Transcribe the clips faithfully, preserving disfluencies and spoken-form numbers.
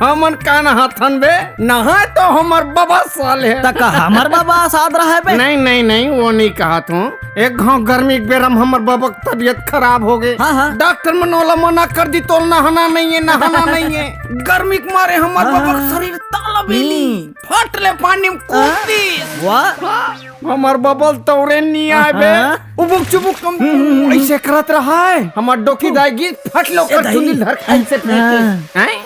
हमन का नहाथन बे? नहाय तो हमर बबा साले। त का हमर बबा असात रहय बे? नहीं, नहीं, नहीं, वो नहीं कहत हूँ। एक घांव गर्मी के बेरा म हमर बबा के तबीयत खराब हो गे। हाँ, हाँ। डॉक्टर मन ओला मना कर दी, तोल नहाना नहीं है, नहाना नहीं है। गर्मी के मारे हमर हाँ, बबा के हाँ। शरीर ताला बेली। हम्म। फट ले पानी में कूद हाँ? दिस। वाह। हमर बबा ल तौरे नहीं आय बे। हाँ। उबुक चुबुक हम हम्म, हम्म, हम्म। ऐसे करत रहय। हमर डोकी दाई गिस, फट ले ए ओकर दाई। चुंदी ल धर के ऐसे फेंकिस। हाँ। हैं?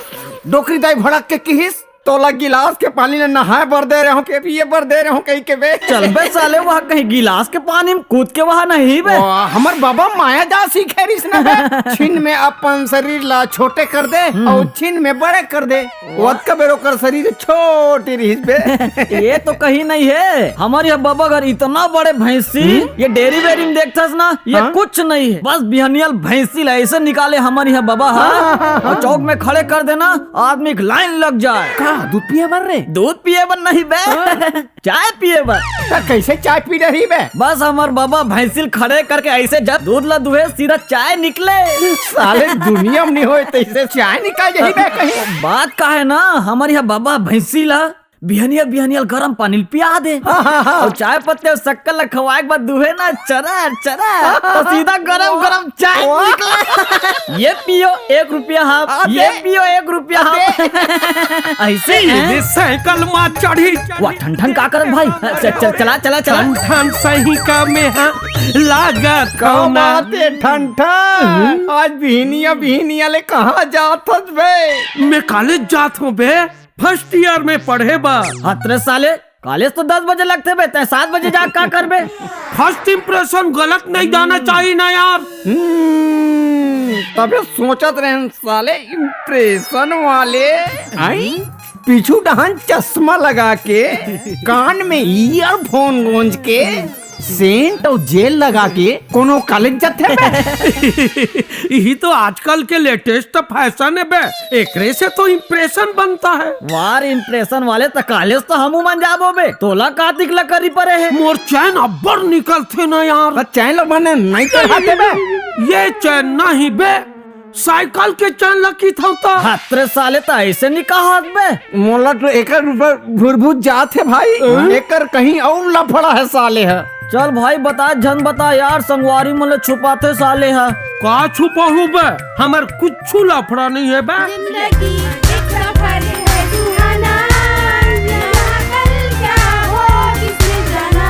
डोकरी दाई भड़क के किहिस, "तोला गिलास के पानी ल नहाय बर दे रहे हो के पिए बर दे रहे हो?" कहि के बे। चल बे साले, वहाँ कहीं गिलास के पानी में कूद के वहाँ नहीं बे। ओ, हमर बबा माया जाल सीखे रिहिस ना बे। छिन में अपन शरीर ला छोटे कर दे हम्म। अउ छिन में बड़े कर दे। ओतका बेर ओकर शरीर छोटे रिहिस बे। ये तो कहीं नहीं है। हमर यह बबा घर इतना बड़े भैंसी, हम्म? ये डेयरी वेरी में देखथस ना, ये हाँ? कुछ नहीं है। बस बिहनिया ल भैंसी ला ऐसे निकाले हमर यह बबा हा। हाँ, हाँ, हाँ, हाँ। अउ चौक में खड़े कर देना, आदमी के लाइन लग जाए। का दूध पिए बर रे? दूध पिए बर नहीं बे। हाँ। चाय पिए बर। त कैसे चाय पी रही बे? बस हमर बबा भैंसी ल खड़े करके ऐसे जब दूध ला दुहे, सीधा चाय निकले। साले दुनिया में नहीं होय तैसे चाय निकल जाही बे कहीं। बात का है ना, हमर यह बबा भैंसी ला बिहनिया बिहनिया ल गरम पानी ल पिया दे। हाँ, हाँ, हाँ। अउ चाय पत्ती अउ शक्कर ला खवाए के बाद दुहे ना चरा चरा, त सीधा गरम गरम चाय वाह। निकले। ये पियो, एक रुपया हाफ, अबे। ये पियो, एक रुपया हाफ। अबे। ऐसे हैं? ये साइकिल मा चढ़ी, चढ़ी। वाह, ठन ठन का करत भाई? चल, चल, चला, चला, चला। ठन ठन सही का में हाँ लागत का कौना। बात है, ठन ठन? हम्म। आज बिहनिया, बिहनिया ले कहाँ जात हस बे? मैं कॉलेज जात हूँ बे, फर्स्ट ईयर में पढ़े बर। हतरे साले, कॉलेज तो दस बजे लगथे बे, तैं सात बजे जा का करबे? फर्स्ट इंप्रेशन गलत नहीं जाना चाहिए ना यार। हम्म, तबे सोचत रहेन साले, इंप्रेशन वाले। आई? पीछू डहन चश्मा लगा के, कान में ईयरफोन गोंज के, सेंट अउ जेल लगा के कोनो कॉलेज जाथे बे? यही तो आजकल के लेटेस्ट फैशन है बे, एकरे से तो इंप्रेशन बनता है। वार इंप्रेशन वाले, त कॉलेज तो हमू मन जाबो बे, तोला का दिक्कत करी परे है? मोर चैन अब्बड़ निकलथे ना यार। त चैन ल बने नहीं चढ़ाते बे? ये चैन नहीं बे, साइकिल के चैन ल किथौं त। हतरे साले, त ऐसे नहीं कहत बे। मोला तो एकर ऊपर भुरभुर जात है भाई। हाँ? एकर कहीं अउ लफड़ा है साले है। चल भाई, बता, झन बता यार, संगवारी मन ल छुपाथे साले ह। का छुपाहूं बे? हमर कुछु लफड़ा नहीं है बे। जिंदगी एक सफर है सुहाना, यहाँ कल क्या हो किसने जाना।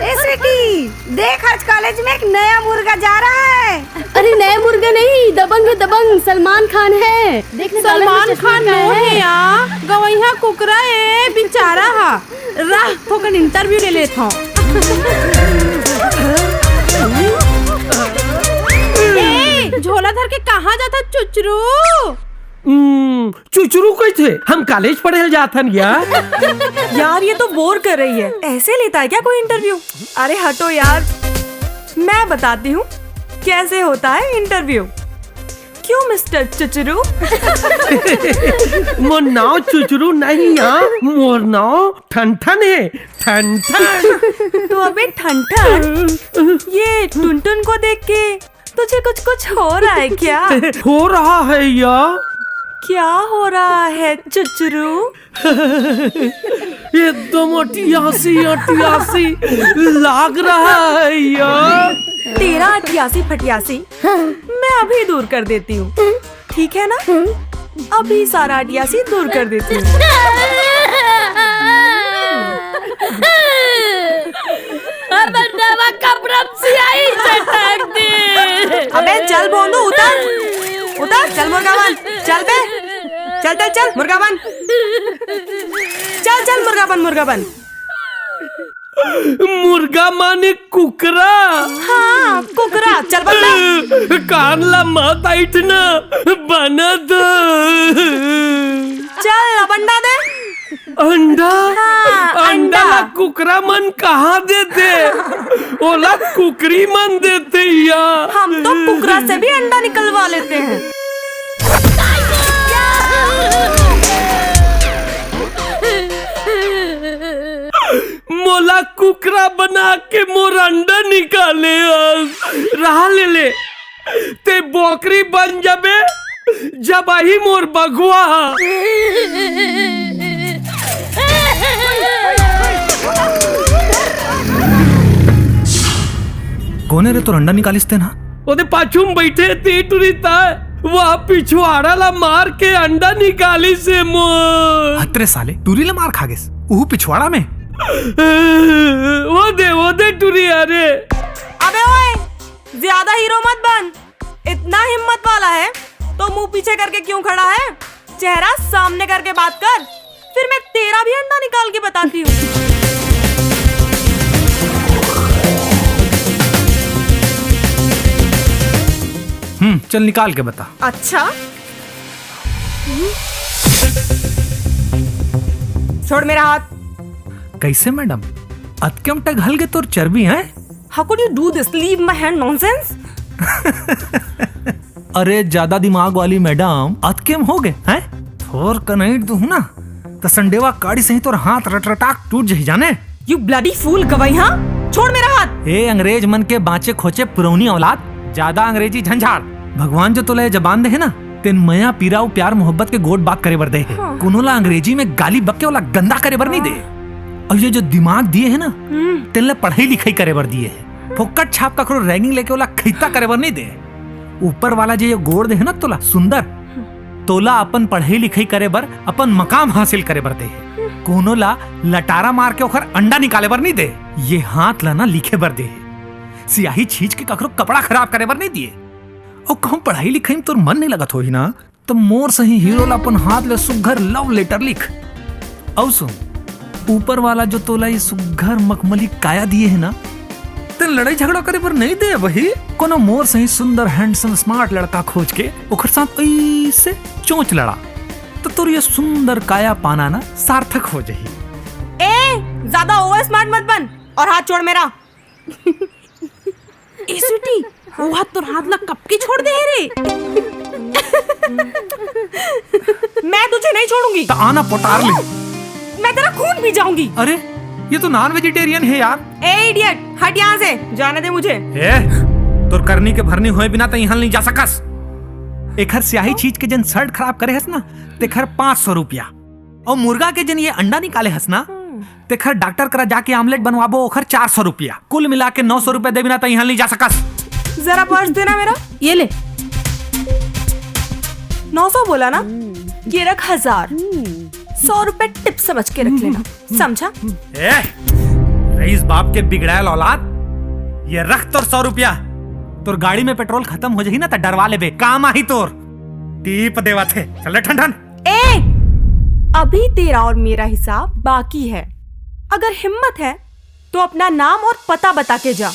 ए स्वीटी, देख आज कॉलेज में एक नया मुर्गा जा रहा है। अरे नया मुर्गा नहीं, दबंग है दबंग, सलमान खान है। देख ना, सलमान खान मोर है या, गवैया कुकरा ए बेचारा हा। रह, थोकन इंटरव्यू ले लेत हौं। ए, झोला धर के कहाँ जाथा चुचरू? हम्म, चुचरू कहिथे, हम कॉलेज पढ़े ल जाथन या। यार, ये तो बोर कर रही है। ऐसे लेता है क्या कोई इंटरव्यू? अरे हटो यार, मैं बताती हूँ कैसे होता है इंटरव्यू। क्यों मिस्टर चुचरू? मोर नाव चुचरू नहीं या, मोर नाव ठनठन है, ठनठन। तो अबे ठनठन, ये टुनटुन को देख के तुझे कुछ कुछ हो रहा है क्या? हो रहा है या। क्या हो रहा है चुचरू? एकदम अटियासी अटियासी लाग रहा है या। तेरा अटियासी फटियासी मैं अभी दूर कर देती हूँ, ठीक है ना? अभी सारा अटियासी दूर कर देती हूँ। अरे नवा कपड़ा में सियाही चटक दे। अबे चल भोंदू, उतर, उतर, चल मुर्गा बन, चल बे, चल, चल, चल, मुर्गा बन, चल, चल, मुर्गा बन, मुर्गा बन। मुर्गा माने कुकरा। हाँ, कुकरा, चल बन बे। कान ला मत ऐंठना, बना दो। चल, अब अंडा दे। अंडा? हाँ, अंडा अंडा। ला कुकरा मन कहाँ देथे? ओला कुकरी मन देथे या। हम तो कुकरा से भी अंडा निकलवा लेते हैं। मोला कुकरा बना के मोर अंडा निकाले हस। रहा ले ले। ते बोकरी बन जबे, जब आही मोर बघवा। कोने रे तोर अंडा निकालिस तेन हा? ओदे पाछू में बैठे ते टुरी ता, वह पिछवाड़ा ला मार के अंडा निकालिस हे मोर। हतरे साले, टुरी ले मार खा गेस, उहू पिछवाड़ा में। ओदे, ओदे टुरी, अरे। अबे ओए, ज्यादा हीरो मत बन। इतना हिम्मत वाला है तो मुंह पीछे करके क्यों खड़ा है? चेहरा सामने करके बात कर, फिर मैं तेरा भी अंडा निकाल के बताती हूँ। हम्म, चल निकाल के बता। अच्छा, हम्म। छोड़ मेरा हाथ। कैसे मैडम, अतकेम टघल के तोर चर्बी है? How could you do this? Leave my hand, nonsense. अरे ज्यादा दिमाग वाली मैडम, अतकेम हो गे हैं? थोर कनईट दूहूं ना, त संडेवा काड़ी सही तोर हाथ रटरटाक टूट जही जाने। You bloody fool, गवई, हाँ? छोड़ मेरा हाथ। ए अंग्रेज मन के बांचे खोचे पुरौनी औलाद, ज्यादा अंग्रेजी झंझाड़। भगवान जो तोला ये जबान दे हे ना, तेन मया पीरा अउ प्यार मोहब्बत के गोठ बात करे बर दे हे। हाँ। कोनो ला अंग्रेजी में गाली बक के ओला गंदा करे बर नहीं दे। अउ ये जो दिमाग दिए हे ना, हम्म। तेन ला पढ़ाई लिखाई करे बर दिए हे। फोकट छाप कखरो रैगिंग लेके ओला खैता करे बर नहीं दे। ऊपर वाला जे ये गोड़ दे हे ना तोला सुंदर, तोला अपन पढ़ाई लिखाई करे बर, अपन मकाम हासिल करे बर दे हे। कोनो ला लटारा मार के ओखर अंडा निकाले बर नहीं दे। ये हाथ ला ना लिखे बर दे हे। सियाही छींच के कखरो कपड़ा खराब करे बर नहीं दिए। अउ कहूं पढ़ाई लिखाई में तोर मन नहीं लगत होही ना, त मोर सही हीरो ला अपन हाथ ले सुग्घर love letter लिख। अउ सुन, ऊपर वाला जो तोला ये सुग्घर मखमली काया दिए हे ना, तेन लड़ाई झगड़ा करे बर नहीं दे बही। कोनो मोर सही सुंदर, handsome, smart लड़का खोज के ओखर साथ ऐसे चोंच लड़ा, त तोर ये सुंदर काया पाना ना सार्थक हो जही। ए, ज्यादा over smart मत बन और हाथ छोड़ मेरा। ए स्वीटी, वो हाथ तोर हाथ ला कब के छोड़ दे हे रे? मैं तुझे नहीं छोड़ूंगी। त आना पोटार ले। मैं तेरा खून पी जाऊंगी। अरे, ये तो non vegetarian है यार। ए idiot, हट यहाँ से, जाने दे मुझे। ए, तोर करनी के भरनी होए बिना त इहां नहीं जा सकस। एखर सियाही छींच के जेन shirt खराब करे हस ना, तेखर पाँच सौ रुपया। अउ मुर्गा के जेन ये अंडा निकाले हस ना, तेखर डॉक्टर करा जाके आमलेट बनवाबो, ओखर चार सौ रुपया। कुल मिला के नौ सौ रुपया देबी ना त इहां नहीं जा सकस। जरा पर्स देना मेरा, ये ले। नौ सौ बोला ना, ये रख हजार। सौ रुपए टिप समझ के रख लेना, समझा? ए, रईस बाप के बिगड़ायल औलाद, ये रख तोर सौ रुपया। तोर गाड़ी में पेट्रोल खत्म हो जाही ना त डरवा लेबे, काम आही तोर। टीप देवत हे, चल रे ठन ठन। ए, अभी तेरा और मेरा हिसाब बाकी है। अगर हिम्मत है तो अपना नाम और पता बता के जा।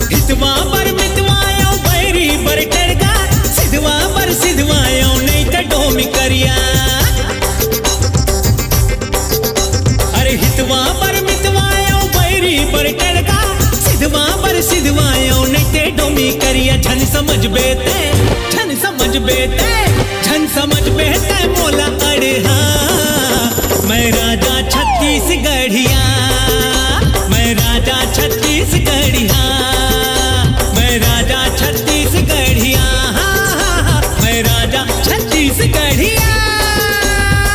हितवा बर मितवा अउ बैरी बर टरगा, सिधवा बर सिधवा अउ नहीं त डोमी करिया। अरे हितवा बर मितवा अउ बैरी बर टरगा, सिधवा बर सिधवा अउ नहीं ते डोमी करिया। झन समझबे ते, झन समझबे ते, झन समझबे ते मोला अड़हा। मैं राजा छत्तीसगढ़िया, मैं राजा छत्तीसगढ़िया, मैं राजा छत्तीसगढ़िया, मैं राजा छत्तीसगढ़िया।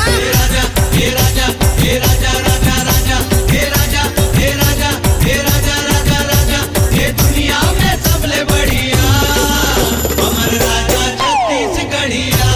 हे राजा, हे राजा, हे राजा, राजा, राजा, हे राजा, हे राजा, हे राजा, राजा, राजा, हे दुनिया में सबले बढ़िया, हमर राजा छत्तीसगढ़िया।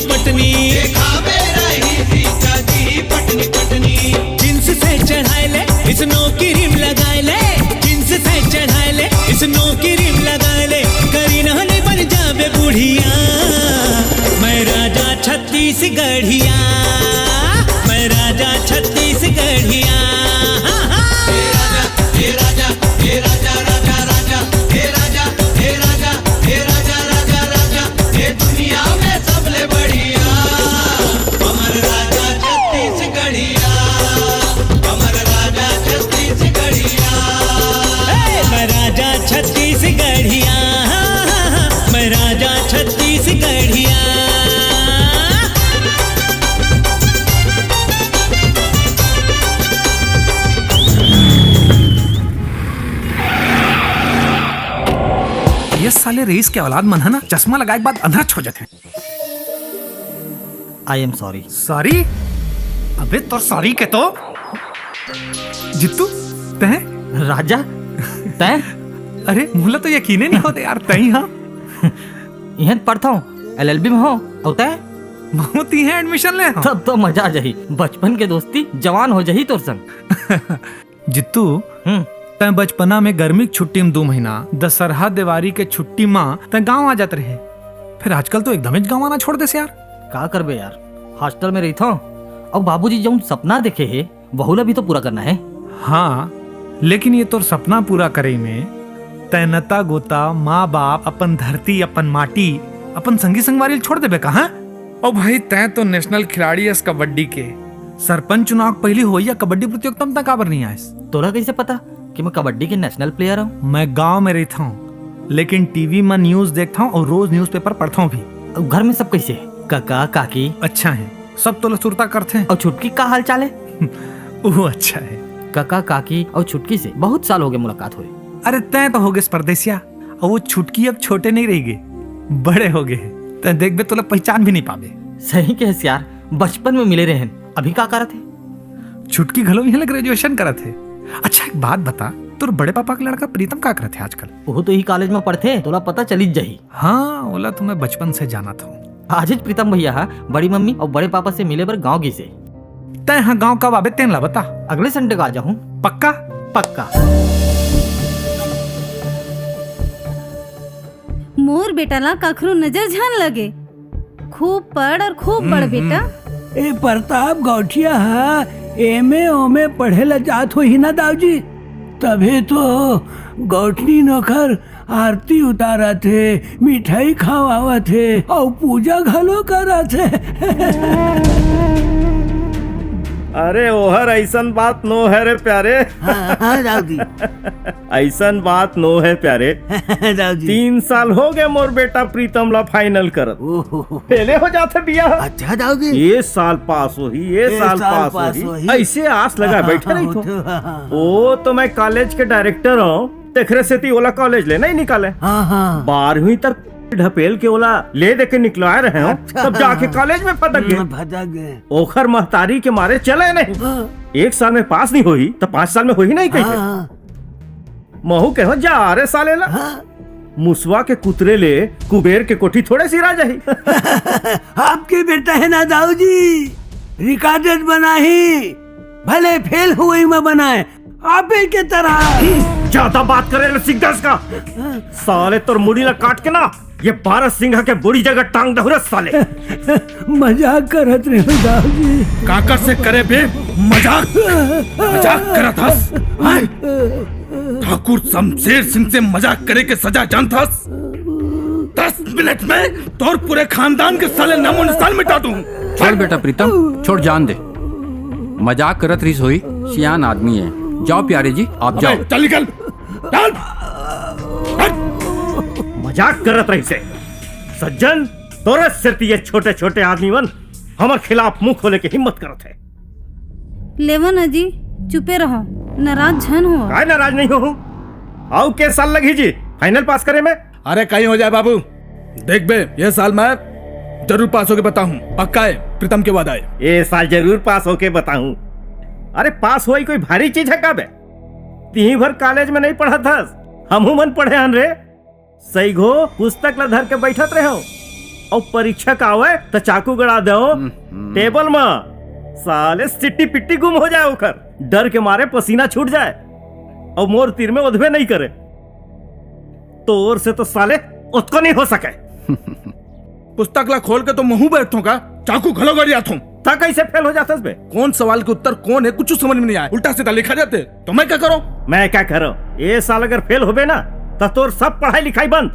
पटनी। देखा मेरा ही जीजा जी पटनी पटनी। जींस से चढ़ाए ले, स्नो क्रीम लगाए ले। जींस से चढ़ाए ले, स्नो क्रीम लगाए ले। करी नहनी बन जाबे बुढ़िया। मैं राजा छत्तीसगढ़िया, मैं राजा छत्तीसगढ़िया। हाँ, हाँ। हे राजा, हे राजा, राजा, राजा, हे राजा, हे राजा, हे राजा, राजा, राजा, हे दुनिया में सबले बढ़िया। हमर राजा छत्तीसगढ़िया, हमर राजा छत्तीसगढ़िया। ए, मैं राजा छत्तीसगढ़िया, मैं राजा छत्तीसगढ़िया। ये साले रईस के औलाद मन है ना, चश्मा लगाए के बाद अंधरच हो जाते हैं। I am sorry। Sorry? अबे तोर sorry के तो। जित्तू, तैं? राजा, तैं? अरे, मोला तो यकीने नहीं होते यार, तैं हाँ। इहें पढ़थव, L L B में हो, अउ तैं? महूं तो इहें admission ले हंव। तब तो मजा आ जाही, बचपन के दोस्ती जवान हो जाही तोर संग। जित्तू, हम्म। तैं बचपना में गर्मी के छुट्टी में दू महीना, दशहरा देवारी के छुट्टी में तैं गांव आ जात रहे। फिर आजकल तो एकदमेच गांव आना छोड़ देस यार। का करबे यार, hostel में रहिथंव, अउ बाबूजी जउन सपना देखे हे, वहू ला भी तो पूरा करना हे। हाँ, लेकिन ये तोर सपना पूरा करे में तैं नता गोता, माँ बाप, अपन धरती, अपन माटी, अपन संगी संगवारी ल छोड़ देबे का, हाँ? ओ भाई, तैं तो national खिलाड़ी हस कबड्डी के। सरपंच चुनाव के पहिली होवइया कबड्डी प्रतियोगिता में तैं काबर नहीं आयस? तोला कइसे पता कि मैं कबड्डी के national player हूँ? मैं गांव में रहिथंव, लेकिन TV में news देखथंव अउ रोज newspaper पढ़थंव भी। अउ घर में सब कइसे हे? कका, काकी? अच्छा हे, सब तोला सुरता करथे। अउ छुटकी का हाल चाल हे? वो अच्छा हे। कका, काकी अउ छुटकी से बहुत साल होगे मुलाकात होए। अरे, तैं तो होगेस परदेसिया, अउ वो छुटकी अब छोटे नहीं रहिगे, बड़े होगे हे। तैं देखबे, तोला पहिचान भी नहीं पाबे। सही कहेस यार, बचपन में मिले रहेन, अभी का करत हे? छुटकी घलो इहें ले graduation करत हे। अच्छा, एक बात बता, तोर बड़े पापा के लड़का प्रीतम का करत हे आजकल? वो तो इही college में पढ़थे, तोला पता चलिच जाही। हाँ, ओला तो मैं बचपन से जानत हंव। आजेच प्रीतम भैया हा बड़ी मम्मी अउ बड़े पापा से मिले बर गांव गिस हे। तैं हा गांव कब आबे, तेन ला बता। अगले Sunday का आ जाहूं। पक्का? पक्का। मोर बेटा ला कखरो नजर झन लगे। खूब पढ़ अउ खूब बढ़, हम्म, बेटा। हम्म। ए प्रताप गौठिया हा एमे ओमे पढ़े ला जात होही ना दाऊ जी, तभे तो गौठनी नोकर आरती उतारत हे, मिठाई खवावत हे अउ पूजा घलो करत हे। अरे ओहर अइसन बात नो हे रे प्यारे। हाँ, हाँ, दाऊ जी। अइसन बात नो हे प्यारे। दाऊ जी। तीन साल होगे मोर बेटा प्रीतम ला final करत। ओहो। फेले हो जाथे बिया। अच्छा दाऊ जी। ए साल पास होही, ए ए साल साल पास पास होही। होही। अइसे आस लगा हाँ, बइठे हाँ, रहिथो। होथे, हाँ, हाँ। ओ तो मैं college के director हंव, तेखरे सेती ओला college ले नहीं निकाले। हाँ, हाँ। बारहवीं तक ढपेल के ओला ले दे के निकलवाए रहे हंव, अच्छा। तब जाके college में फटक गे। हम्म, फटक गे। ओखर महतारी के मारे चले नहीं। हाँ। एक साल में पास नहीं होही, त पांच साल में होही नहीं कहिथे। हाँ। महूं कहेंव जा रे साले ला। हाँ। मुसवा के कुतरे ले कुबेर के कोठी थोड़े सिरा जाही। आपके बेटा हे ना दाऊ जी, recorded बनाही, भले फेल होवई में बनाए, आपे के तरह। ज्यादा बात करे ले सीख दस का। साले तोर मुड़ी ला काट के ना, ये बारह सिंघा के बोड़ी जगह टांग दहूं रे साले। मजाक करत रहेंव दाऊ जी। काकर से करे बे मजाक? मजाक करत हस? आय? ठाकुर शमशेर सिंह से मजाक करे के सजा जानत हस? दस मिनट में तोर पूरे खानदान के साले नामो निशान मिटा दूं। छोड़ बेटा प्रीतम, छोड़, जान दे। मजाक करत रहिस होही, सियान आदमी हे। जाओ प्यारे जी, आप जाओ। अबे, चल निकल। चल। हट। मजाक करत रहिस हे। सज्जन, तोरे सेती ये छोटे-छोटे आदमी मन हमर खिलाफ मुंह खोले के हिम्मत करत हे। लेवा ना जी, चुपे रहो, नाराज झन हो। काय नाराज नहीं होहूं? अउ के साल लगही जी final पास करे में? अरे कहीं हो जाए बाबू, देखबे ये साल मैं जरूर पास होके बताहूं, पक्का हे, प्रीतम के वादा हे। ए साल जरूर पास होके बताहूं। अरे पास होई कोई भारी चीज हे का बे? तिही भर college में नहीं पढ़त हस, हमहू मन पढ़े हन रे। सइघो पुस्तक ला धर के बइठत रहेंव, अउ परीक्षक आवे त चाकू गड़ा दे टेबल म। साले सिट्टी पिट्टी गुम हो जाए ओकर, डर के मारे पसीना छूट जाए, अउ मोर तीर में ओधबे नहीं करे। तोर से तो साले ओतको नहीं हो सके। पुस्तक ला खोल के तो महूं बैठथों का, चाकू घलो गड़ियाथों। त कैसे फेल हो जाथस बे? कौन सवाल के उत्तर कौन है, कुछ समझ में नहीं आया। उल्टा सीधा लिखा जाते तो मैं क्या करूं? मैं क्या करूं? ए साल अगर फेल होबे ना, त तोर सब पढ़ाई लिखाई बंद।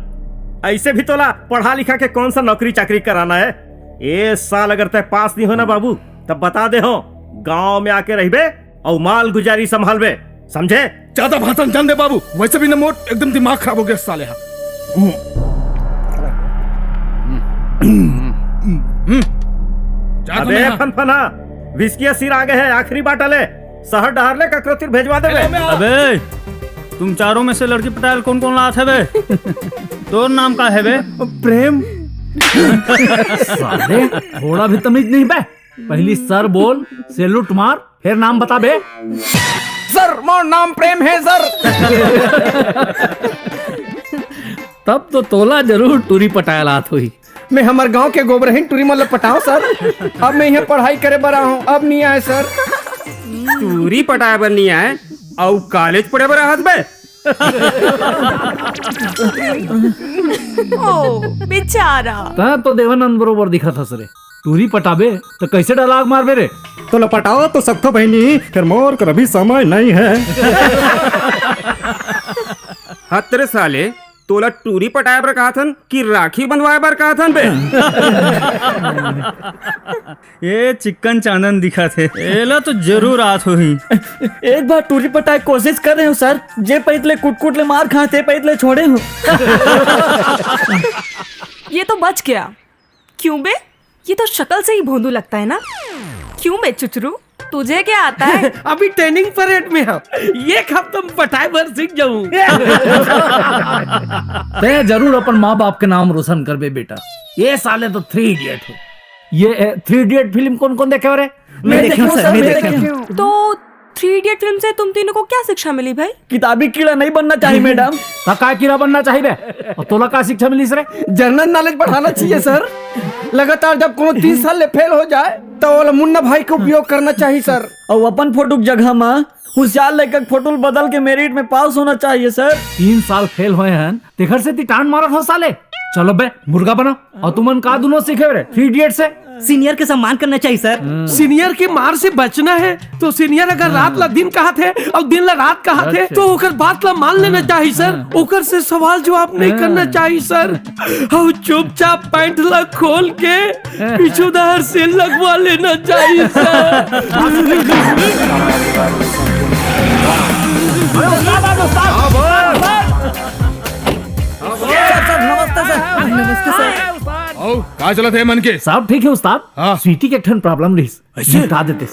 ऐसे भी तोला पढ़ा लिखा के कौन सा नौकरी चाकरी कराना है? ए साल अगर तय पास नहीं हो ना बाबू, तब बता दे हो, गांव में आके रहबे अउ माल गुजारी संभालबे, समझे? ज्यादा भाषण जान दे बाबू, वैसे भी ना मोर एकदम दिमाग खराब हो गया साले हा। हम्म। जा तो अबे यहाँ। फनफना, विस्की सिर आगे है, आखिरी बाटल है, शहर डहार ले ककरो तीर भेजवा देबे। अबे, तुम चारों में से लड़की पटायल कौन कौन लात है बे? तोर नाम का है बे? प्रेम। साले, थोड़ा भी तमीज नहीं बे। पहली सर बोल, सैल्यूट मार, फिर नाम बता बे। सर, मोर नाम प्रेम है सर। तब तो तोला जरूर टूरी पटायल आत होही। मैं हमर गांव के गोबरहीन टूरी मन ल पटाओ सर। अब मैं यहाँ पढ़ाई करे बर आऊँ, अब नहीं आए सर। टूरी पटाए बर नहीं आए, अउ कॉलेज पढ़े बर आहत बे। ओ बेचारा। तैं तो देवानंद बरोबर दिखत हस रे। टूरी पटाबे त कैसे डायलॉग मारबे रे? तोला पटाओ तो सकथो बहिनी, फिर मोर कर अभी समय नहीं है। हत रे साले, तोला टूरी पटाए बर कहत हन कि राखी बंधवाए बर कहत हन बे? ये चिक्कन चांदन दिखत हे। एला तो जरूर आत होही। एक बार टूरी पटाए कोशिश कर रहे हो सर, जे पइत ले कुटकुट ले मार खाते पइत ले छोड़े हो। ये तो बच गया। क्यों बे? ये तो शक्ल से ही भोंदू लगता है ना। क्यों बे चुचरू, तुझे क्या आता है? अभी ट्रेनिंग परेड में हम, एक हफ्ता में पटाए भर सीख जाऊं। तैं जरूर अपन माँ बाप के नाम रोशन करबे बेटा। ये साले तो थ्री इडियट है। ये थ्री इडियट फिल्म कौन कौन देखे हो रे? मैं देखे हूँ सर, मैं देखे हूँ। तो थ्री इडियट फिल्म से तुम तीनों को क्या शिक्षा मिली भाई? किताबी कीड़ा नहीं बनना चाहिए मैडम। तो का कीड़ा बनना चाहिए बे? और तोला का शिक्षा मिली सर? जनरल नॉलेज बढ़ाना चाहिए सर। लगातार जब कोनो तीन साल ले फेल हो जाए तो ओला मुन्ना भाई के उपयोग करना चाहिए सर। और अपन फोटो के जगह में होशियार लड़का के फोटो बदल के मेरिट में पास होना चाहिए सर। तीन साल फेल होए हैं, तेखर से ती टांड मारत हो साले। चलो बे, मुर्गा बना। और तुमन का दोनों सीखे रे थ्री इडियट से? सीनियर के सम्मान करना चाहिए सर। सीनियर के मार से बचना है तो सीनियर अगर रात ला दिन कहत है और दिन ला रात कहत है तो ओकर बात ला मान लेना चाहिए सर। ओकर से सवाल जवाब नहीं करना चाहिए सर। और चुपचाप पैंट ला खोल के पीछूदार से लगवा लेना चाहिए सर। सर, सर, नमस्ते सर। नमस्ते सर। आओ, का चलत हे मन के? सब ठीक है उस्ताद। हाँ। स्वीटी के एक ठन प्रॉब्लम रहिस। ऐसे? निपटा देते।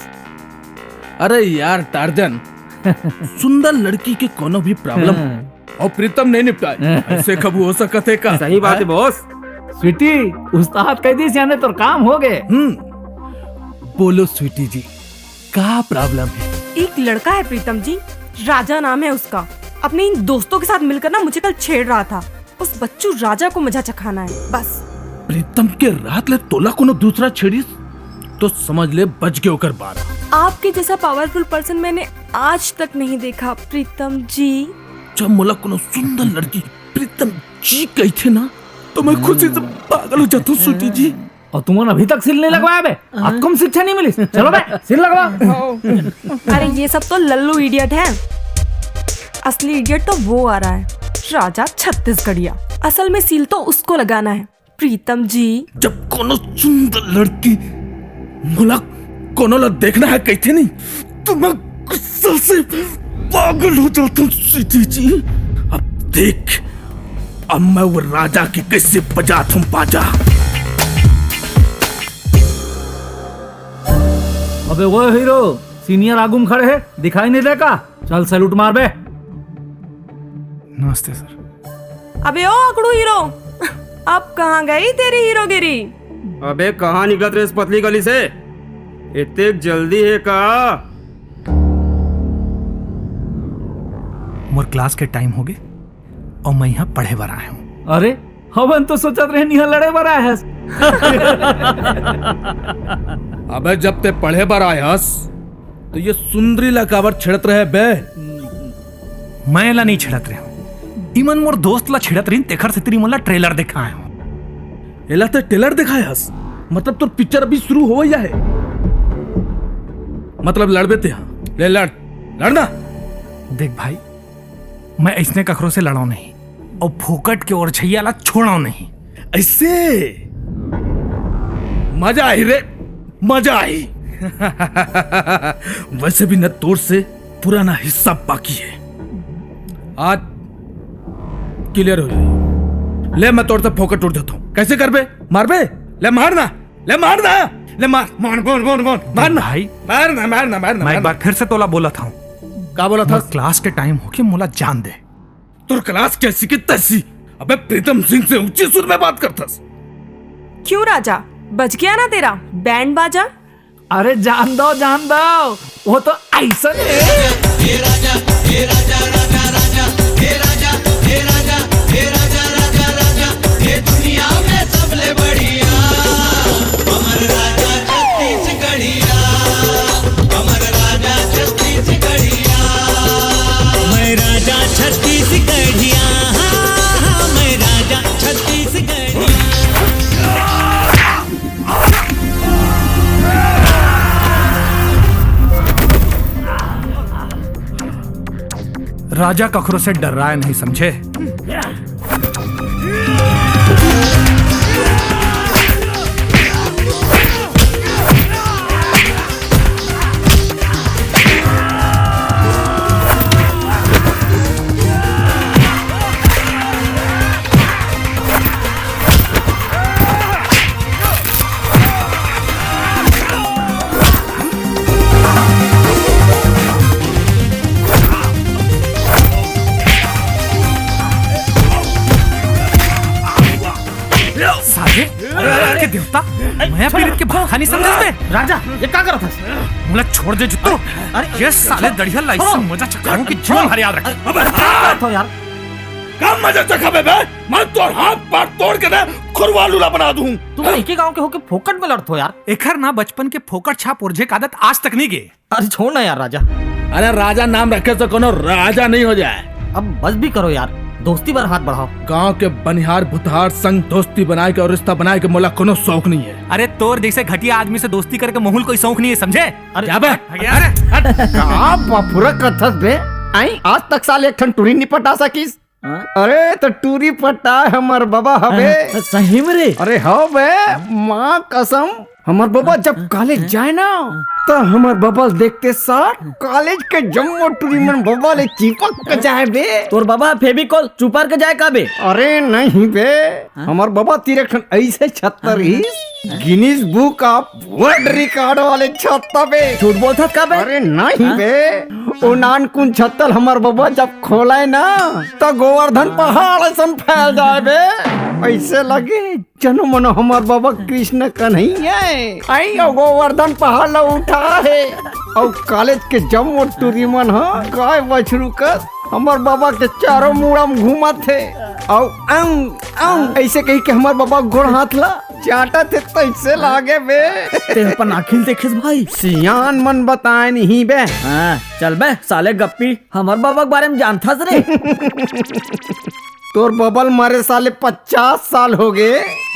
अरे यार टार्जन, सुंदर लड़की के कोनो भी प्रॉब्लम हाँ। और प्रीतम नहीं निपटाए, ऐसे कब हो सकत है का? सही बात है बॉस। स्वीटी, उस्ताद कह दी सियाने तोर काम हो गए। हम्म, बोलो स्वीटी जी, का प्रॉब्लम है? एक लड़का है प्रीतम जी, राजा नाम है उसका। अपने इन दोस्तों के साथ मिलकर ना मुझे कल छेड़ रहा था। उस बच्चू राजा को मजा चखाना है बस। प्रीतम के रात ले तोला कोनो दूसरा छेड़िस तो समझ ले बच गए ओकर बारह। आपके जैसा पावरफुल पर्सन मैंने आज तक नहीं देखा प्रीतम जी। जब मोला कोनो सुंदर लड़की प्रीतम जी कहथे ना तो मैं खुशी से पागल हो जाता हूँ स्वीटी जी। और तुमन अभी तक सील नहीं लगवाया बे? आज कम शिक्षा नहीं मिली। चलो बे, सील लगवा। अरे ये सब तो लल्लू इडियट है, असली इडियट तो वो आ रहा है, राजा छत्तीसगढ़िया। असल में सील तो उसको लगाना है प्रीतम जी। जब कोनो सुंदर लड़की मोला कोनो ला देखना है कहते नहीं तो मैं गुस्सा से पागल हो जाता हूँ स्वीटी जी। अब देख, अब मैं वो राजा के कैसे बजाता हूँ बाजा। अबे वो हीरो सीनियर आगू में खड़े है, दिखाई नहीं दे का? चल सैल्यूट मार बे। नमस्ते सर। अबे ओ अकड़ू हीरो, अब कहाँ गई तेरी हीरोगिरी? अबे कहाँ निकलत रे इस पतली गली से? इतने जल्दी है का? मोर क्लास के टाइम हो गए और मैं यहाँ पढ़े बर आया हूँ। अरे हमन तो सोचत रहेन इहाँ लड़े बर आए हस। अबे जब ते पढ़े बर आए हस, तो ये सुंदरी ला काबर छेड़त रहे बे? मैं एला नहीं छेड़त रहे हूँ, इमन मोर दोस्त ला छेड़त रहिन, तेखर सेती मोला trailer देखाए हूँ। एला ते trailer देखाए हस? मतलब तोर picture अभी शुरू होवइया हे? मतलब लड़बे ते हा? ले लड़, लड़ना। देख भाई, मैं अइसने कखरो से लड़ाऊं नहीं, अउ फोकट के ओरछैया ला छोड़ाऊं नहीं। अइसे मजा आही रे, मजा आही। वैसे भी न तोर से पुराना हिसाब बाकी हे, आज clear हो जाही। ले मैं तोर से फोकट उड़ जाता हूँ। कैसे करबे? मारबे? ले मार ना, ले मार ना, ले मार, मार, मार, मार, मार, मार ना। भाई, मार ना, मार ना, मार ना, मैं मार एक ना। बार फिर से तोला बोलत हूँ। का बोलत हस? Class के time होके मोला जान दे। तोर class कैसी की तैसी। अबे प्रीतम सिंह से ऊंची सुर में बात करत हस। क्यों राजा, बज गया ना तेरा band बाजा? अरे जान दो, जान दो, वो तो अइसन हे। मैं राजा छत्तीसगढ़िया, हाँ, हाँ, मैं राजा छत्तीसगढ़िया। राजा कखरो से डर्राय नहीं, समझे? साले, के देवता, मया पीरित के भाखा नहीं समझत हे? राजा, ये का करत हस? मोला छोड़ दे जुत्तो। अरे, ये साले दड़िया ला अइसे मजा चखाहूं कि जीवन भर याद रखे। अबे, का करत हो यार? का मजा चखाबे बे? मैं तोर हाथ पैर तोड़ के ना खुरवा लूला बना दूं। तुम एक ही गांव के होके फोकट में लड़त हो यार। एखर ना बचपन के फोकट छाप ओरझे के आदत आज तक नहीं गे। अरे छोड़ ना यार राजा। अरे राजा नाम रखे से कोनो राजा नहीं हो जाए। अब बस भी करो यार, दोस्ती बर हाथ बढ़ाओ। गांव के बनिहार भुतहार संग दोस्ती बनाए के अउ रिश्ता बनाए के मोला कोनो शौक नहीं हे। अरे तोर जैसे घटिया आदमी से दोस्ती करे के मोहू ल कोई शौक नहीं हे, समझे? अरे जा बे। अरे हट। का बापुरा कथस बे? आई आज तक साले एक ठन टूरी नहीं पटा सकिस। हाँ? अरे, त टूरी पटाय हमर बबा हबे। हाँ, स-, सही में रे? अरे, हव बे, माँ कसम, हमर बबा जब हाँ, कॉलेज हाँ, जाय ना, हाँ। त हमर बबा ल देखते सार कॉलेज के जम्मो टूरी मन बबा ले चिपक के जाय बे। तोर बबा फेविकोल चुपर के जाय का बे? अरे नहीं बे, हाँ? हमर बबा तीर एक ठन अइसे छत्तर हाँ, रहिस, हाँ। Guinness Book of World Record वाले छत्ता बे। झूठ बोलथस का बे? अरे नहीं हाँ? बे, ओ नानकुन छत्ता ल हमर बबा जब खोलय ना, त गोवर्धन पहाड़ असन फैल जाय बे। अइसे लगे जनो मनो हमर बबा कृष्ण कन्हैया हे। आई अउ गोवर्धन पहाड़ ल उठाय हे। अउ कॉलेज के जम्मो टूरी मन ह गाय बछरू कस हमर बबा के चारों मुड़ा म घूमत हे। अउ अंग, अंग, अइसे कहि के हमर बबा गोड़ हाथ ल चाटत हे, तइसे लागे बे। ते अपन आँखी ल देखेस भाई। सियान मन बताय नहीं बे। हाँ, चल बे, साले गप्पी, हमर बबा के बारे में जानथस रे? तोर बबा ल मरे साले पचास साल हो गे,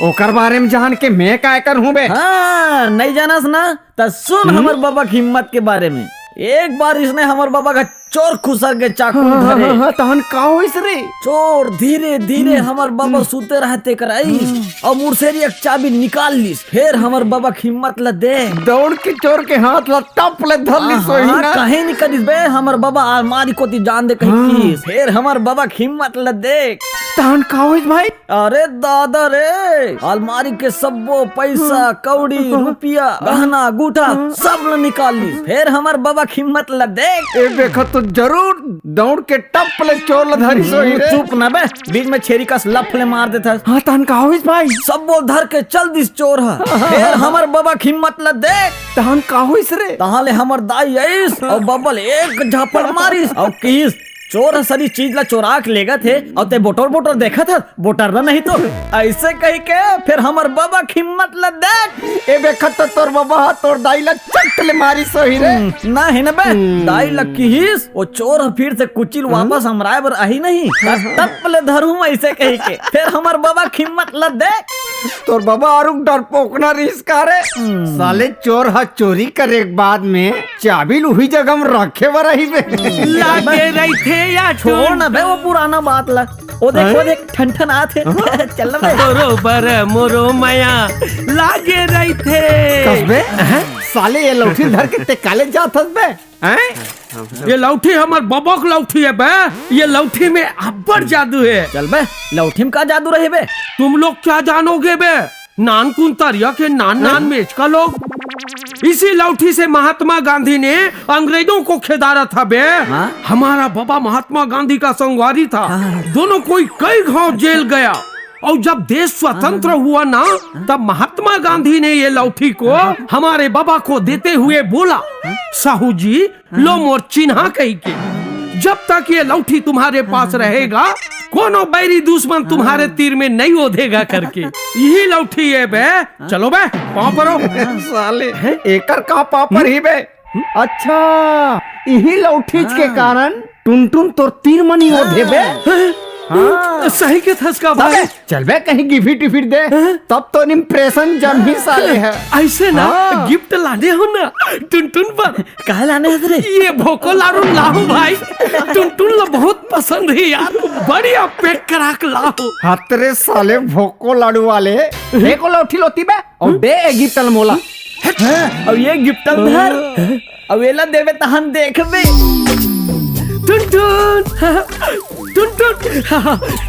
ओकर बारे में जान के मैं काय करहूँ बे? हाँ, नहीं जानस ना, त सुन हम्म? हमर बबा के हिम्मत के बारे में। एक बार इसने हमर बबा का चोर खुसर के चाकू हाँ, धरे। हाँ, हाँ, तहन का होइस रे? चोर धीरे धीरे हम्म, हमर बबा हम्म। सुते रहते कर आइस हम्म। अउ मुड़सेरी एक चाबी निकाल लिस। फेर हमर बबा के हिम्मत ल देख। दौड़ के चोर के हाथ ल टप ले धर लिस हाँ, होही हाँ, ना। कहीं नहीं करिस बे, हमर बबा अलमारी कोती जान दे कहीं हाँ। किस। फेर हमर बबा के हिम्मत ल देख। तहन का होइस भाई? अरे दादा रे, अलमारी के सब्बो पैसा, हाँ। कौड़ी, हाँ। रुपया, हाँ। गहना, गूठा, हाँ। सब ल निकाल लिस। फेर हमर बबा के हिम्मत ल देख। ए देखा तो जरूर दौड़ के टप ले चोर ल धरिस होही रे। चुप ना बे, बीच में छेरी कस लफ ले मार देथस। हाँ, तहन का होइस भाई? सब्बो धर के चल दिस चोर ह। हाँ। फेर हमर बबा के हिम्मत ल देख। तहन का होइस रे? तहाँ ले हमर दाई आइस अउ बबा ल एक झापड़ मारिस अउ किहिस, चोर ह सरी चीज ला चोरा के लेगत हे, अउ ते बोटर बोटर देखत हस, बोटर ला नहीं तो। अइसे कहिके फेर हमर बबा के हिम्मत ला देख। ए देखत तो तोर बबा ह तोर दाई ला चट ले मारिस होही रे। हम्म, ना हे ना बे, हम्म। दाई ला किहिस, ओ चोर ह फिर से कुचिल हम्म। वापस हमराय बर आही नहीं, त टप ले धरहूं अइसे कहिके। फेर हमर बबा के हिम्मत ला देख। तोर बबा अउ डरपोकना रिहिस का रे? हम्म। साले चोर ह चोरी करे के बाद में चाबी ल उही जगह म रखे बर आही बे। लागे रहिथे या छोड़ ना बे वो पुराना बात ला। ओ देख, हैं? ओ देख, ठन ठन आत हे। हाँ? चल ना बे। तोरो बर मोरो मया लागे रहिथे। कस बे? हैं? साले ये लौठी धर के ते काले जात हस बे? हैं? ये लौठी हमर बबा के लौठी हे बे। ये लौठी में अब्बड़ जादू हे। चल बे, लौठी में का जादू रहे बे? तुम लोग क्या जानोगे बे? नानकुन तरिया के नान नान हाँ? मेचका लोग। इसी लौठी से महात्मा गांधी ने अंग्रेजों को खेदारा था बे। हाँ? हमारा बाबा महात्मा गांधी का संगवारी था। हाँ। दोनों कोई कई घाव जेल गया। और जब देश स्वतंत्र हाँ। हुआ ना, हाँ। तब महात्मा गांधी ने ये लौठी को हाँ। हमारे बाबा को देते हुए बोला, हाँ। साहू जी, हाँ। लो मोर चिन्हा कहिके, जब तक ये लौठी तुम्हारे पास हाँ। रहेगा, कोनो बैरी दुश्मन तुम्हारे हाँ। तीर में नहीं ओधेगा करके। यही लौठी हे बे। हाँ। चलो बे, पाँव परो। साले, हैं? एकर का पाँव परही बे? हम्म? अच्छा, यही लौठीच के हाँ। कारण टुनटुन तोर तीर म नइ ओधे बे। हाँ। हाँ। सही कथस का भाई। अबे, चल बे कहीं गिफ्ट विफ्ट दे, हाँ? तब तो impression जमही साले ह। अइसे ना, हाँ। गिफ्ट लाने हंव ना, टुनटुन बर। काहे लाने हस रे? ये भोको लाडू लाहूं भाई, टुनटुन ला बहुत पसंद हे यार, बढ़िया pack करा के लाहूं। हत रे साले भोको लाडू वाले, एको लौठी लोती बे, अउ दे ए गिफ्ट ल मोला। हाँ, अउ ये गिफ्ट ल धर। अउ एला देबे तहन देखबे। टुनटुन, टुनटुन,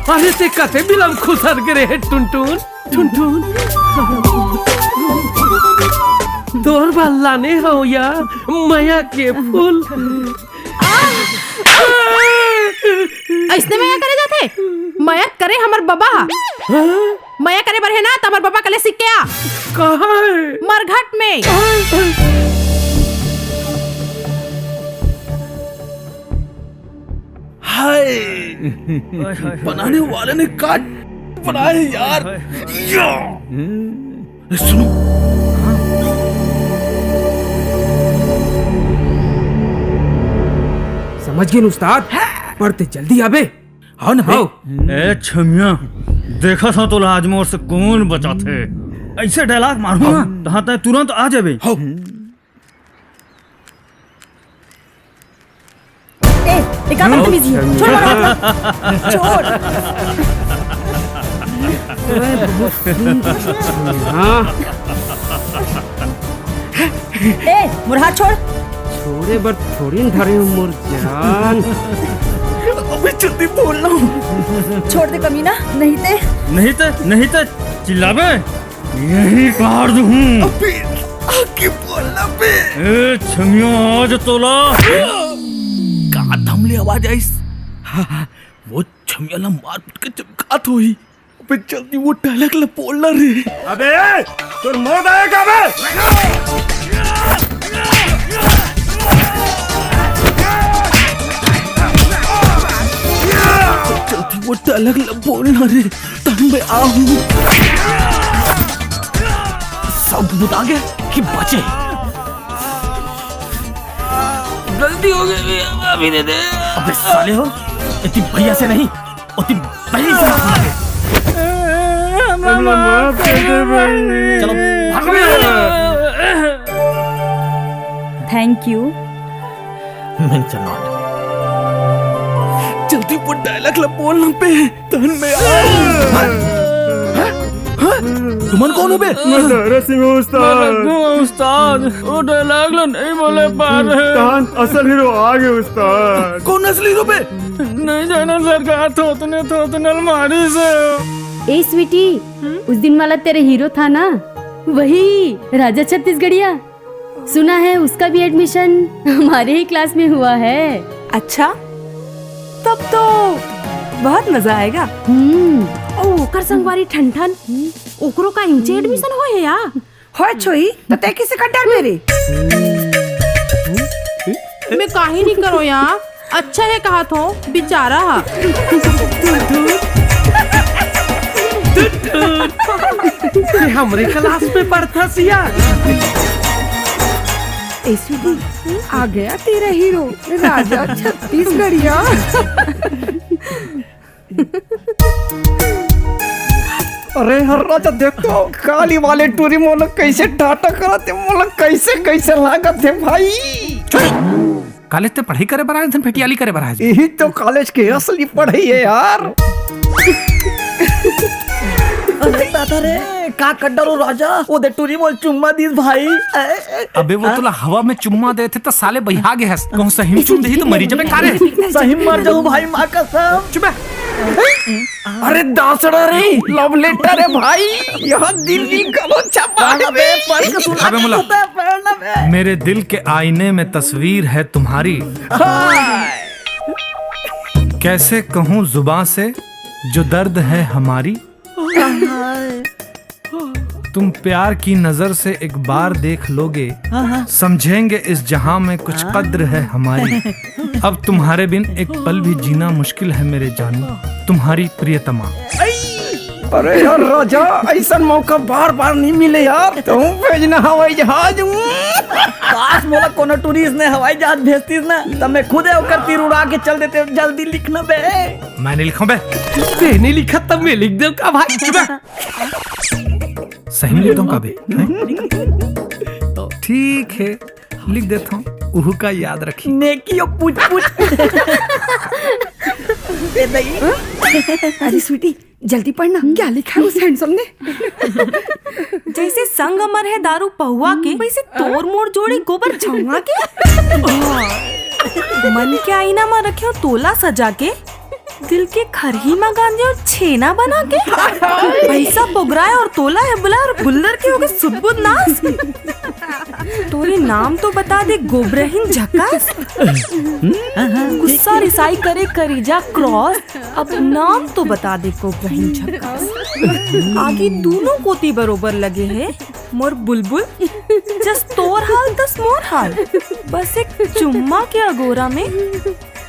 अरे ते कते बिलम खुसर गे रे टुनटुन, टुनटुन। तोर बर लाने हंव यार, मया के फूल। अइसने मया करे जाथे? मया करे हमर बबा ह। हाँ? मया करे बर हे ना, त हमर बबा कले सीख के आ। कहाँ हे? मरघट में। हाय, बनाने वाले ने का बनाए यार। या। ए, सुनो। समझ गेन उस्ताद, पर ते जल्दी आबे। हव न बे? हव। ए छमिया, देखत हंव तोला आज मोर से कोन बचाथे। अइसे dialogue मारहूं ना, तहां तैं तुरंत आ जाबे। हव। ए, ए का बदतमीजी हे? छोड़ मोर हाथ ला। छोड़। हाँ। ए, मोर हाथ छोड़। छोड़े बर थोड़ी न धरे हंव मोर जान। अबे जल्दी बोल ना। छोड़ दे कमीना, नहीं ते। नहीं ते, नहीं ते चिल्लाबे। यहीं काट दूं। अबे, आगे बोल ना बे। ए, छमिया, आज तोला। का धमली आवाज आइस? वो छमिया ला मार पीट के चमकात होही। अबे, जल्दी वो dialogue ला बोल ना रे। अबे, तोर मौत आए का बे? जल्दी वो dialogue ला बोल ना रे। तहन मैं आहूं। सब बुता गे कि बचे? गलती हो गई भैया, माफी दे दे। अबे साले हो, इतनी भैया से नहीं, उतनी बहन से माफी मांगे। मामा, माफ कर दे भाई। चलो, भागो भैया। Thank you। Mention not। जल्दी वो dialogue ला बोल ना बे। तहन मैं आ। तुमन कोन हो बे? मैं दारा सिंह हूँ, उस्ताद। मैं रघु हूँ, उस्ताद। वो dialogue ला नहीं बोले पारे। तहन असल hero आ गे, उस्ताद। कोन असली hero बे? नहीं जानंव सरकार, थोथने, थोथने ल मारिस हे। ए स्वीटी, हम्म? उस दिन वाला तेरे हीरो था ना, वही राजा छत्तीसगढ़िया। सुना है उसका भी एडमिशन हमारे ही क्लास में हुआ है। अच्छा, तब तो बहुत मजा आएगा। हम्म। ओ, ओकर संगवारी ठनठन, हम्म। ओकरो का इंचे एडमिशन होए हे या? होए होही, त तैं किसे कर डरबे रे? मैं काहे नहीं करो यार? अच्छा हे कहत हो, बिचारा हा। ये हमरे क्लास में पढ़थस या? ए स्वीटी, आ गया तेरा हीरो, राजा छत्तीसगढ़िया। अरे हर राजा, देख तो, काली वाले टूरी मोला कैसे टाटा करत हे, मोला कैसे कैसे लागत हे भाई। कॉलेज ते पढ़ाई करे बर आए, धन फेटियाली करे बर आए। यही तो कॉलेज के असली पढ़ाई है यार। अरे दादा रे, का कर डारो राजा, वो दे टूरी मोला चुम्मा दीस भाई। ए, ए, अबे वो तोला हवा में चुम्मा देथे त साले बहिया गे हस। कहूं सही में चुम देही तो मरी जबे का रे। सही में मर जाऊं भाई, माँ कसम। चुप बे। अरे दासड़ा रे, लव लेटर है भाई, यहाँ दिल्ली का वो छपा है बे। पढ़ के सुना अबे मुला। पढ़ना बे। मेरे दिल के आईने में तस्वीर है तुम्हारी। हाय। कैसे कहूँ जुबां से जो दर्द है हमारी। तुम प्यार की नजर से एक बार देख लोगे, हाँ, हाँ। समझेंगे इस जहां में कुछ हाँ। कद्र है हमारी। अब तुम्हारे बिन एक पल भी जीना मुश्किल है मेरे जानू, तुम्हारी प्रियतमा। अरे यार राजा, ऐसा मौका बार बार नहीं मिले यार। तुम भेजना हवाई जहाज। काश मोला कोनो टूरिस्ट ने हवाई जहाज भेजतीस ना, तब मैं खुद ओकर तीर उड़ा के चल देते। जल्दी लिखना बे। मैं नहीं लिखूं बे। ते नहीं लिखा तब मैं लिख दे का भाई। चुप। सही में लिख दूं का बे? ठीक है, लिख देता हूँ। उहू का याद रखी। नेकी ओ पूछ पूछ। ए दई। अरे स्वीटी, जल्दी पढ़ना, क्या लिखा है उस हैंडसम ने? जैसे संग अमर है दारू पहुआ के, वैसे तोर मोर जोड़ी गोबर छुआ के। मन के आईना में रखे हो तोला सजा के, दिल के खरही में गांधी और छेना बना के। पैसा बोगराए और तोला है बुला और गुल्लर के होगे सुदबुद नाश। तोरे नाम तो बता दे गोबरहीन झकास। गुस्सा रिसाई करे करीजा क्रॉस। अब नाम तो बता दे गोबरहीन झकास। आगी दोनों कोती बरोबर लगे है मोर बुलबुल। जस तोर हाल तस मोर हाल। बस एक चुम्मा के अगोरा में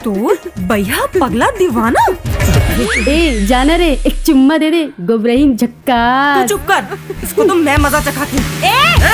तोर बइहा पगला दीवाना। ए जाना रे, एक चुम्मा दे दे गोबरहीन झक्कास। तू चुप कर, इसको तो मैं मजा चखाती हूँ। ए, ए,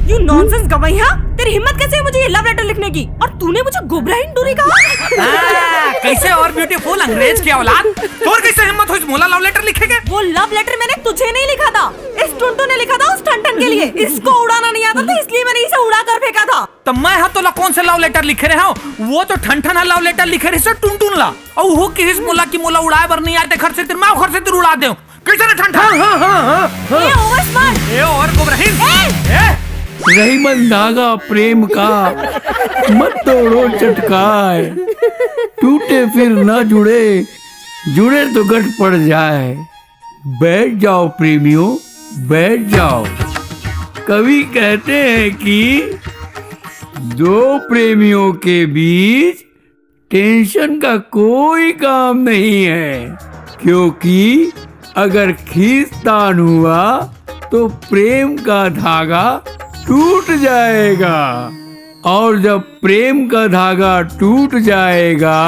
you nonsense गवैया, तेरी हिम्मत कैसे है मुझे ये लव लेटर लिखने की? और तूने मुझे गोबरहीन टूरी कहा? हाँ, कैसे और ब्यूटीफुल अंग्रेज की औलाद, तोर कैसे हिम्मत होइस मोला लव लेटर लिखे के? वो लव लेटर मैंने तुझे नहीं लिखा था, इस टुनटुन ने लिखा था उस ठनठन के लिए। इसको उड़ाना नहीं आता था, इसलिए मैंने इसे उड़ा कर फेंका था। त मैं ह तोला कौन से लव लेटर लिखे रहे हूँ? वो तो ठनठन ह लव लेटर लिखे रहिस टुनटुन ला, अउ वो किहिस मोला कि मोला उड़ाए बर नहीं आए, तेखर सेती मैं ओखर सेती उड़ा देव। कैसे रे ठनठन? हाँ, हाँ, हाँ, हाँ, हाँ। ए ओवर स्मार्ट। ए ओवर गोबरहीन। ए! ए! रही मन धागा प्रेम का, मत तोड़ो चटकाए, टूटे फिर ना जुड़े, जुड़े तो गठ पड़ जाए। बैठ जाओ प्रेमियों, बैठ जाओ। कवि कहते हैं कि दो प्रेमियों के बीच टेंशन का कोई काम नहीं है, क्योंकि अगर खींचतान हुआ तो प्रेम का धागा टूट जाएगा, और जब प्रेम का धागा टूट जाएगा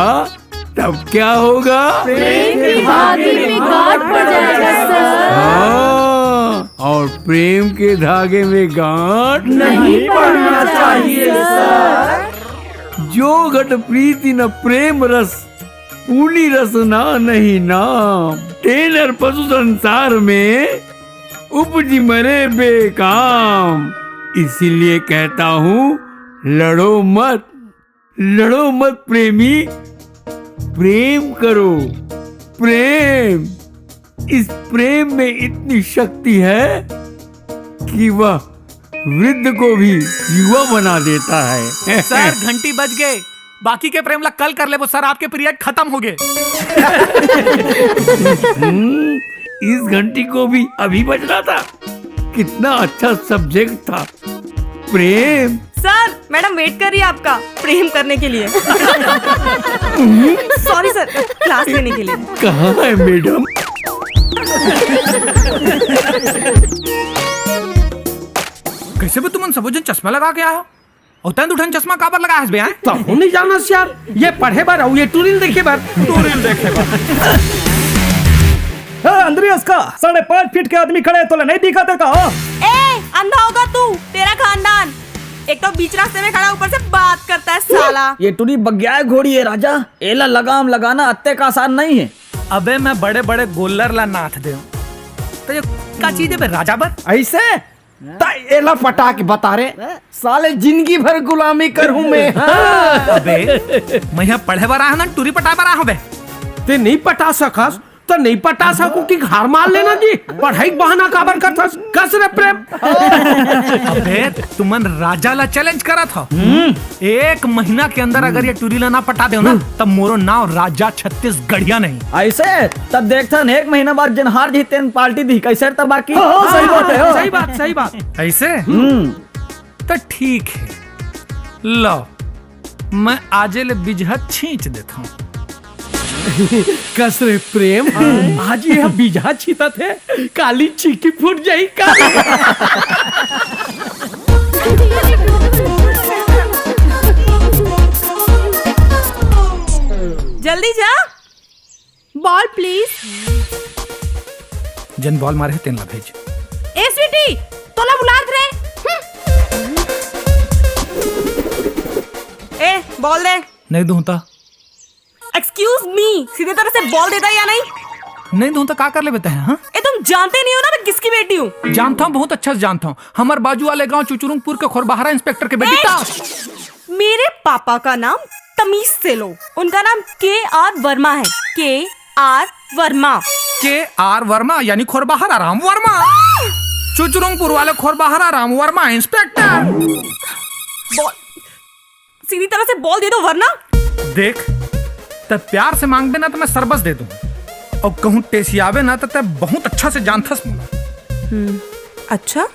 तब क्या होगा? प्रेम के धागे में गांठ पड़ जाएगा सर। हाँ, और प्रेम के धागे में गांठ नहीं पड़ना चाहिए सर। जो घट प्रीति न प्रेम रस, पूनी रस ना नहीं नाम। तेनर पशु संसार में उपजी मरे बेकाम। इसीलिए कहता हूँ, लड़ो मत, लड़ो मत प्रेमी, प्रेम करो, प्रेम। इस प्रेम में इतनी शक्ति है कि वह वृद्ध को भी युवा बना देता है। सर, घंटी बज गए, बाकी के प्रेम ला कल कर लेबो सर, आपके पीरियड खत्म हो गए। हम्म, इस घंटी को भी अभी बजना था। कितना अच्छा सब्जेक्ट था प्रेम। सर, मैडम वेट कर रही है आपका प्रेम करने के लिए। सॉरी सर, क्लास लेने के लिए। कहाँ है मैडम? कैसे भी तुमन सबो झन चश्मा लगा के आए हो? अउ तैं दू ठन चश्मा काबर लगा हस बे, हैं? तहूं नइ जानस यार, ये पढ़े बर अउ ये टूरी ल देखे बर। टूरी ल देखे बर। ए, अंदरियस का साढ़े पाँच फीट के आदमी खड़े हे, तोला नइ दिखत हे का? ए, अंधा होगा तू, तेरा खानदान। एक तो बीच रास्ते में खड़ा, ऊपर से बात करता है साला। ये टूरी बग्याय घोड़ी हे राजा, एला लगाम लगाना अतेक आसान नइ हे। अबे मैं बड़े-बड़े गोल्लर ला नाथ देंव। त ये का चीज हे बे राजा बर? अइसे? त एला पटा के बता रे, साले जिंदगी भर गुलामी करहूं मैं। हाँ। अबे, मैं इहां पढ़े बर आय हंव ना, टूरी पटाय बर आय हंव बे। तैं नइ पटा सकस, त नइ पटा सकहूं कि हार मान लेना जी। पढ़ई के बहाना काबर करथस? कस रे प्रेम। अबे, तुमन राजा ला challenge करत हव। एक महीना के अंदर अगर ये टूरी ला ना पटा देव ना, तब मोरो नांव राजा छत्तीसगढ़िया नहीं। अइसे? तब देखथन, एक महीना बाद जेन हार जही, तेन पार्टी दिही। कइसे रे तब बाकी? हाँ, हाँ, सही बात हे, हाँ। सही बात, सही बात। अइसे? हम्म। त ठीक हे, लव, मैं आजे ले बिजहा छींच देथंव। कस रे प्रेम, आज ये बिजहा छींचत हे, काली चीकी फूट जाही का? जल्दी जा। Ball please। जेन ball मारे हे, तेन ला भेज। ए स्वीटी, तोला बुलात रे। हम्म। ए, ball दे। नइ दूं त? Excuse me, सीधे तरह से ball दे दे या नहीं? नइ दूं त का कर लेबे तैं, हाँ? ए, तुम जानते नहीं हो ना मैं किसकी बेटी हूँ। जानथंव, बहुत अच्छा से जानथंव। हमर बाजू वाले गांव चुचुरुंगपुर के खोरबहरा inspector के बेटी। ए, मेरे पापा का नाम तमीज से लो, उनका नाम के आर वर्मा है। के आर वर्मा। के आर वर्मा यानी खोरबहरा राम वर्मा। चुचुरुंगपुर वाले खोरबहरा राम वर्मा inspector। Ball, सीधी तरह से ball दे दो वरना। देख, तैं प्यार से मांगबे ना त मैं सरबस दे दूं, अउ कहूं टेसियाबे ना त तैं बहुत अच्छा से जानथस मोला। हम्म, अच्छा।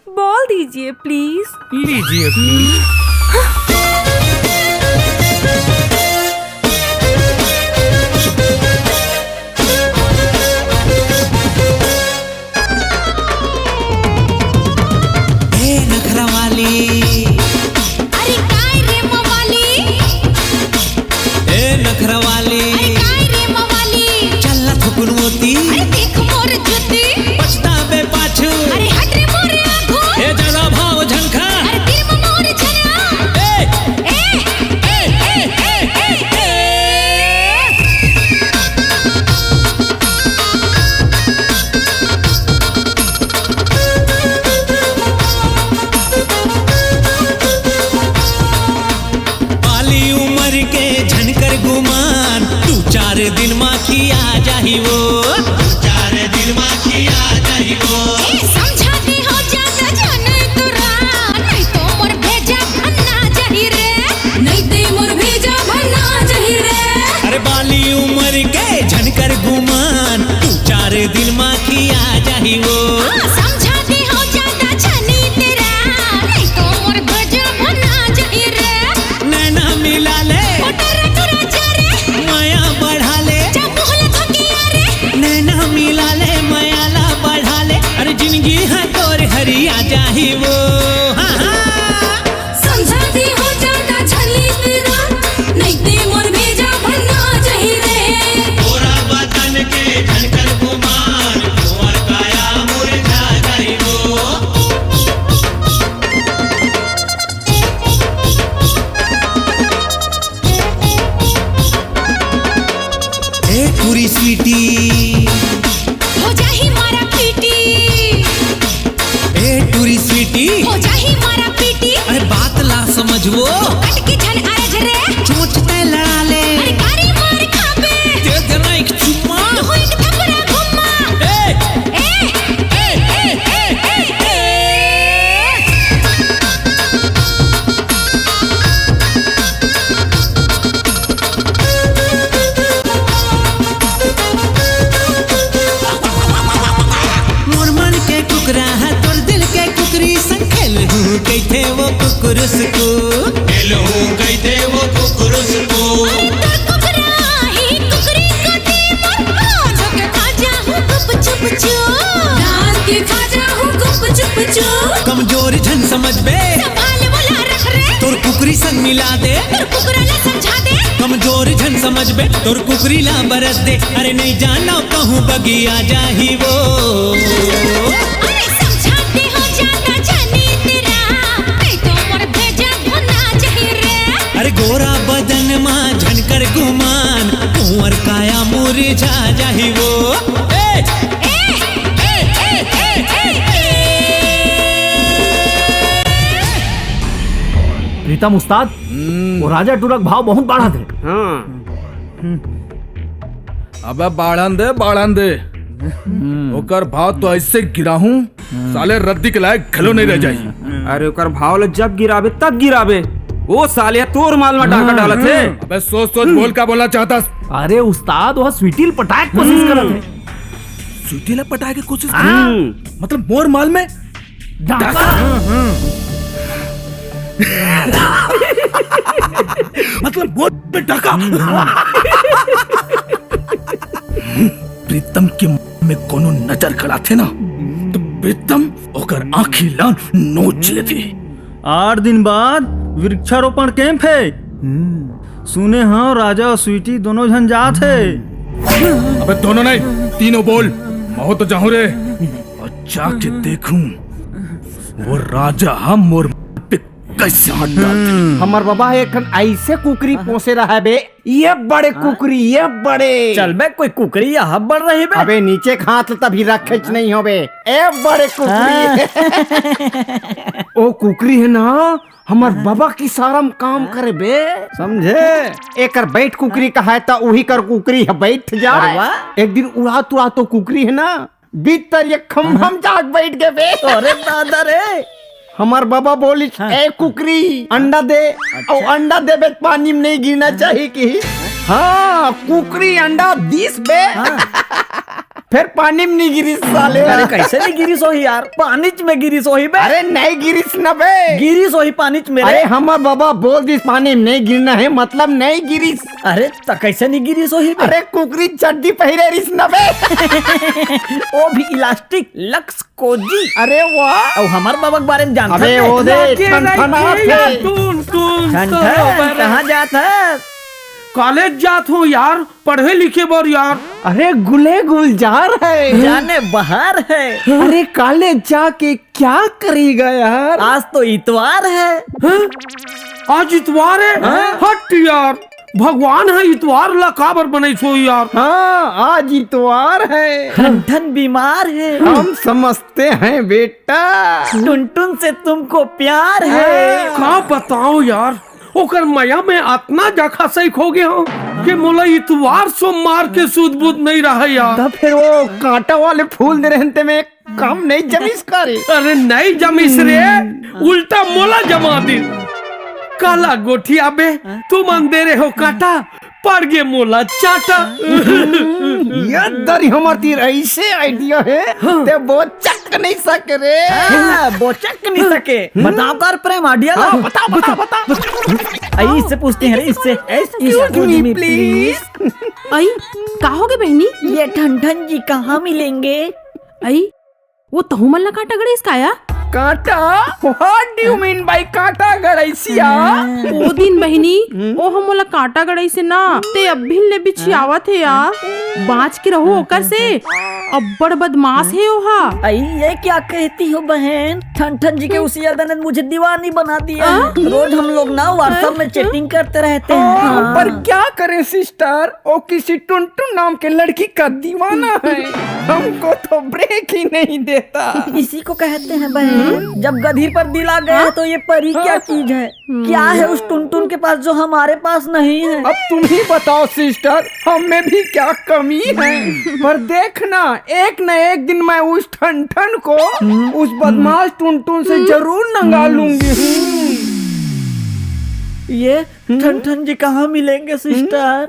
Ball दीजिए please। लीजिए please। ए नखरा वाली। अरे काय रे मवाली। ए नखरा वाली। अरे काय रे मवाली। चल ना थुकुन मोती। अरे देख मोर जूती। पछताबे पाछू। अरे हट रे मोर आगू। ए ज्यादा भाव झन खा। अरे तीर में मोर झना। ए। ए, ए, ए, ए, ए, ए। बाली उमर के झनकर गुमान, दू चार दिन मा खिया जाही वो। दू चार दिन मा खिया जाही वो। ए, समझा दे हो जादा जन तुरा, नहीं तो मोर भेजा भन्ना जाही रे। नहीं ते मोर भेजा भन्ना जाही रे। अरे बाली उमर के झनकर गुमान, दू चार दिन मा खिया जाही वो। हाँ, समझा दे हो जादा जनी तेरा, नहीं तो मोर भेजा भन्ना जाही रे। नैना मिला ले। ओ टुरा टुरा जा रे। माया बढ़ा ले। जा मुँह ला धोके आ रे। नैना मिला ले, माया ला बढ़ा ले। अरे जिंदगी हा तोर हरिया जाही वो। हाँ, हाँ। समझा दे हो जादा जनी तेरा, नहीं ते मोर भेजा भन्ना जाही रे। तोरा बदन के झनकर गुमान, तोर काया मुरझा जाही वो। ए टूरी स्वीटी। हो जाही मारा पीटी। ए टूरी स्वीटी। हो जाही मारा पीटी। अरे बात ला समझ वो। कट के झन आए झरे। चोंच तैं लड़ा ले। अरे गारी मार खाबे। दे देना एक चुम्मा। तू एक थपड़ा घुम्मा। ए। ए, ए, ए, ए, ए, ए। मोर मन के कुकरा है, तोर दिल के कुकरी संग खेलहूँ कहिथे वो कुकुरुस को। खेलहूँ कहिथे वो कुकुरुस को। अरे तोर कुकरा ही कुकरी को दे मोर, लाज के खा जाहूँ गुप चुप चुप। लाज के खा जाहूँ गुप चुप चुप। कमजोर झन समझबे। संभाल वो समझबे तोर कुकरी ला बरस दे। अरे नहीं जानो कहूँ बगिया जाही वो। अरे समझाते हो ज्यादा जानी तेरा, मैं तो पर भेजा भुना जाही रे। अरे गोरा बदन मा झनकर गुमान, कुंवर काया मुरझा जाही वो। ए! ए, ए, ए, ए, ए, ए। प्रीतम उस्ताद, वो राजा टूरा के भाव बहुत बाढ़त हे। हाँ। अबे बाढ़न दे, बाढ़न दे। ओकर भाव तो ऐसे गिराहूं, साले रद्दी के लायक घलो नहीं रह जाही। अरे ओकर भाव ल जब गिराबे तब गिराबे, वो साले तोर माल में डाका डालत हे। अबे सोच सोच बोल, का बोलना चाहता? अरे उस्ताद, वो स्वीटी ल पटाए के कोशिश करत हे। स्वीटी ल पटाए के कोशिश करत हे? मतलब मोर माल में डाका। मतलब मोर पे डाका। प्रीतम के मुंह में कोनो नजर गड़ाथे ना, तो प्रीतम ओकर आँखी ला नोच लेथे। आठ दिन बाद वृक्षारोपण कैंप हे। सुने हंव राजा अउ स्वीटी दोनों झन जात हे। अबे दोनों नहीं, तीनों बोल। महूं तो जाहूं रे। अउ जाके देखहूं वो राजा ह मोर पे कैसे हाथ डालथे। हमर बबा ह एक ठन ऐसे कुकरी पोसे रहय बे, ये बड़े कुकरी, ये बड़े। चल बे, कोई कुकरी या हब्बड़ रही बे। अबे नीचे के हाथ ल तभी रखेच नहीं होबे। ए बड़े कुकरी। ओ कुकरी हे ना, हमर बबा के इशारा म काम करे बे, समझे? एकर बैठ कुकरी कहाय त उही कर कुकरी ह बैठ जाय। अरे वाह। एक दिन उड़ात उड़ात ओ कुकरी हे ना, भीतर एक खंभा म जाके बैठ गे बे। अरे दादा रे। हमर बबा बोलिस, हाँ। ए कुकरी, अंडा दे। अच्छा। अउ अंडा देबे त पानी म नहीं गिरना चाहिए कि। हाँ, कुकरी अंडा दिस बे। हाँ। फिर पानी म नहीं गिरिस साले। अरे कैसे नहीं गिरिस होही यार, पानीच में गिरिस होही बे। अरे नहीं गिरिस न बे। गिरिस होही पानीच में रे। अरे हमर बबा बोल दिस पानी म नहीं गिरना हे, मतलब नहीं गिरिस। अरे त कैसे नहीं गिरिस होही बे? अरे कुकरी चड्डी पहिरे रिस न बे। ओ भी इलास्टिक लक्स कोजी। अरे वाह। अउ हमर बबा के बारे में जानत अबे हस? ओ दे, जाके ठन ठन रखे आत या हे। टुन टुन ठन ठन, सरोवर। कहाँ जात हस? कॉलेज जात हूँ यार, पढ़े लिखे बर यार। अरे गुले गुलजार हे। जाने बहार हे। अरे कॉलेज जाके क्या करेगा यार? आज तो इतवार हे। हाँ? आज इतवार हे? हाँ? हट यार, भगवान ह इतवार ला काबर बनइस होही यार? हाँ, आज इतवार हे। ठन ठन बीमार हे। हम समझते हैं बेटा। टुनटुन से तुमको प्यार हे। का बताओं यार, ओकर मया में अतना जाखा सही खो गे हंव कि मोला इतवार सोमवार के सुध बुध नहीं रहय यार। त फिर वो कांटा वाले फूल दे रहेन ते में काम नहीं जमिस का रे? अरे नहीं जमिस रे, उल्टा मोला जमा दिस। काला गोठियाबे, तुमन दे रहे हो कांटा, पड़ गे मोला चांटा। ये दरी हमर तीर ऐसे आइडिया हे, हाँ। ते बोचक नहीं सके रे। हाँ, बोचक नहीं सके। बताओ कर प्रेम आइडिया ला। हाँ, बता, बता, बता। अई, इससे पूछते हैं रे, इससे। Excuse me, please। अई, का होगे बहिनी? ये ठन ठन जी कहाँ मिलेंगे? अई, वो तहू मन ला कांटा गड़इस का या? कांटा? What do you mean by कांटा गड़इस या? ओ दिन बहिनी, ओ ह मोला कांटा गड़इस हे ना, ते अभिन ले बिछियावत हे या। बांच के रहू ओकर से, अब्बड़ बदमाश हे ओहा। अई, ये क्या कहती हो बहन? ठन ठन जी के उस यादव ने मुझे दीवानी बना दिया है। रोज हम लोग ना WhatsApp में chatting करते रहते हैं। हाँ, पर क्या करें सिस्टर, वो किसी टुनटुन नाम के लड़की का दीवाना है। हमको तो ब्रेक ही नहीं देता। इसी को कहते हैं बहन, जब गधी पर दिल आ गया तो ये परी क्या चीज है? क्या है उस टुनटुन के पास जो हमारे पास नहीं है? अब तुम ही बताओ सिस्टर, हम में भी क्या कमी है? पर देखना, एक न एक दिन मैं उस ठन ठन को उस बदमाश टुनटुन से जरूर नंगा लूंगी। ये ठन ठन जी कहाँ मिलेंगे सिस्टर?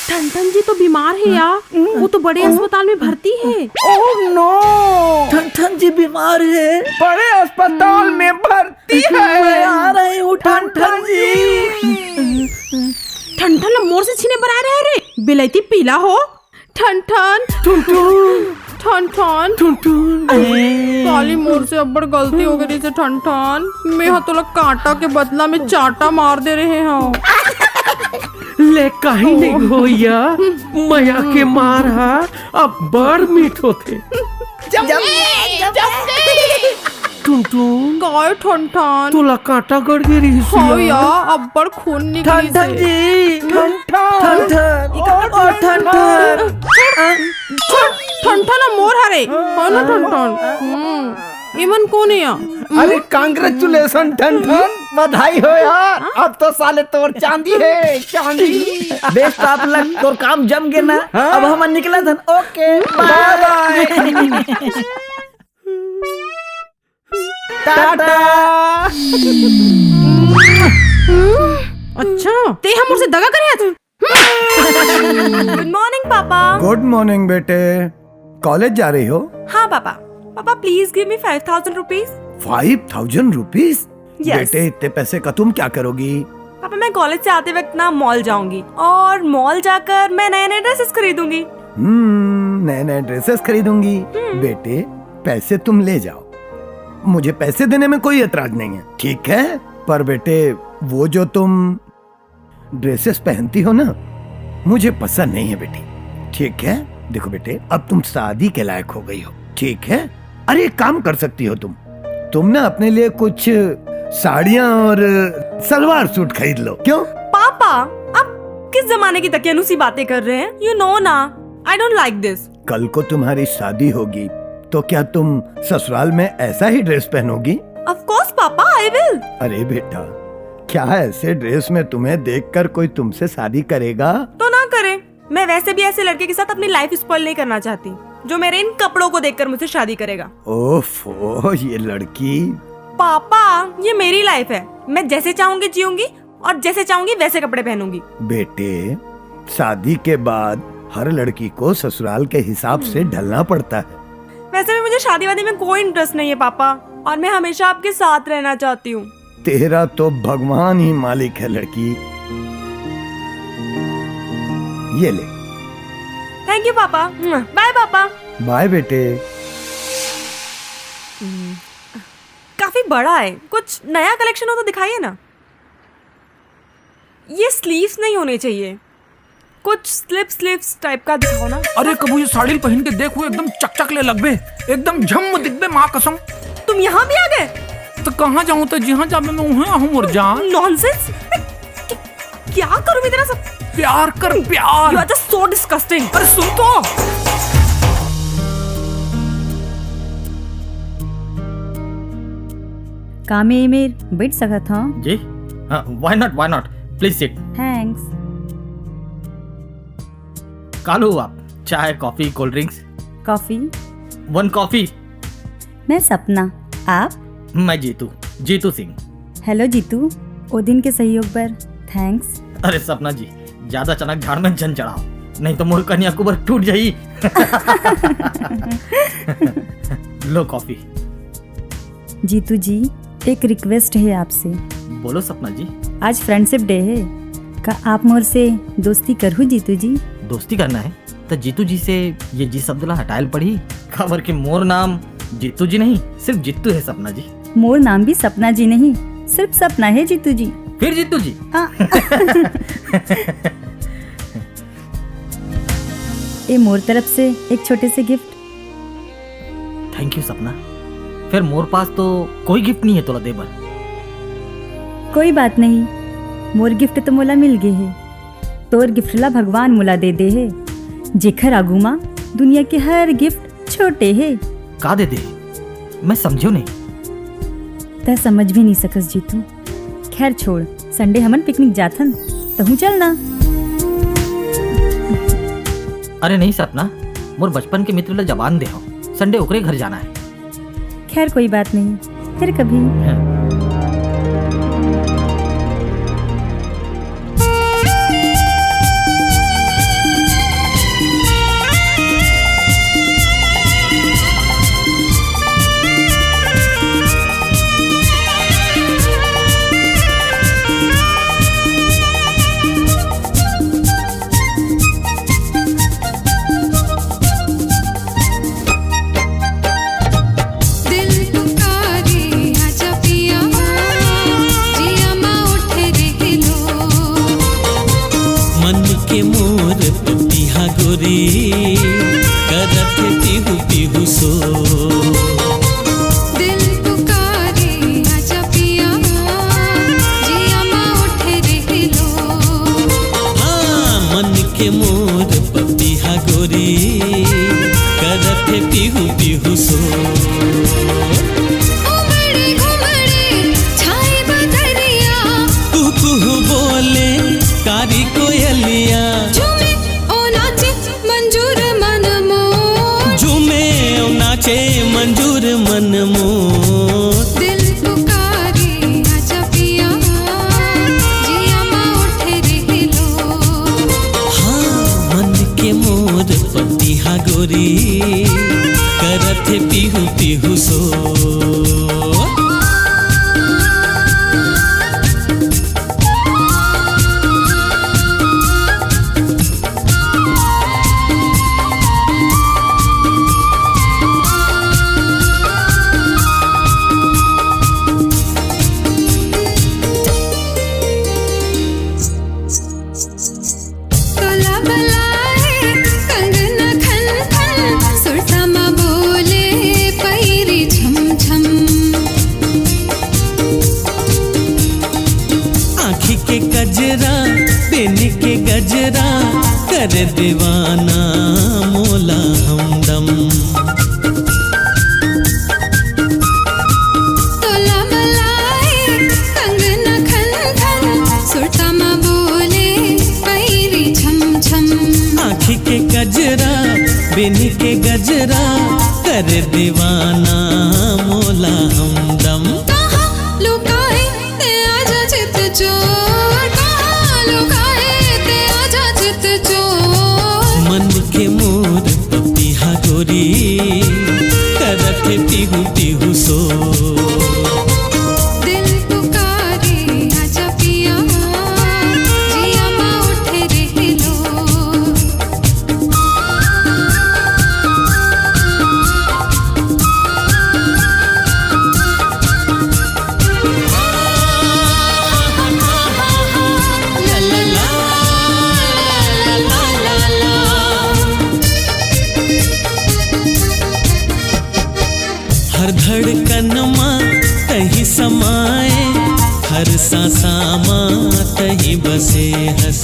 ठन ठन जी तो बीमार हे या, वो तो बड़े अस्पताल में भर्ती हे। Oh no! ठन ठन जी बीमार हे। बड़े अस्पताल में भर्ती हे। मैं आ रही हूँ ठन ठन जी। ठन ठन ला मोर से छीने बर आए रहे रे, बिलैती पीला हो। ठन ठन। टुनटुन। ठन ठन। टुनटुन। काली मोर से अब्बड़ गलती हो गई से ठन ठन। मैं ह तोला कांटा के बदला में चांटा मार दे रहे हंव। ले, काही नहीं होइया, मया के मार हा अब्बड़ मीठ होथे। टुनटुन, काय ठनठन? तोला कांटा गड़ गे रिहिस हव या? या, अब्बड़ खून निकलिस हे। जी, ठनठन। ठनठन। ओ, ठनठन। ठनठन मोर हरे, हो ना ठनठन? हम्म। एमन कोन हे या? अरे, congratulation ठनठन, बधाई हो यार, अब तो साले तोर चांदी हे, चांदी। Best of luck, तोर काम जम गे ना। हाँ। अब हमन निकलत हन, OK, bye bye। टाटा। अच्छा, ते हमर से दगा करे आज? Good morning papa. Good morning बेटे, कॉलेज जा रही हो? हाँ papa. Papa, please give me five thousand rupees। Five thousand rupees? Yes। बेटे, इतने पैसे का तुम क्या करोगी? पापा, मैं कॉलेज से आते वक्त ना मॉल जाऊंगी और मॉल जाकर मैं नए नए ड्रेसेस खरीदूंगी। हम्म, नए नए ड्रेसेस खरीदूंगी। हम्म। बेटे, पैसे तुम ले जाओ, मुझे पैसे देने में कोई एतराज नहीं है, ठीक है? पर बेटे, वो जो तुम ड्रेसेस पहनती हो ना, मुझे पसंद नहीं है बेटी। ठीक है, देखो बेटे, अब तुम शादी के लायक हो गई हो, ठीक है? अरे, एक काम कर सकती हो तुम, तुम ना अपने लिए कुछ साड़ियाँ और सलवार सूट खरीद लो। क्यों? पापा, आप किस जमाने की दकियानूसी बातें कर रहे हैं? You know ना, I don't like this। कल को तुम्हारी शादी होगी तो क्या तुम ससुराल में ऐसा ही ड्रेस पहनोगी? Of course पापा, I will। अरे बेटा, क्या ऐसे ड्रेस में तुम्हें देखकर कोई तुमसे शादी करेगा? तो ना करे, मैं वैसे भी ऐसे लड़के के साथ अपनी लाइफ स्पॉइल नहीं करना चाहती जो मेरे इन कपड़ों को देखकर मुझसे शादी करेगा। ओफो, ये लड़की। पापा, ये मेरी लाइफ है, मैं जैसे चाहूंगी जीऊंगी और जैसे चाहूंगी वैसे कपड़े पहनूंगी। बेटे, शादी के बाद हर लड़की को ससुराल के हिसाब से हम्म। ढलना पड़ता है। वैसे भी मुझे शादी वादी में कोई इंटरेस्ट नहीं है पापा, और मैं हमेशा आपके साथ रहना चाहती हूँ। तेरा तो भगवान ही मालिक है लड़की। ये ले। Thank you papa. Bye papa. Bye बेटे। हम्म, काफी बड़ा है, कुछ नया कलेक्शन हो तो दिखाइए ना। ये स्लीव्स नहीं होने चाहिए, कुछ स्लिप स्लीव्स टाइप का दिखाओ ना। अरे कभू ये साड़ी पहन के देख, वो एकदम चकचक ले लगबे, एकदम झम दिखबे, माँ कसम। तुम यहाँ भी आ गए? तो कहाँ जाऊँ, तो जहाँ जाबे मैं वहाँ हूँ, और जान। नॉनसेंस। क्या करूँ मैं तेरा सब? प्यार कर, प्यार। You are just so disgusting। अरे सुन तो। का मैं एमेर बइठ सकत हंव? जी? हाँ, why not, why not? Please sit। Thanks. का लो आप? चाय, कॉफी, कोल्ड ड्रिंक्स? कॉफी। वन कॉफी। मैं सपना, आप? मैं जीतू, जीतू सिंह। हेलो जीतू, ओ दिन के सहयोग बर थैंक्स। अरे सपना जी, ज्यादा चनक झाड़ में झन चढ़ाव, नहीं तो मोर कन्याकुबर टूट जाही। लो कॉफी। जीतू जी, एक रिक्वेस्ट हे आपसे। बोलो सपना जी। आज फ्रेंडशिप डे हे, का आप मोर से दोस्ती करहू जीतू जी? दोस्ती करना हे त जीतू जी से ये जी शब्द ला हटाए ल पड़ही, काबर कि मोर नाम जीतू जी नहीं, सिर्फ जीतू हे सपना जी। मोर नाम भी सपना जी नहीं, सिर्फ सपना हे जीतू जी। फिर जीतू जी? हाँ। ए मोर तरफ से एक छोटे से गिफ्ट। थैंक यू सपना। फेर मोर पास तो कोई गिफ्ट नहीं हे तोला दे बर। कोई बात नहीं, मोर गिफ्ट तो मोला मिल गे हे। तोर गिफ्ट ला भगवान मोला दे दे हे, जेखर आगू मा दुनिया के हर गिफ्ट छोटे हे। का दे दे हे? मैं समझेव नहीं। तै समझ भी नहीं सकस जीतू। खैर छोड़, संडे हमन पिकनिक जाथन, तहूँ चलना। अरे नहीं सपना, मोर बचपन के मित्र ला जबान दे हव, संडे ओकरे घर जाना हे। खैर कोई बात नहीं, फिर कभी। हाँ। गोरी, करत हे पीहू पीहू सो। दिल पुकारे आजा पिया, जिया मा उठे रह लो। हाँ, मन के मोर पपिहा गोरी, करत हे पीहू पीहू सो। उमड़े घुमड़े छाई बदरिया, कुहू कुहू बोले कारी कोयलिया। झूमे ओ नाचे मंजूर मन मोर। झूमे ओ नाचे मंजूर मन मोर। दिल पुकारे आजा पिया, जिया मा उठे रह लो। हाँ, मन के मोर पपिहा गोरी, करत हे पीहू पीहू सो। तोला बलाए कंगना खन खन, सुरता म बोले पैरी झम झम। आँखी के कजरा, बेनी के गजरा, कर दीवाना मोला हमदम। तोला बलाए कंगना खन खन, सुरता म बोले पैरी झम झम। आँखी के कजरा, बेनी के गजरा, कर दीवाना मोला हमदम। कहाँ लुकाए ते आजा चित चोर, कहाँ लुकाए ते आजा चित चोर। मन के मोर पपिहा गोरी, करत हे पीहू पीहू सो। दिल पुकारे आजा पिया, जिया मा उठे रह लो। हर धड़कन मा तहीं समाए, हर सांसा मा तहीं बसे हस।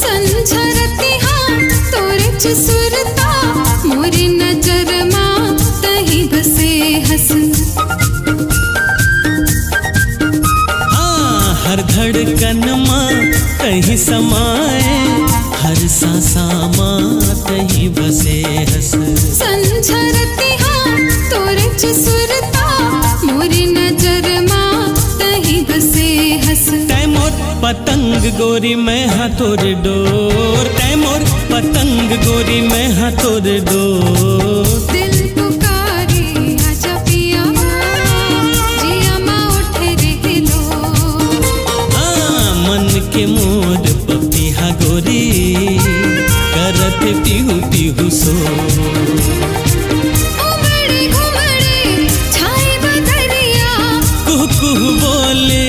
संझरती हाँ तोरे च सुरता, मोरे नजर मा तहीं बसे हस। हाँ, हर धड़कन मा तहीं समाए, हर सांसा मा तहीं बसे हस। संझरती हाँ तोरे च सुरता, मोरे नजर मा तहीं बसे हस। तै मोर पतंग गोरी, मैं हा तोर डोर, तै मोर पतंग गोरी, मैं हा तोर डोर। दिल पुकारे आजा पिया, जिया मा उठे रह लो। हाँ, मन के मोर पपिहा गोरी, करत पीहू पीहू सो। उमड़े घुमड़े छाई बदरिया, कुहू कुहू बोले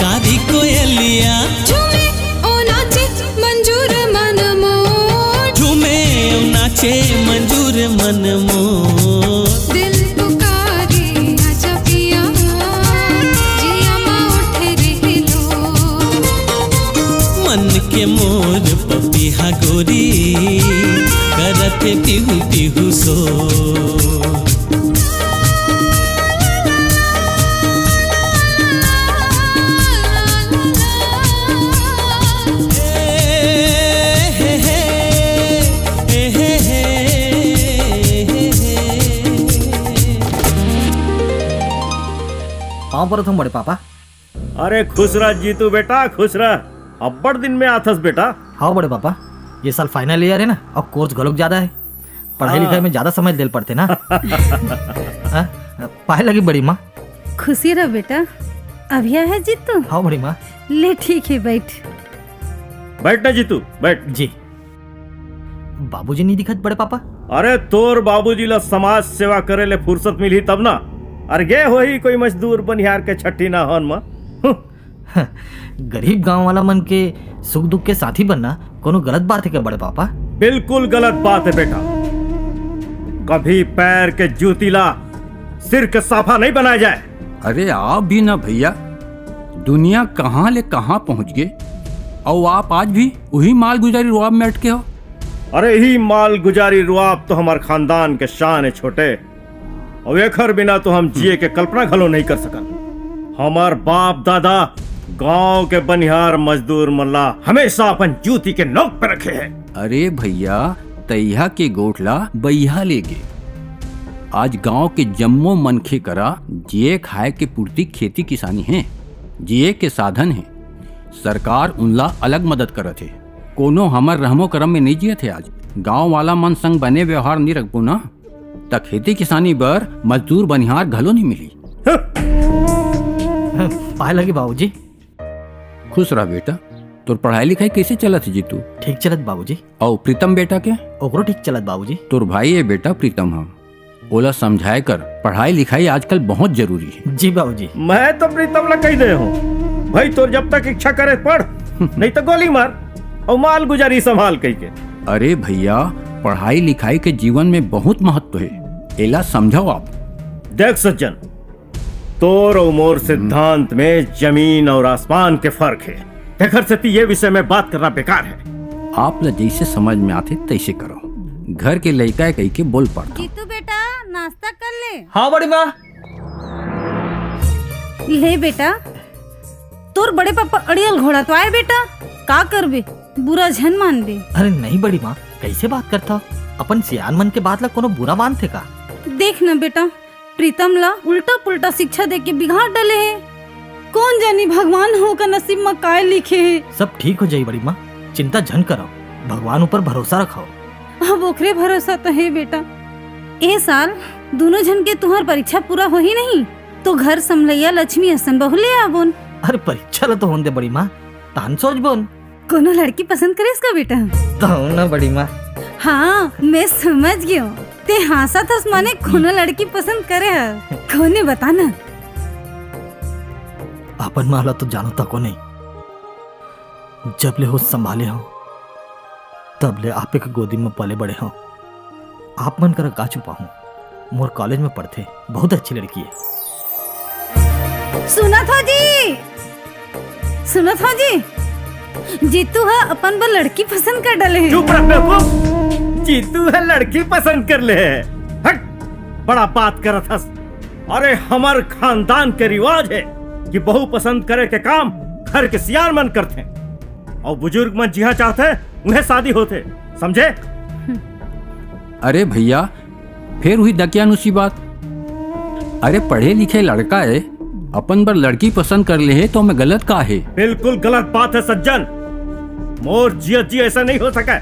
कारी कोयलिया। झूमे ओ नाचे मंजूर मन मोर। झूमे ओ नाचे मंजूर मन मोर। दिल पुकारे आजा पिया, जिया मा उठे रह लो। मन के मोर पपिहा गोरी, करत पीहू पीहू सो। पाँव परत हूँ बड़े पापा। अरे खुश रह जीतू बेटा, खुश रह। अब्बड़ दिन में आथस बेटा। हाँ बड़े पापा, ये साल final year है ना, और course घलोक ज्यादा है, पढ़ाई हाँ। लिखाई में ज्यादा समय देल पड़थे ना। हाँ? पाए लगी बड़ी माँ। खुशी रह बेटा, अभी आए है जीतू। हाँ बड़ी माँ। ले ठीक है, बैठ। बैठ ना जीतू, बैठ। जी। बाबूजी नहीं दिखत बड़े पापा? अरे तोर बाबूजी ला समाज सेवा करे ले फुर्सत मिलही तब ना। अरे गे होही कोई मजदूर बनिहार के छट्ठी नाहन म। हम्म, गरीब गांव वाला मन के सुख दुख के साथी बनना कोनो गलत बात हे का बड़े पापा? बिल्कुल गलत बात हे बेटा। कभी पैर के जूती ला सिर के साफा नहीं बनाया जाए। अरे आप भी ना भैया, दुनिया कहाँ ले कहाँ पहुँच गे, अउ आप आज भी उही मालगुजारी रुआब में अटके हो। अरे, इही मालगुजारी रुआब तो हमर खानदान के शान हे छोटे, अउ एखर बिना तो हम जिए के कल्पना घलो नहीं कर सकन। हमर बाप दादा गांव के बनिहार मजदूर मन ला हमेशा अपन जूती के नोक पे रखे हे। अरे भैया, तैहा के गोठ ला बइहा ले गे। आज गांव के जम्मो मनखे करा जिए खाए के पूर्ति खेती किसानी हे, जिए के साधन हे। सरकार उनला अलग मदद करत हे। कोनो हमर रहमो करम में नइ जियत हे। आज गांव वाला मन संग बने व्यवहार नइ रखबो ना, त खेती किसानी बर मजदूर बनिहार घलो नइ मिली। पाए लगे बाबूजी। खुश रह बेटा। तोर पढ़ाई लिखाई कइसे चलत हे जीतू? ठीक चलत बाबूजी। अउ प्रीतम बेटा के? ओकरो ठीक चलत बाबूजी। तोर भाई हे बेटा प्रीतम ह, ओला समझाए कर, पढ़ाई लिखाई आजकल बहुत जरूरी हे। जी बाबूजी। मैं तो प्रीतम ला कहि दे हूँ, भाई तोर जब तक इच्छा करे पढ़, नहीं तो गोली मार, अउ मालगुजारी संभाल कहिके। अरे भैया, पढ़ाई लिखाई के जीवन में बहुत महत्व हे, एला समझाओ आप। देख सज्जन, तोर अउ मोर सिद्धांत में जमीन अउ आसमान के फर्क हे, तेखर सेती ये विषय में बात करना बेकार हे। आप ला जइसे समझ में आथे तइसे करो। घर के लइका हे कहिके बोल पड़थव। जीतू बेटा, नाश्ता कर ले। हाँ बड़ी माँ। ले बेटा, तोर बड़े पापा अड़ियल घोड़ा तो आए बेटा, का करबे, बुरा झन मानबे। अरे नहीं बड़ी माँ, कइसे बात करथव? अपन सियान मन के बात ला कोनो बुरा मानथे का? देख न बेटा, प्रीतम ला उल्टा पुल्टा शिक्षा देके बिगाड़ डले हे। कोन जानी भगवान ह ओकर नसीब म काय लिखे हे। सब ठीक हो जाही बड़ी माँ, चिंता झन करव, भगवान ऊपर भरोसा रखव। अब ओकरे भरोसा तो हे बेटा। ए साल दूनों झन के तुंहर परीक्षा पूरा होही नहीं, तो घर संभलइया लक्ष्मी असन बहू ले आबोन। अरे परीक्षा ला तो होन दे बड़ी माँ, तहन सोचबोन। कोनो लड़की पसंद करेस का बेटा? तहु ना बड़ी माँ। हाँ, मैं समझ गयो। ते हाँसत हस माने कोनो लड़की पसंद करे ह। कोने बता ना। अपन माँ ला तो जानो तको नहीं। जब ले होश संभाले हव, तब ले आपे के गोदी में पले बड़े हव। आप मन करा का छुपाहूँ, मोर कॉलेज में पढ़थे, बहुत अच्छी लड़की हे। सुनत हो जी, सुनत हो जी, जीतू ह अपन बर लड़की पसंद कर डले हे। चुप रह बेवकूफ, जीतू ह लड़की पसंद कर ले हे। हट, बड़ा बात करत हस। अरे हमर खानदान के रिवाज हे कि बहू पसंद करे के काम घर के सियान मन करथे, अउ बुजुर्ग मन जिहाँ चाहथे उहें शादी होथे, समझे? अरे भैया, फेर उही दकियानूसी बात। अरे पढ़े लिखे लड़का हे, अपन बर लड़की पसंद कर ले हे तो ओमे गलत का हे? बिल्कुल गलत बात हे सज्जन, मोर जियत जी अइसा नहीं हो सके।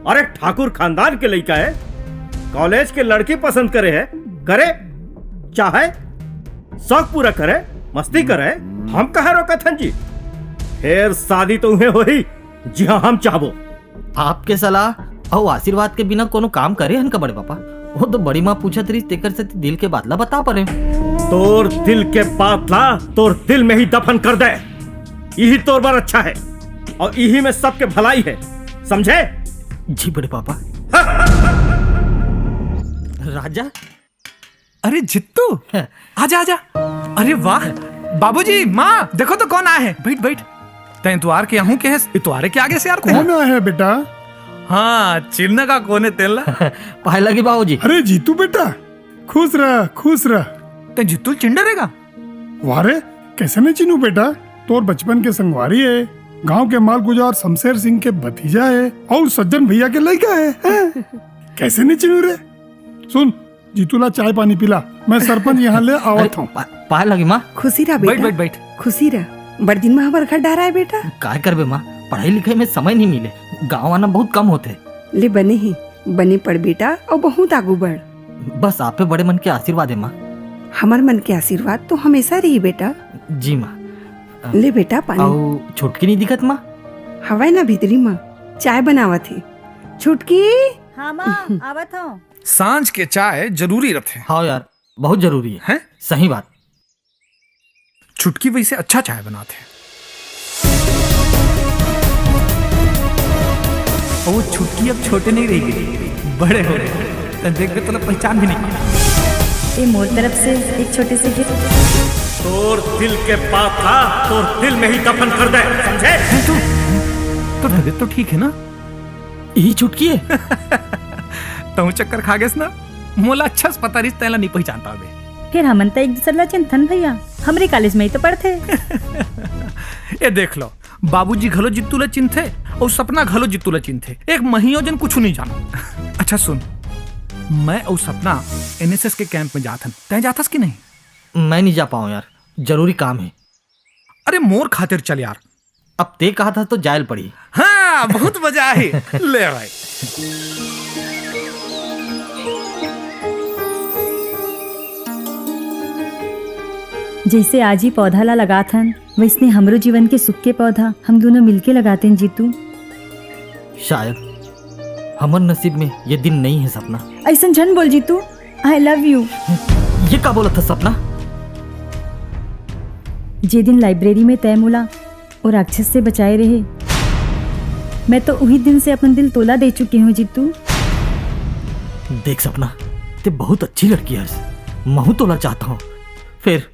अरे ठाकुर खानदान के लइका हे, कॉलेज के लड़की पसंद करे हे, करे, चाहे शौक पूरा करे, मस्ती करे, हम कहाँ रोकत हन जी? फेर शादी तो उहें होही जिहाँ हम चाहबो। आपके सलाह अउ आशीर्वाद के बिना कोनो काम करे हन का बड़े पापा? वो तो बड़ी माँ पूछत रहिस, तेकर सेती दिल के बात ला बता परे। तोर दिल के बात ला तोर दिल में ही दफन कर दे, इही तोर बर अच्छा हे अउ इही में सबके भलाई हे, समझे? जी बड़े पापा। राजा। अरे जित्तू, आजा, आजा। अरे वाह, बाबूजी, माँ, देखो तो कौन आए हे। बैठ, बैठ। तैं इतवार के आहूँ केहेस, इतवारे के आगे से यार। कौन आए हे बेटा? हाँ, चिन्ह का कोने तेला। पाए लगी बाबूजी। अरे जीतू बेटा, खुश रह, खुश रह। तैं जित्तू ल चिन्ह डरेगा? वाह रे, कैसे नहीं चिन्हूं बेटा, तोर बचपन के संगवारी हे, गांव के मालगुजार शमशेर सिंह के भतीजा हे अउ सज्जन भैया के लइका हे, हैं? कैसे नहीं चिन्हूं रे? सुन, जीतू ला चाय पानी पिला, मैं सरपंच यहाँ ले आवत हूँ। पा-, पाए लगी माँ। खुशी रह बैठ, बेटा। बैठ, बैठ। खुशी रह। बड़ दिन में हमर घर डहराए बेटा। काय करबे माँ, पढ़ाई लिखाई में समय नहीं मिले, गाँव आना बहुत कम होथे। ले बने ही, बने पढ़ बेटा, अउ बहुत आगू बढ़। बस आपे बड़े मन के आशीर्वाद हे माँ। हमर मन के आशीर्वाद तो हमेशा रही बेटा। जी माँ। ले बेटा पानी। अउ छुटकी नहीं दिखत माँ? हवय ना भीतरी माँ, चाय बनावत हे। छुटकी। हाँ माँ, आवत हूँ। सांझ के चाय जरूरी रथे। हाँ यार, बहुत जरूरी हे। हैं? सही बात। छुटकी वइसे अच्छा चाय बनाथे। वो छुटकी अब छोटे नहीं रहेगी, बड़े हो रहे हैं। तैं देखबे, तोला पहचान भी नहीं पाना। ये मोर तरफ से एक छोटे से गिफ्ट। तोर दिल के बात ला तोर दिल में ही दफन कर दे, समझे? तोर तबीयत तो ठीक है ना? यही छुटकी है। तहूँ चक्कर खा गेस ना? मोला अच्छा से पता रहिस, तैं ला नहीं पहचान पाबे। फिर हमन त एक दूसर ला चिन्हथन भैया, हमरे कॉलेज में ही तो पढ़थे। ये देख लो, बाबूजी घलो जीतू ला चिन्हथे अउ सपना घलो जीतू ला चिन्हथे। एक महियो जन कुछु नहीं जानो। अच्छा सुन, मैं अउ सपना एनएसएस के कैंप में जाथन, तैं जाथस कि नहीं? मैं नहीं जा पाऊँ यार, जरूरी काम है। अरे मोर खातिर चल यार। अब तैं कहा था तो जायल पड़ी। हाँ, बहुत मजा आही। ले भाई। जैसे आज ही पौधा ला लगाथन, वैसने हमरो जीवन के सुख के पौधा हम दोनों मिलके लगातेन जीतू। शायद हमर नसीब में ये दिन नहीं है सपना। ऐसन झन बोल जीतू, I love you। ये का बोलत हस सपना? जे दिन लाइब्रेरी में तैं मोला ओ राक्षस से बचाए रहे, मैं तो उही दिन से अपन दिल तोला दे चुके हूँ जीतू। देख सपना, तैं बहुत अच्छी लड़की हस, महूँ तोला चाहत हूँ। फिर?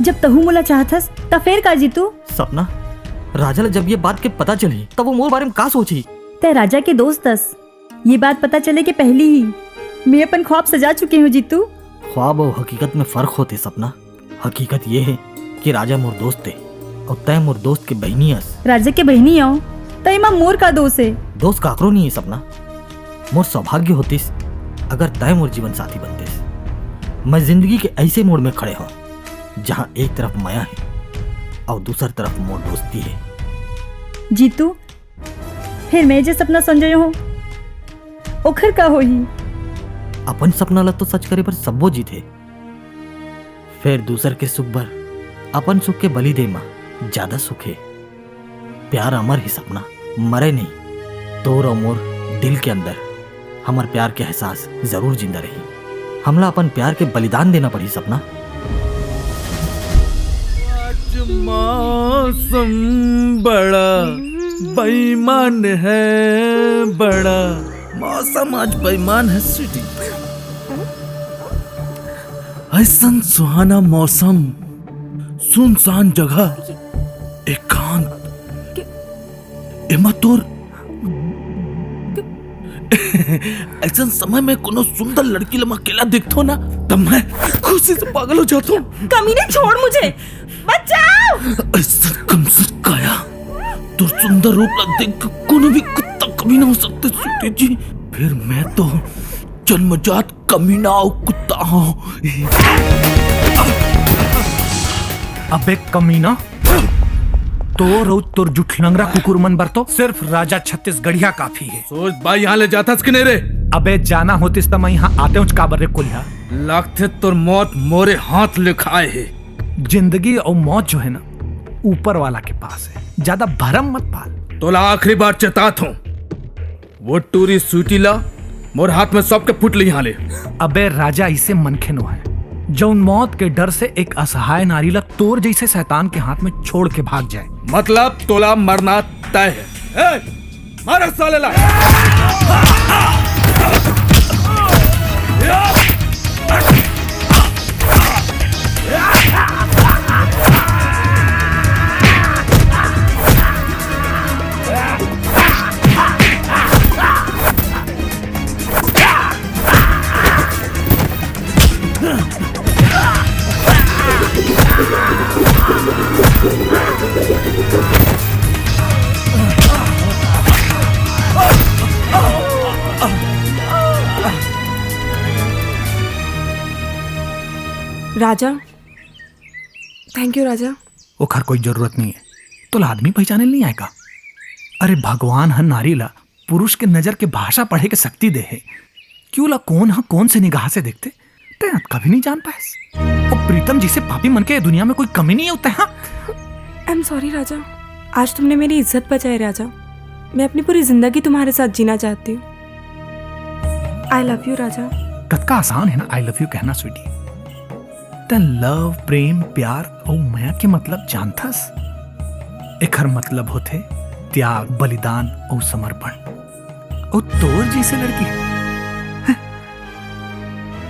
जब तहूँ मोला चाहत हस, त फेर का जीतू? सपना, राजा ला जब ये बात के पता चलही, तब वो मोर बारे में का सोचही? तैं राजा के दोस्त हस, ये बात पता चले के पहली ही मैं अपन ख्वाब सजा चुके हूँ जीतू। ख्वाब अउ हकीकत में फर्क होथे सपना। हकीकत ये है कि राजा मोर दोस्त हे अउ तैं मोर दोस्त के बहिनी अस। राजा के बहिनी अव, त एमा मोर का दोष है? दोष काकरो नहीं है सपना। मोर सौभाग्य होतिस अगर तैं मोर जीवन साथी बनतेस। मैं जिंदगी के ऐसे मोड़ में खड़े हूँ जहाँ एक तरफ मया है अउ दूसर तरफ मोर दोस्ती है। जीतू, फिर मैं जे सपना संजोए हूँ, ओखर का होही? अपन सपना ला तो सच करे बर सब्बो जीथे, फेर दूसर के सुख बर अपन सुख के बलि दे म जादा सुख हे। प्यार अमर ही सपना, मरे नहीं। तोर अउ मोर दिल के अंदर हमर प्यार के एहसास जरूर जिंदा रही। हमला अपन प्यार के बलिदान देना पड़ही सपना। आज मौसम बड़ा बेईमान है, बड़ा मौसम आज बेईमान है स्वीटी। ऐसन सुहाना मौसम, सुनसान जगह, एकांत, एमा तोर ऐसन समय में कोनो सुंदर लड़की ला मैं अकेला देखथों ना, तब मैं खुशी से पागल हो जाथों। कमीने, छोड़ मुझे, बचाओ। ऐसन कमजोर काया, तोर सुंदर रूप ला देख के कोनो भी कुत्ता कमीना हो सकथे स्वीटी जी। फिर मैं तो जन्मजात कमीना अउ कुत्ता हूँ। अबे कमीना, तोर अउ तोर जुठलंगरा कुकुर मन बर तो सिर्फ राजा छत्तीसगढ़िया काफी है। सोच भाई, यहाँ ले जाथस कि नहीं रे? अबे जाना होतिस त मैं यहाँ आतेंव काबर रे कोलिहा। लगथे तोर मौत मोरे हाथ लिखाए है। जिंदगी अउ मौत जो है ना, ऊपर वाला के पास है, ज्यादा भरम मत पाल। तोला आखिरी बार चेतात हूँ, वो टूरी स्वीटी ला मोर हाथ में सौंप के फुट ले यहाँ ले। अबे राजा, इसे मनखे नो है, जौन मौत के डर से एक असहाय नारी ला तोर जैसे शैतान के हाथ में छोड़ के भाग जाए। मतलब तोला मरना तय है। ए, मारो साले ला। राजा, thank you राजा। ओखर कोई जरूरत नहीं है। तोला आदमी पहचाने नहीं आएगा। अरे, भगवान ह नारी ला पुरुष के नजर के भाषा पढ़े के शक्ति दे हे कि ओला कोन ह कोन से निगाह से देखथे, तैं अतका भी नहीं जान पाएस। ओ प्रीतम जैसे पापी मन के दुनिया में कोई कमी नहीं है, तैं ह। I'm sorry राजा, आज तुमने मेरी इज्जत बचाई राजा। मैं अपनी पूरी जिंदगी तुम्हारे साथ जीना चाहती हूँ। I love you राजा। कतका आसान है ना I love you कहना स्वीटी। तैं love, प्रेम, प्यार अउ मया के मतलब जानथस? एखर मतलब होथे त्याग, बलिदान अउ समर्पण। वो तोर जइसे लड़की।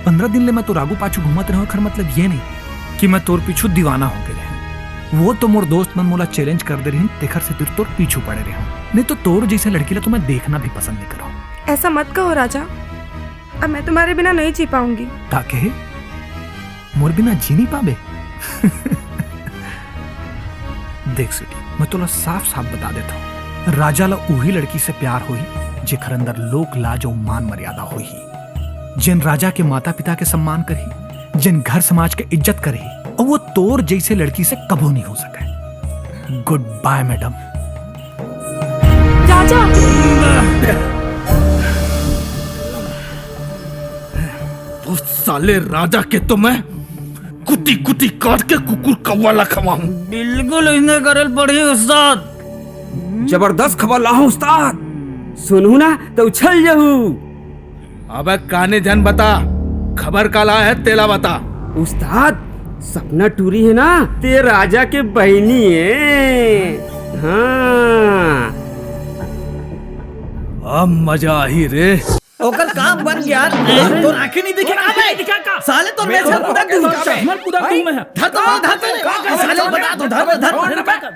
पंद्रह दिन ले मैं तोर आगू पाछू घूमत रहूं, एखर मतलब ये नहीं कि मैं तोर पीछू दीवाना होके रहूं। वो तो मोर दोस्त मन मोला चैलेंज कर दे रहिन, तेखर सेती तोर पीछू पड़े रहूं, नहीं तो तोर जइसे लड़की ला तो मैं देखना भी पसंद नहीं करूं। ऐसा मत कहो राजा, अब मैं तुम्हारे बिना नहीं जी पाऊंगी। का कहे? मोर बिना जी नहीं पाबे? देख स्वीटी, मैं तोला साफ साफ बता देता हूँ, राजा ला उही लड़की से प्यार होही जेखर अंदर लोक लाज अउ मान मर्यादा होही, जेन राजा के माता पिता के सम्मान करही, जेन घर समाज के इज्जत करही, अउ वो तोर जइसे लड़की से कभू नहीं हो सके। गुड बाय मैडम। राजा। उस साले राजा के तो मैं कुत्ती कुत्ती काट के कुकुर कौवा ला खवाऊं। बिल्कुल इसने करल पड़ी उस्ताद। जबरदस्त खबर लाहूं उस्ताद। सुनहू ना तो उछल जहू। अबे काने झन बता, खबर का ला है तेला बता। उस्ताद, सपना टूरी है ना, ते राजा के बहनी है। हाँ। अब मजा आही रे। ओकर काम बन गया। तोर आंखें नहीं दिखे का बे? साले तोर मैं छर पूरा दूं। मर पूरा दूं मैं। धर तो, धर तो। साले बता दो, धर, धर।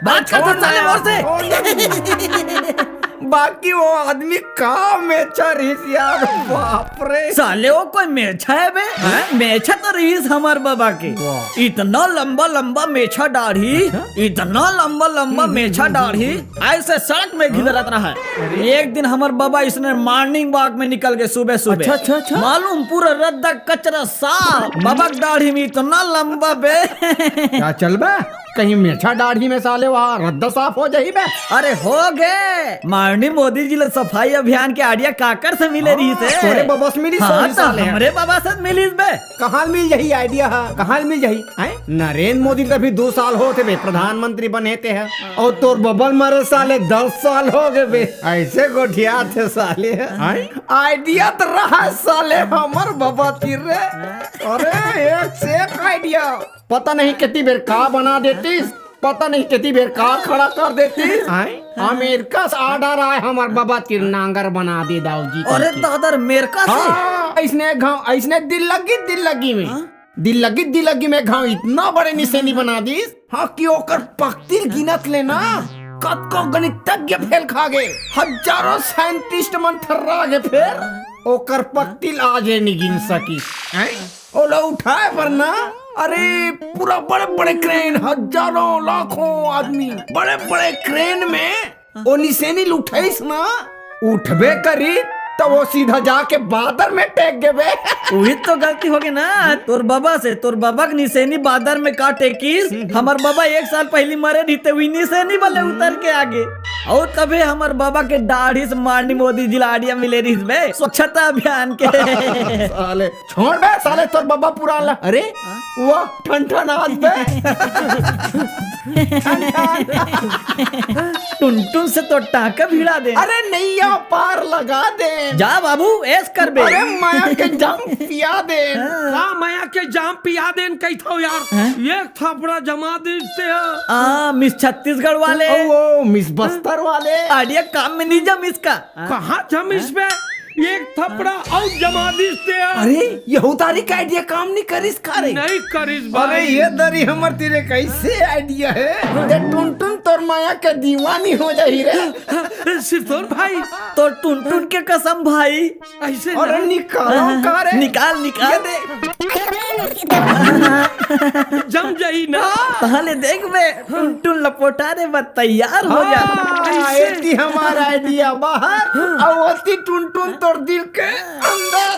बात कर तो साले मोर से। बाकी वो आदमी का मेछा रहिस यार, बाप रे। साले वो कोई मेछा है बे? हैं? मेछा तो रहिस हमर बाबा के। इतना लंबा लंबा मेछा दाढ़ी, इतना लंबा लंबा मेछा दाढ़ी, ऐसे सड़क में घिदरत रहा है। एक दिन हमर बाबा इसने मॉर्निंग वॉक में निकल गए सुबह सुबह। अच्छा, अच्छा, अच्छा। मालूम पूरा रद्दा कचरा साफ, बाबा के दाढ़ी में इतना लंबा बे। का चल बे? कहीं मेछा दाढ़ी में साले वहाँ रद्दा साफ हो जाही बे? अरे हो गए, माननीय मोदी जी ला सफाई अभियान के आइडिया काकर से मिले रहिस हे? तोरे बाबा से मिलिस हाँ, होही तो साले ह। हमरे बाबा से मिलिस बे। कहाँ मिल जाही आइडिया ह? कहाँ मिल जाही? हैं? नरेंद्र मोदी तो अभी दो साल होत हे बे, प्रधानमंत्री बने ते ह। अउ तोर बबा ल मरे साले दस साल हो गए बे। ऐसे गोठियात हे साले ह। हैं? आइडिया तो रहा साले हमर बाबा तीर रे। अरे एक से एक आइडिया। पता नहीं कितनी बेर का बना देतिस, पता नहीं कितनी बेर का खड़ा कर देतिस। हैं? अमेरिका से ऑर्डर आए हमर बाबा तीर नांगर बना दे दाऊ जी अरे करके। दादा, अमेरिका से? हाँ, ऐसने घाव, ऐसने दिल लगी, दिल लगी में। हाँ? दिल लगी, दिल लगी में घाव इतना बड़े निसेनी बना दिस, हाँ, कि ओकर पक्तिल गिनत ले ना, कतको गणितज्ञ फेल खा गे, हजारों साइंटिस्ट मन थर्रा गे फेर, ओकर पक्तिल आज हे नि गिन सकिस। हैं? ओला उठाए बर ना, अरे, पूरा बड़े बड़े क्रेन, हजारों, लाखों आदमी, बड़े बड़े क्रेन में ओ निसेनी ल उठाइस ना, उठबे करी, त वो सीधा जाके बादर में टेक गे बे। उही तो गलती हो गई ना, तोर बाबा से, तोर बाबा के निसेनी बादर में का टेकिस, हमर बाबा एक साल पहली मरे रहिते, उही निसेनी बले उतर के आगे। अउ तभे हमर बाबा के दाढ़ी से माननीय मोदी जी ला आइडिया मिले रहिस बे, स्वच्छता अभियान के। साले, छोड़ बे, साले तोर बाबा पुरान ला। अरे, वो ठन ठन हाथ बे। टुनटुन से तो टाका भिड़ा दे। अरे नैया पार लगा दे। जा बाबू, ऐश कर बे। अरे माया के जाम पिया दे। का माया के जाम पिया देन कहिथव यार? हैं? एक थपड़ा जमा दिस ते ह। आ, मिस छत्तीसगढ़ वाले। ओ, ओ, मिस बस्तर वाले। आइडिया काम में नहीं जमिस का? कहाँ जमिस बे? एक थपड़ा अउ जमा दिस ते ह। अरे, यहू तारी का आइडिया काम नहीं करिस का रे? नहीं करिस अरे, भाई। ये दरी हमर तीरे कैसे आइडिया है? ते टुनटुन तोर माया के दीवानी हो जाही रे। सिरतोन भाई। तोर टुनटुन के कसम भाई। ऐसे अरे ना। निकाल, हाँ, का रे? निकाल, निकाल। ये दे। जम जाही ना। तहले देख बे, टुनटुन लपोटारे बर तैयार हो जा। हाँ, ऐसे। एती हमार आइडिया बाहर, अउ ओती टुनटुन तोर दिल के अंदर।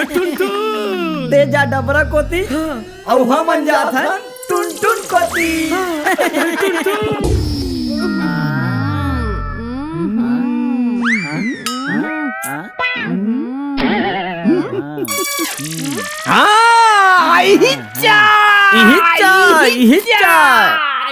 टुनटुन। ते जा डबरा कोती, अउ हमन जात हन टुनटुन कोती। हाँ, इहिच्चा। इहिच्चा, इहिच्चा।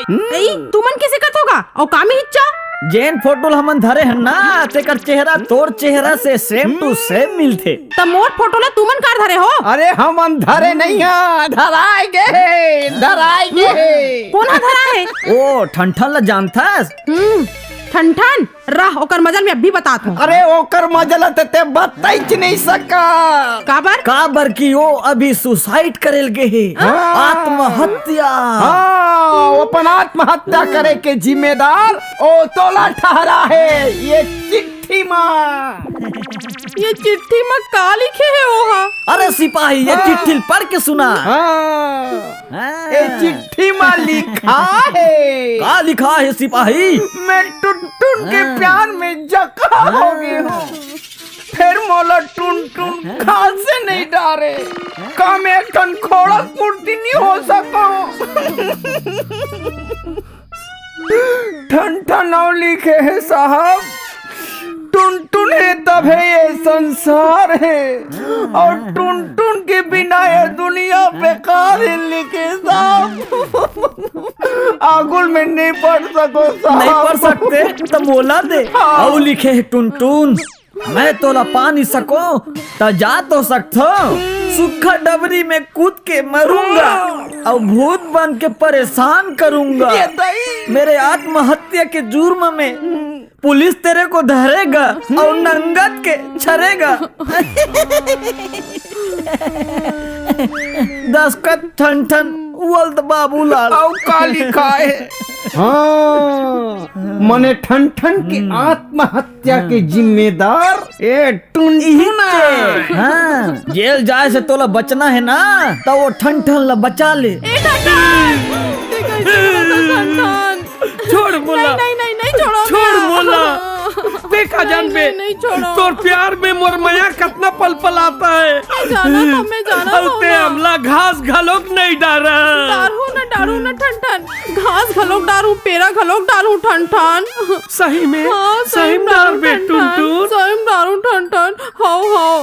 ए, तुमन कइसे कथव गा? अउ का में इहिच्चा? जेन फोटो ल हमन धरे हन ना, तेकर चेहरा तोर चेहरा से same to same मिलथे। त मोर फोटो ल तुमन काबर धरे हो? अरे हमन धरे नइ हन, धराए गे हे, धराए गे हे। कोन ह धराए हे? ओ ठनठन ल जानथस? हम्म। ठन ठन रह, ओकर मजा ल मैं अभी बतात हूँ। अरे, ओकर मजा ल त ते बताइच नहीं सका। काबर? काबर कि वो अभी सुसाइड करे ल गे हे। हाँ। आत्महत्या। हाँ, वो अपन आत्महत्या करे के जिम्मेदार ओ तोला ठहरा हे ये चिट्ठी मा। ये चिट्ठी मा का लिखे हे ओहा? अरे सिपाही, ये हाँ। चिट्ठी ल पढ़ के सुना। हाँ। हाँ। ये चिट्ठी मा लिखा हे। का लिखा हे सिपाही? मैं टुनटुन के हाँ। प्यार में जख्म हो हाँ। गई हूँ। फेर मोला टुनटुन घास से नहीं डारे। का मैं एक ठन खोड़ा कुर्ती नहीं हो सकूं? ठन ठन अउ लिखे हे साहब, टुनटुन हे तभे ये संसार हे, अउ टुनटुन के बिना ये दुनिया बेकार हे लिखे साहब। आगुल में नहीं पढ़ सको साहब। नहीं पढ़ सकते त मोला दे। हाँ। अउ लिखे हे टुनटुन, मैं तोला पा नहीं सको, त जा तो सकथो। सूखा डबरी में कूद के मरूंगा, अउ भूत बन के परेशान करूंगा। ये दई। मेरे आत्महत्या के जुर्म में पुलिस तेरे को धरेगा अउ नंगत के छरेगा। दस्खत ठन ठन, वल्द बाबूलाल। अउ का लिखा हे? हाँ, मने ठन ठन के हम्म। आत्महत्या के जिम्मेदार ए टुनटुन हे। हाँ, जेल जाए से तोला बचना हे ना, त वो ठन ठन ला बचा ले। ए ठन ठन, ते कैसे बोलत हस ठन ठन? छोड़ मोला। नहीं, नहीं, नहीं, नहीं छोड़ो। छोड़ मोला। देखा नहीं, जान बे, नहीं, नहीं छोड़ो। तोर प्यार में मोर मया कतना पल पल आता है। मैं जाना था, मैं जाना था अउ ते ना। हमला घास घलोक नहीं डारा। डारू ना, डारू ना ठन ठन। घास घलोक डारू, पेरा घलोक डारू ठन ठन। सही में, हाँ, सही सही में डारू डार बे ठन ठन। टुनटुन। सही में डारू ठन ठन। हाओ, हाओ।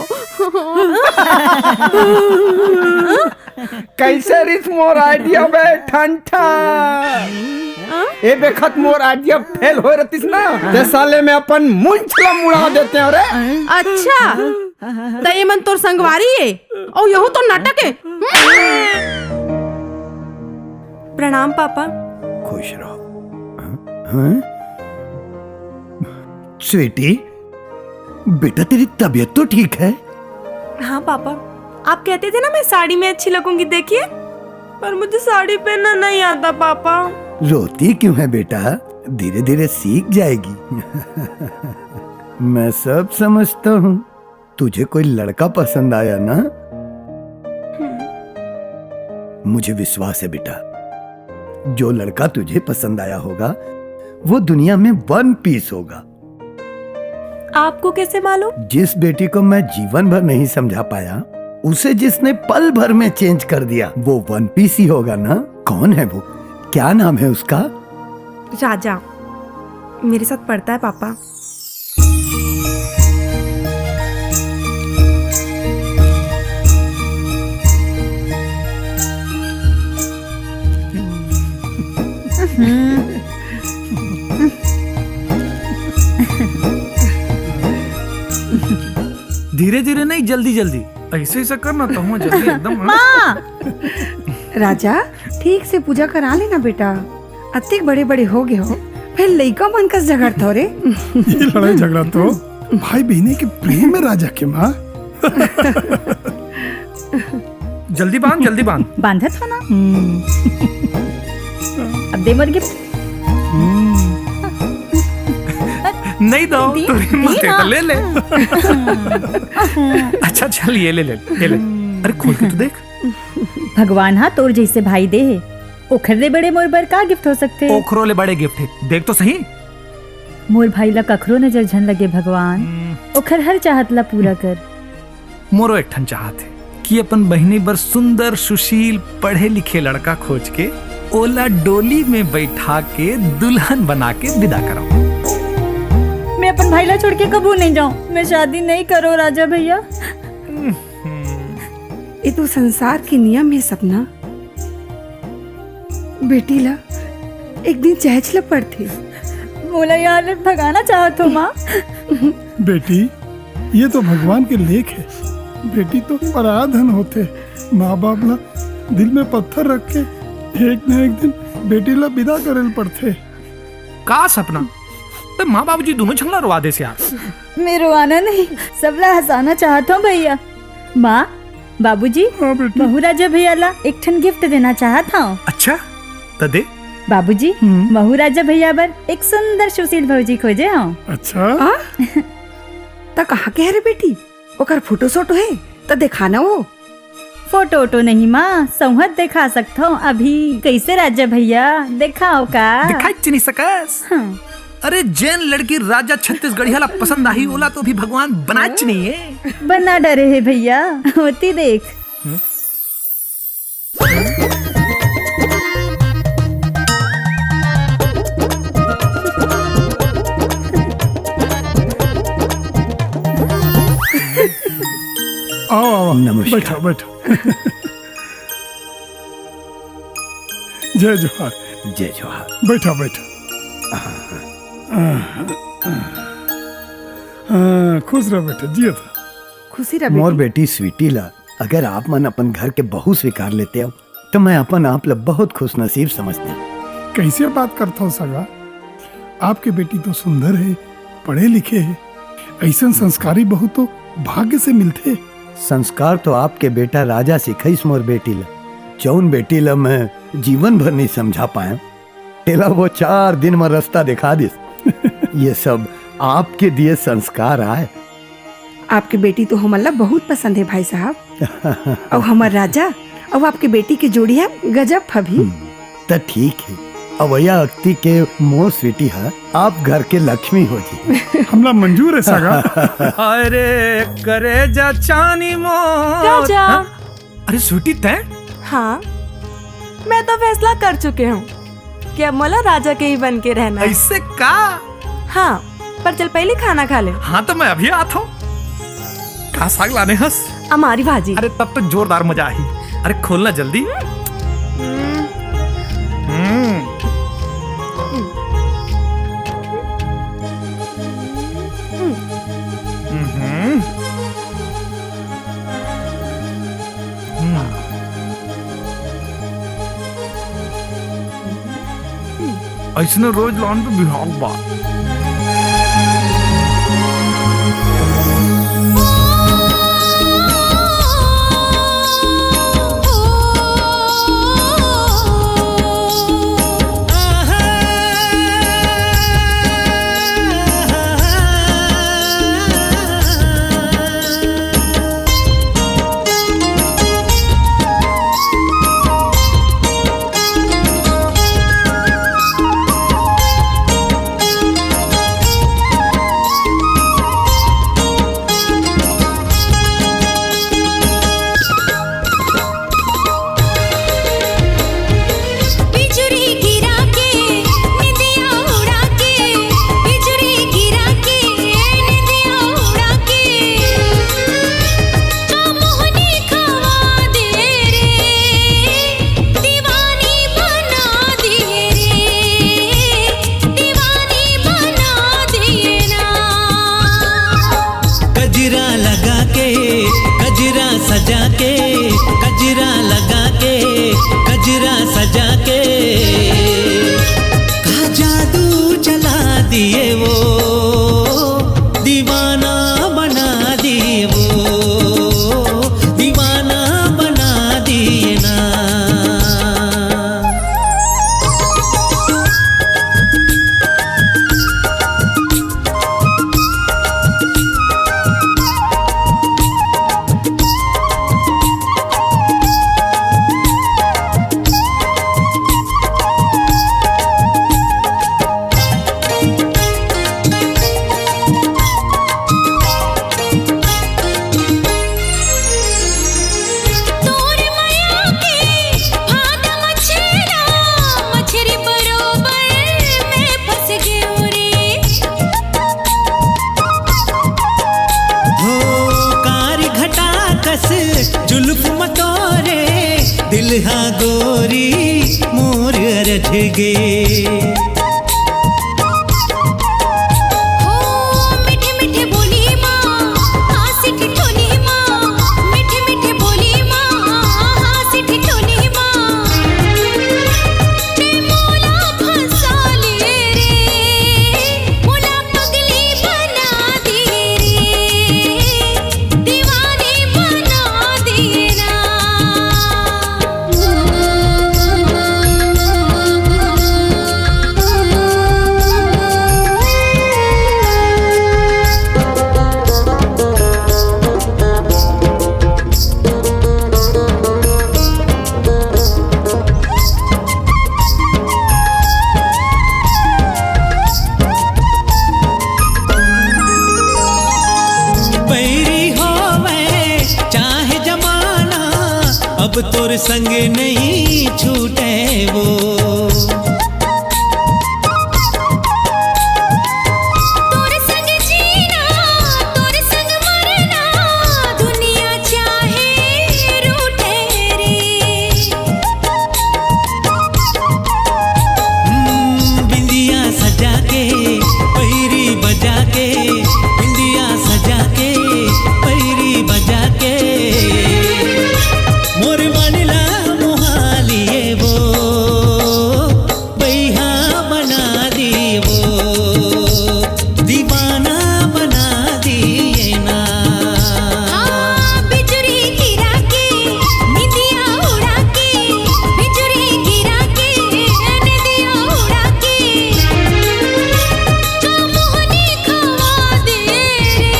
कैसे रिस मोर आइडिया बे ठन ठन? हाँ? ए बेखत मोर आइडिया फेल होए रहतिस ना, ते साले में अपन मुंछ ला मुड़ा देते हैं रे। अच्छा, त ये मन तोर संगवारी हे, अउ यहू तो नाटक हे। प्रणाम पापा। खुश रहो। हाँ? स्वीटी, बेटा, तेरी तबीयत तो ठीक है? हाँ पापा, आप कहते थे ना मैं साड़ी में अच्छी लगूंगी, देखिए, पर मुझे साड़ी पहनना नहीं आता पापा। रोती क्यों है बेटा? धीरे धीरे सीख जाएगी। मैं सब समझता हूँ। तुझे कोई लड़का पसंद आया ना? मुझे विश्वास है बेटा, जो लड़का तुझे पसंद आया होगा, वो दुनिया में वन पीस होगा। आपको कैसे मालूम? जिस बेटी को मैं जीवन भर नहीं समझा पाया, उसे जिसने पल भर में चेंज कर दिया, वो वन पीस ही होगा ना? कौन है वो? क्या नाम है उसका? राजा, मेरे साथ पढ़ता है पापा। धीरे धीरे नहीं, जल्दी जल्दी। ऐसे ऐसा करना तो हुआ जल्दी एकदम, हाँ? माँ! राजा, ठीक से पूजा करा लेना बेटा। अतिक बड़े बड़े हो गए हो, फिर लइका मन कस झगड़त हो रे। ये लड़ाई झगड़ा तो भाई बहिनी के प्रेम में राजा के माँ। जल्दी बांध, जल्दी बांध। बांधत हो ना? अब दे मोर गिफ्ट। नहीं दो, दी, तोरी दी मत ना। ले ले। अच्छा चल, ये ले ले, ये ले। अरे खोल के तो देख। भगवान हा तोर जैसे भाई दे हे, ओखर ले बड़े मोर बर का गिफ्ट हो सकथे? ओखरो ले बड़े गिफ्ट हे, देख तो सही। मोर भाई ला कखरो नजर झन लगे भगवान, हम्म। ओखर हर चाहत ला पूरा कर। मोरो एक ठन चाहत हे कि अपन बहिनी बर सुंदर, सुशील, पढ़े लिखे लड़का खोज के ओला डोली में बैठा के दुल्हन बना के विदा करव। मैं अपन भाई ला छोड़ के कभू नहीं जाऊं। मैं शादी नहीं करो राजा भैया। ये तो संसार के नियम हे सपना। बेटी ला एक दिन जहेज ला पड़थे। मोला यहाँ ले भगाना चाहत हो माँ। बेटी, ये तो भगवान के लेख हे। बेटी तो पराया धन होथे। माँ बाप ला दिल में पत्थर रख के एक न एक दिन बेटी ला विदा करे ल पड़थे। का सपना? त माँ बाबूजी दोनों झन ला रोवा देस यार। मैं रोवाना नहीं, सबला हंसाना चाहत हूँ भैया। माँ, बाबूजी, हाँ बेटी। महू राजा भैया ला एक ठन गिफ्ट देना चाहत हूँ। अच्छा, त दे। बाबूजी, हम्म। महू राजा भैया बर एक सुंदर सुशील भौजी खोजे हूँ। अच्छा। हाँ? त कहाँ के हरे बेटी? ओकर फोटो सोटो हे त देखा ना वो। फोटो ओटो नहीं माँ, सौंहत देखा सकथो अभी। कैसे राजा भैया, देखाओ का? दिखाई च नहीं सकस। हाँ। अरे, जेन लड़की राजा छत्तीसगढ़िया ला पसंद आही, ओला तो अभी भगवान बनाच नहीं है। बना डरे है भैया, होती देख। हम्म। आओ, आओ, नमस्कार। बैठो, बैठो। जय जोहार। जय जोहार। बैठो, बैठो। हाँ, खुश रहो बेटा, जियत रहो। खुशी रह मोर बेटी। बेटी स्वीटी ला अगर आप मन अपन घर के बहू स्वीकार लेते हो, तो मैं अपन आप ला बहुत खुशनसीब समझते हूँ। कैसे बात करता हो सगा? आपके बेटी तो सुंदर है, पढ़े लिखे है, ऐसन संस्कारी बहू तो भाग्य से मिलथे। संस्कार तो आपके बेटा राजा सिखाइस मोर बेटी ला। जौन बेटी ला मैं जीवन भर नहीं समझा पाया, तेला वो चार दिन में रास्ता दिखा दिस। ये सब आपके दिए संस्कार आय। आपके बेटी तो हमन ला बहुत पसंद है भाई साहब। अउ हमर राजा अउ आपके बेटी के जोड़ी ह गजब फबही। हम्म, त ठीक है। अवैया अक्ति के मोर स्वीटी ह आप घर के लक्ष्मी हो जी। हमला मंजूर है सगा। अरे करेजा चानी मोर। राजा। हाँ? अरे स्वीटी तैं? हाँ, मैं तो फैसला कर चुके हूँ कि अब मोला राजा के ही बन के रहना है। ऐसे का? हाँ, पर चल पहले खाना खा ले। हाँ, तो मैं अभी आत हूँ। का साग लाने हस? अमारी भाजी। अरे, तब तो जोरदार मजा आही। अरे, खोलना जल्दी। हम्म। हम्म। हम्म। हम्म। अइसने रोज लान तो बिहाव बा। बिजुरी गिरा के, निंदिया उड़ा के, बिजुरी गिरा के, निंदिया उड़ा के, का मोहनी खवा दे रे, दीवानी बना दिए रे, दीवानी बना दिए ना। गजरा लगा के, गजरा सजा के, गजरा लगा के, गजरा सजा के, का जादू चला दिए वो, दीवाना बना दिए वो, दीवाना बना दिए ना। तोर मया के फांद मछेरा, मछरी बरोबर मैं फंस गेंव रे। हो कारी घटा कस जुल्फ म तोरे, दिल हा गोरी मोर अरझ गे। हो मीठे मीठे बोली माँ, हाँसी ठिठोली माँ, मीठे मीठे बोली माँ, हाँसी ठिठोली माँ। ते मोला फंसा लिए रे, मोला तोर संग नहीं छूटे वो। तोर संग जीना, तोर संग मरना, दुनिया चाहे रूठे रे। हम्म, बिंदिया सजा के, पैरी बजा के, बिंदिया सजा के, पैरी बजा के, मोर मन ला मोहा लिए वो, बैहा बना दी वो, दीवाना बना दिए ना। हाँ, बिजुरी गिरा के, निंदिया उड़ा के, बिजुरी गिरा के, निंदिया उड़ा के, का मोहनी खवा दे रे,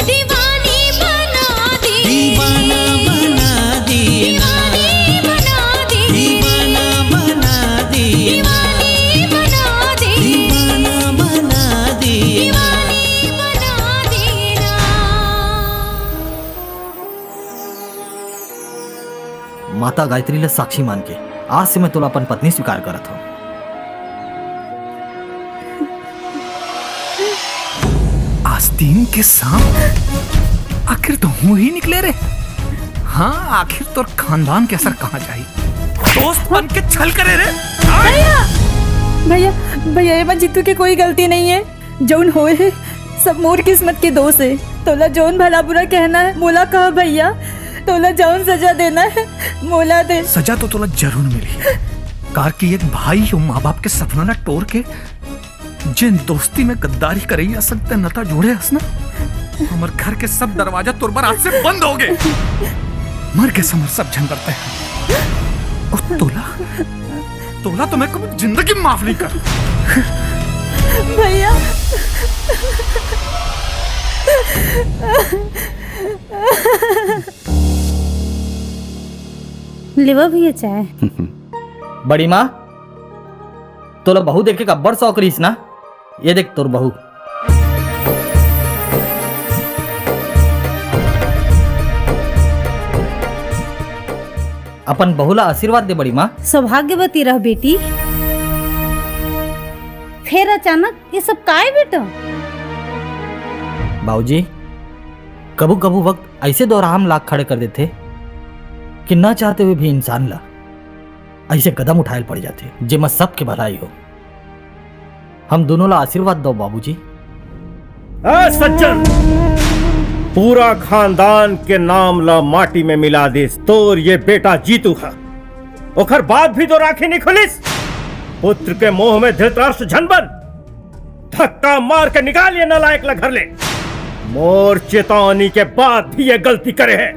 दीवानी बना दे। दीवाना बना दे ना। दीवानी बना दे। दीवाना बना दे। दीवानी बना दे। दीवाना बना दे। दीवानी बना दे ना। माता गायत्री ला साक्षी मान के आज से मैं तोला अपन पत्नी स्वीकार करत हूँ। आस्तीन के सांप, आखिर तो हूँ ही निकले रे। हाँ, आखिर तोर खानदान के असर कहाँ जाही? दोस्त बन के छल करे रे। भैया, भैया, भैया, एमा जीतू के कोई गलती नहीं है। जौन होए हे, सब मोर किस्मत के दोष हे। तोला जौन भला बुरा कहना है, मोला कह भैया। तोला जौन सजा देना है, मोला दे। सजा तो तोला जरूर मिली, कार कि एक भाई अउ माँ बाप के सपना ला टोर के जेन दोस्ती में गद्दारी करइया संग तैं नता जोड़े हस ना, हमर घर के सब दरवाजा तोर बर आज से बंद हो गे। मर गे हमर सब झन बर तैं। अउ तोला, तोला तो मैं कभी जिंदगी में माफ नहीं कर। भैया। लेवा भैया चाय। बड़ी माँ, तोला बहू देखे के अब्बड़ शौक रहिस ना? ये देख तोर बहू। अपन बहू ला आशीर्वाद दे बड़ी माँ। सौभाग्यवती रह बेटी। फेर अचानक ये सब काय बेटा? बाबूजी, कभू-कभू वक्त ऐसे दोराहा म लाके खड़े कर देथे कि ना चाहते हुए भी इंसान ला ऐसे कदम उठाए ल पड़ जाथे, जेमा सबके भलाई हो। हम दोनों ला आशीर्वाद दो बाबूजी। ए सज्जन, पूरा खानदान के नाम ला माटी में मिला दिस तोर ये बेटा जीतू ह। ओखर बाद भी तोर आँखी नहीं खुलिस। पुत्र के मोह में धृतराष्ट्र झन बन। धक्का मार के निकाल ये नालायक ला घर ले। मोर चेतावनी के बाद भी ये गलती करे हे।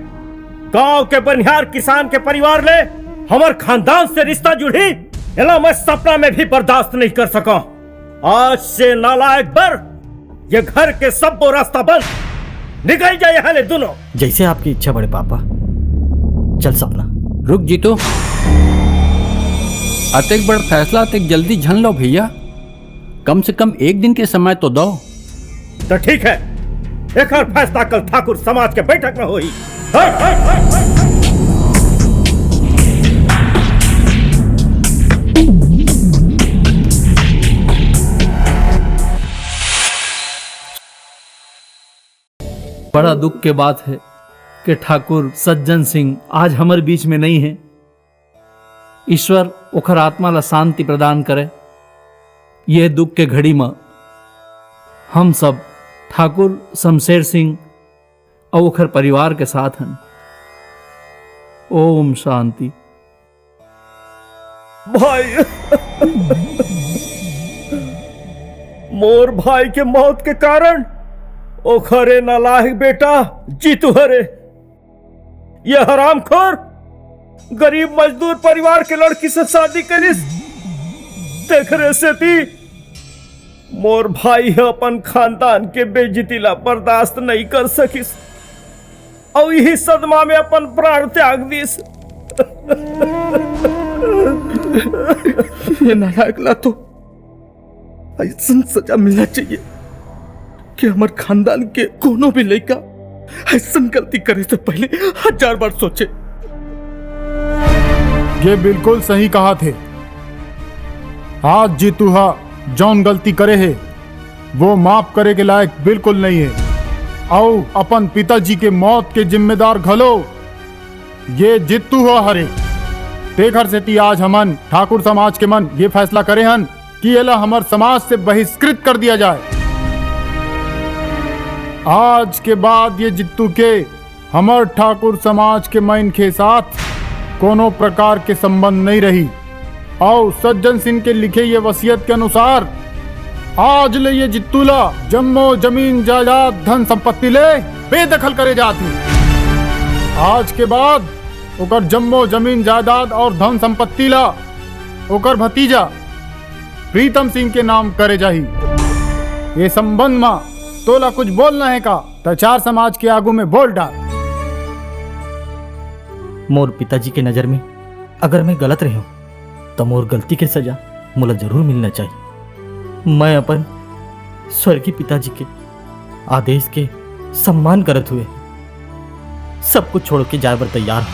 गांव के बनिहार किसान के परिवार ले हमर खानदान से रिश्ता जुड़ही, एला मैं सपना में भी बर्दाश्त नहीं कर सकंव। आज से नालायक बर ये घर के सब्बो रास्ता बंद। निकल जा यहाँ ले दोनों। जैसे आपकी इच्छा बड़े पापा। चल सपना। रुक जीतू, अतेक बड़ फैसला अतेक जल्दी झन लो भैया, कम से कम एक दिन के समय तो दो। तो ठीक है, एकर फैसला कल ठाकुर समाज के बैठक में होही। बड़ा दुख के बात है कि ठाकुर सज्जन सिंह आज हमर बीच में नहीं है। ईश्वर ओखर आत्मा ला शांति प्रदान करे। ये दुख के घड़ी म हम सब ठाकुर शमशेर सिंह अउ ओखर परिवार के साथ हन। ओम शांति। भाई, मोर भाई के मौत के कारण ओखरे नालायक बेटा जीतू हरे। ये हरामखोर गरीब मजदूर परिवार के लड़की से शादी करिस, तेखरे सेती मोर भाई ह अपन खानदान के बेइज्जती ला बर्दाश्त नहीं कर सकिस, अउ इही सदमा में अपन प्राण त्याग दिस। ये नालायक ला तो अइसन सजा मिलना चाहिए कि हमर खानदान के कोनो भी लइका अइसन गलती करे से पहले हजार बार सोचे। ये बिल्कुल सही कहा थे। आज जीतू हा जौन गलती करे हे, वो माफ करे के लायक बिल्कुल नहीं है। अउ अपन पिताजी के मौत के जिम्मेदार घलो ये जीतू हा हरे। तेखर सेती आज हमन ठाकुर समाज के मन ये फैसला करे हन कि एला हमर समाज से बहिष्कृत कर दिया जाए। आज के बाद ये जीतू के हमर ठाकुर समाज के मन के साथ कोनो प्रकार के संबंध नहीं रही। अउ सज्जन सिंह के लिखे ये वसीयत के अनुसार आज ले ये जीतू ला जम्मो जमीन जायदाद धन संपत्ति ले बेदखल करे जात हे। आज के बाद ओकर जम्मो जमीन जायदाद अउ धन संपत्ति ला ओकर भतीजा प्रीतम सिंह के नाम करे जाही। ये संबंध मा तोला कुछ बोलना है का, त चार समाज के आगू में बोल डार। मोर पिताजी के नजर में अगर मैं गलत रहे हूँ, त मोर गलती के सजा मोला जरूर मिलना चाहिए। मैं अपन स्वर्गीय पिताजी के आदेश के सम्मान करत हुए सब कुछ छोड़ के जाए बर तैयार हूँ।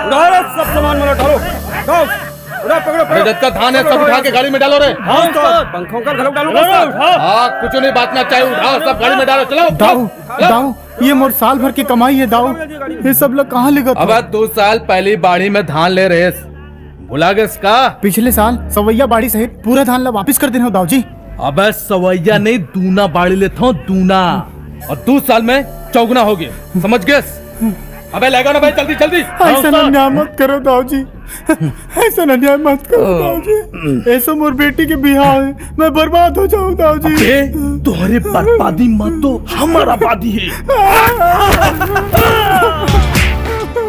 उठाओ रे, सब सामान मन उठाओ। उठाओ। उठा, पकड़ो, अरे, पकड़ो। जतका धान है, सब उठा के गाड़ी में डालो रे। हाँ, उस्ताद। पंखों का घलोक डालो, उस्ताद। हाँ, कुछ नहीं बांचना चाहिए, उठाओ, सब गाड़ी में डालो, चलो। दाऊ, चलो। दाऊ, ये मोर साल भर की कमाई है, दाऊ। ये सब ला कहाँ लेगत हो? अबे, दो साल पहली बाड़ी में धान ले रहे, भुला गेस का? पिछले साल सवैया बाड़ी सहित पूरा धान ला वापिस कर देने हो, दाऊ जी। अबे, सवैया नहीं, दूना बाड़ी लेत हो, दूना। और दो साल में चौगुना हो गया, समझ गेस? अबे, ले गो ना भाई, जल्दी, जल्दी। ऐसा अन्याय मत करो, दाऊ जी। ऐसा अन्याय मत करो, दाऊ जी। ऐसा मोर बेटी के बिहाव है, मैं बर्बाद हो जाऊँ, दाऊ जी। अबे, तुम्हारी बर्बादी मत तो हमारा आबादी है।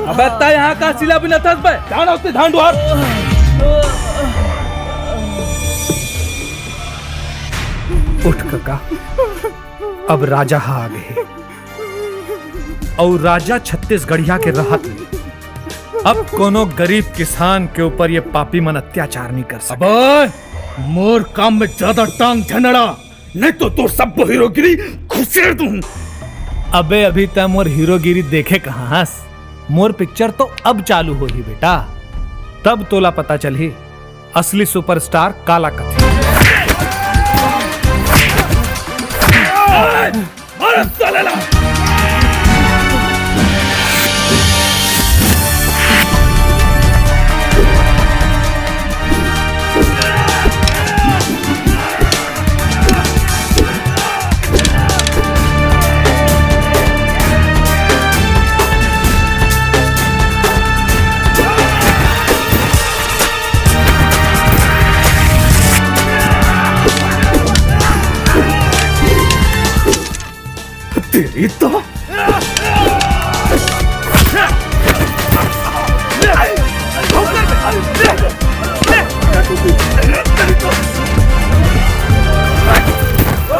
अबे, ता यहाँ का सिला भी न थस बे। जाना उसने धान डुहार। उठ कका, अब राजा हा आ गए। अउ राजा छत्तीसगढ़िया के रहत ले अब कोनो गरीब किसान के ऊपर ये पापी मन अत्याचार नहीं कर सके। अबे, मोर काम में ज्यादा टांग झनड़ा, नहीं तो तोर सब हीरोगिरी खुसेर दूं। अबे, अभी तै मोर हीरोगिरी देखे कहाँ हस? मोर पिक्चर तो अब चालू होही बेटा, तब तोला पता चलही असली सुपरस्टार काला कथे। मारो साले ला। तेरी तो।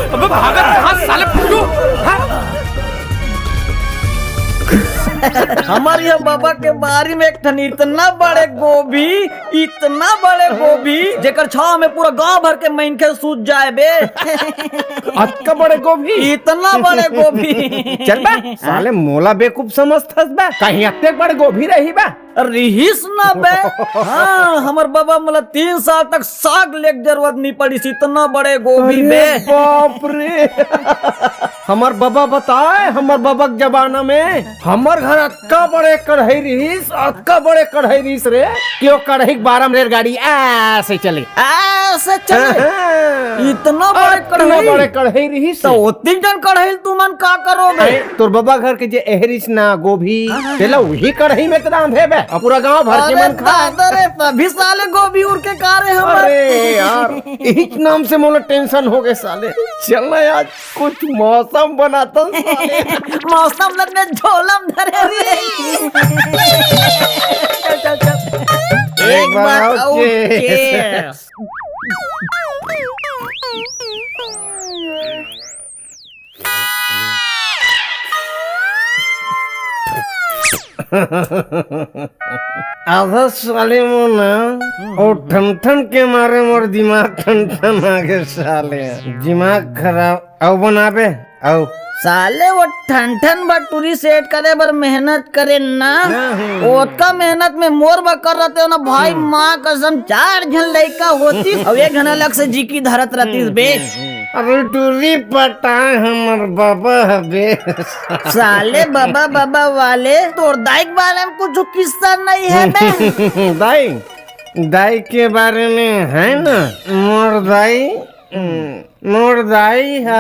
अबे भागत कहाँ साले फुटू? हाँ? हमर ये बाबा के बारी में एक ठन इतना बड़े गोभी, इतना बड़े गोभी, जेकर छाव में पूरा गांव भर के मनखे सूत जाए बे। अतका बड़े गोभी? इतना बड़े गोभी। चल बे, साले मोला बेवकूफ समझथस बे? कहीं अतके बड़े गोभी रही बे? रिहिस ना बे। हाँ, हमर बाबा मोला तीन साल तक साग लेक जरूरत नहीं पड़िस, इतना बड़े गोभी अरे बे। बाप रे। हमर बाबा बताए, हमर बाबा के जमाना में हमर घर अतका बड़े कढ़ाई रिहिस, अतका बड़े कढ़ाई रिहिस रे, कि वो कढ़ाई के बारम रेलगाड़ी ऐसे चले। ऐसे चले? हाँ। इतना बड़े अतना कढ़ाई? बड़े कढ़ाई रिहिस तो रे। ओतिक जन कढ़ाई तुमन का करो बे? अरे, तोर बाबा घर के जे एहरिस ना गोभी, हाँ, हाँ, तेला हाँ। उही कढ़ाई में त रांधे बे। अब पूरा गांव भर के अरे मन खा। दादा रे, तभी साले गोभी उड़ के का रे हमर। अरे यार, इही के नाम से मोला टेंशन हो गए साले। चल ना यार, कुछ मौसम बनाता साले। मौसम लगने झोलम धरे रे। चल, चल, चल। एक बार और और cheers। Cheers। आधा साले मन और ठन ठन के मारे मोर दिमाग ठन ठन आगे साले। दिमाग खराब। अउ बनाबे, अउ साले वो ठन ठन बर टूरी सेट करे बर मेहनत करे ना, हम्म। ओतका मेहनत में मोर बर कर रहते हो ना भाई, हम्म। माँ कसम, चार झन लइका होती, अउ एक घन अलग से जिकी धरत रहती बे। हम्म। अरे टूरी पटाए हमर बाबा हबे। साले बाबा, बाबा वाले, तोर दाई के बारे में कुछ किस्सा नहीं है बे? दाई, दाई के बारे में है ना, मोर दाई, हम्म। मोर दाई ह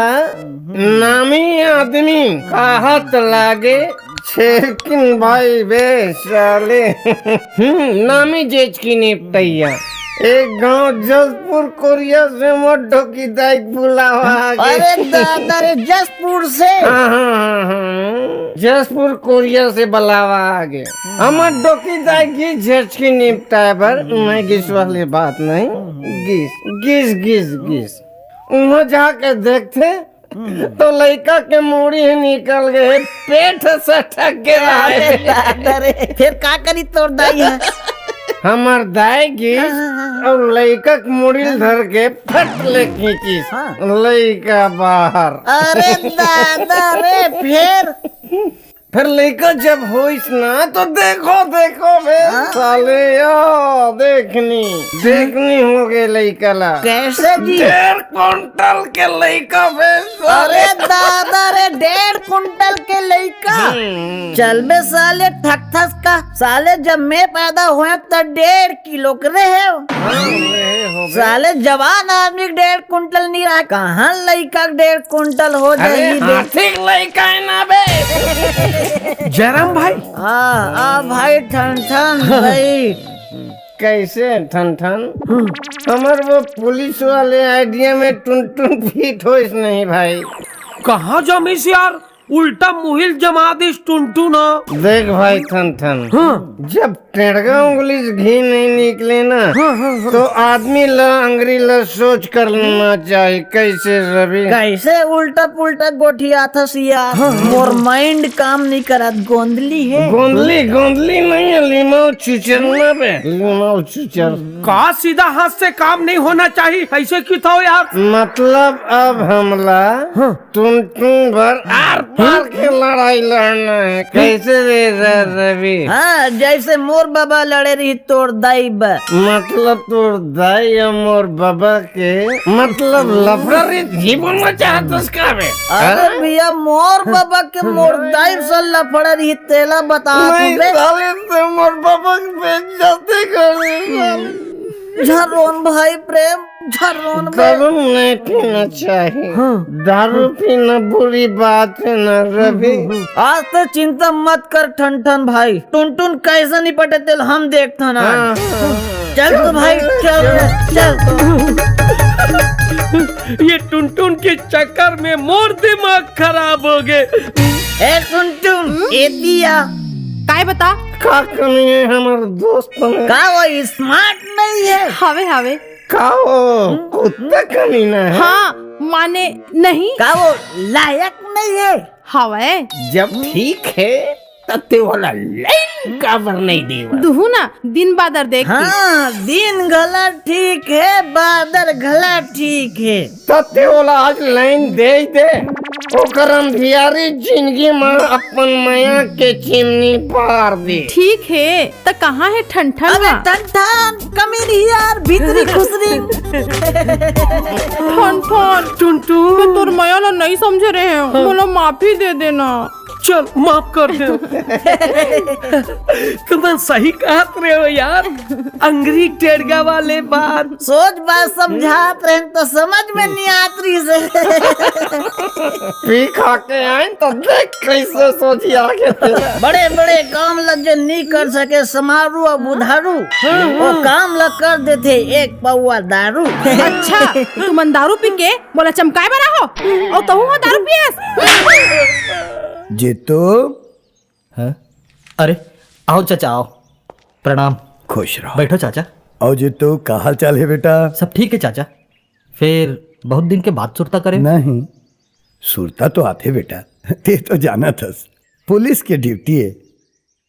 नामी आदमी कहत लागे, छेरकिन भाई बे साले। हम्म, नामी जेचकी निपटैया। एक गांव जसपुर कोरिया से मोर डोकी दाई के बुलावा आगे। अरे दादा रे, जसपुर से? हाँ, हाँ, हाँ, हाँ। जसपुर कोरिया से बुलावा आगे। हमर डोकी दाई के जेचकी निपटाए बर मैं गिस वाली बात नहीं। गिस, गिस, गिस, गिस। उहाँ जाके देखथे, हम्म। तो लइका के मुड़ी ह निकल गे, पेट ह सटक गे अरे हे। दादा रे, फेर का करी तोर दाई ह? हमर दाई गिस हाँ, हाँ, हाँ। अउ लइका के मुड़ी ल धर के फट ले खींचिस। हाँ। लइका बाहर। अरे दादा रे, फेर? फेर लइका जब होइस ना, तो देखो, देखो बे हाँ? साले, या देखनी, देखनी हो गे लइका ला। कैसे जी? डेढ़ कुंटल के लइका बे साले। अरे दादा रे, डेढ़ कुंटल के लइका? हम्म। चल बे साले, ठकथस का। साले, जब मैं पैदा होएंव, त डेढ़ किलो के रहे हो। हाँ, रहे हो बे। साले, जवान आदमी के डेढ़ कुंटल नहीं रहा, कहाँ लइका के डेढ़ कुंटल हो अरे, जाही बे? हाथी के लइका है ना बे। जयराम भाई। हाँ, आ भाई ठन ठन भाई। कैसे ठन ठन? हमर वो पुलिस वाले आइडिया में टुनटुन फिट होइस नहीं भाई। कहाँ जमिस यार? उल्टा मुहिल जमा दिस टुनटुन ह। देख भाई ठन ठन, हाँ। जब टेढ़गा उंगली से घी नहीं निकले ना, हाँ, हाँ, हाँ। तो आदमी ला अंगरी ला सोच कर लेना चाहिए। कैसे रवि? कैसे उल्टा पुल्टा गोठियाथस यार? हाँ, हाँ, मोर हाँ। माइंड काम नहीं करत, गोंदली है। गोंदली, गोंदली नहीं है, लिमाऊ चुचर ना बे, लिमाऊ चुचर। का सीधा हाथ से काम नहीं होना चाहिए, ऐसे क्यों था यार? मतलब अब हमला हाँ। टुनटुन बर आर पार के लड़ाई लड़ना है। कैसे रे र-, रवि? हाँ, जैसे मोर बाबा लड़े रही तोर दाई बर। मतलब तोर दाई अउ मोर बाबा के मतलब लफड़ा रे जी बोलना चाहत हस का बे? अरे हाँ? भैया, मोर बाबा के मोर दाई से लफड़ा रही, तेला बता नहीं, तू बे। साले से मोर बाबा के बेइज्जती कर दे साले। झरोन भाई प्रेम, झरोन भाई। दारू नहीं पीना चाहिए। हाँ। दारू पीना बुरी बात है ना रवि। आज तो चिंता मत कर ठन ठन भाई, टुनटुन कैसे निपटे तेल हम देखथन आज। हाँ, हाँ। चल तो भाई, चल, चल। ये टुनटुन के चक्कर में मोर दिमाग खराब हो गे। ए टुनटुन, ए दिया। काय बता? का कमी है हमर दोस्त में? का वो स्मार्ट नहीं है? हावे, हावे। का वो कुत्ता कमीना है? हाँ, माने नहीं। का वो लायक नहीं है? हवे। जब ठीक है, त ते वाला लाइन काबर नहीं देवा? दुहू ना, दिन बादर देख के। हाँ, दिन घला ठीक है, बादर घला ठीक है। त ते ओला आज लाइन दे दे, ओकर अंधियारी जिंदगी म अपन मया के चिमनी बार दे। ठीक हे, त कहाँ हे ठनठन अबे हा? ठनठन, कमी नहीं यार, भीतरी खुसरी। ठनठन, टुनटुन। मैं तोर मया ला नहीं समझे रहे हूँ, हाँ। मोला माफी दे देना। चल, माफ कर दे। तुमन सही कहत रहे हो यार, अंगरी टेड़गा वाले बात। सोच बात समझात रहे तो समझ में नहीं आत रही से। पी खा के आए तो देख कैसे सोची आगे ते। बड़े बड़े काम ला जो नहीं कर सके समारू और बुधारू, वो काम ला कर देथे एक पौवा दारू। अच्छा, तुमन दारू पी के मोला चमकाए बर आहो? अउ तहू हो दारू पियस? जीतू। हाँ? अरे, आओ चाचा, आओ। प्रणाम। खुश रहो। बैठो चाचा। अउ जीतू, का हाल चाल हे बेटा? सब ठीक हे चाचा। फेर बहुत दिन के बाद सुरता करे। नहीं, सुरता तो आथे बेटा, ते तो जानत हस, पुलिस के ड्यूटी हे।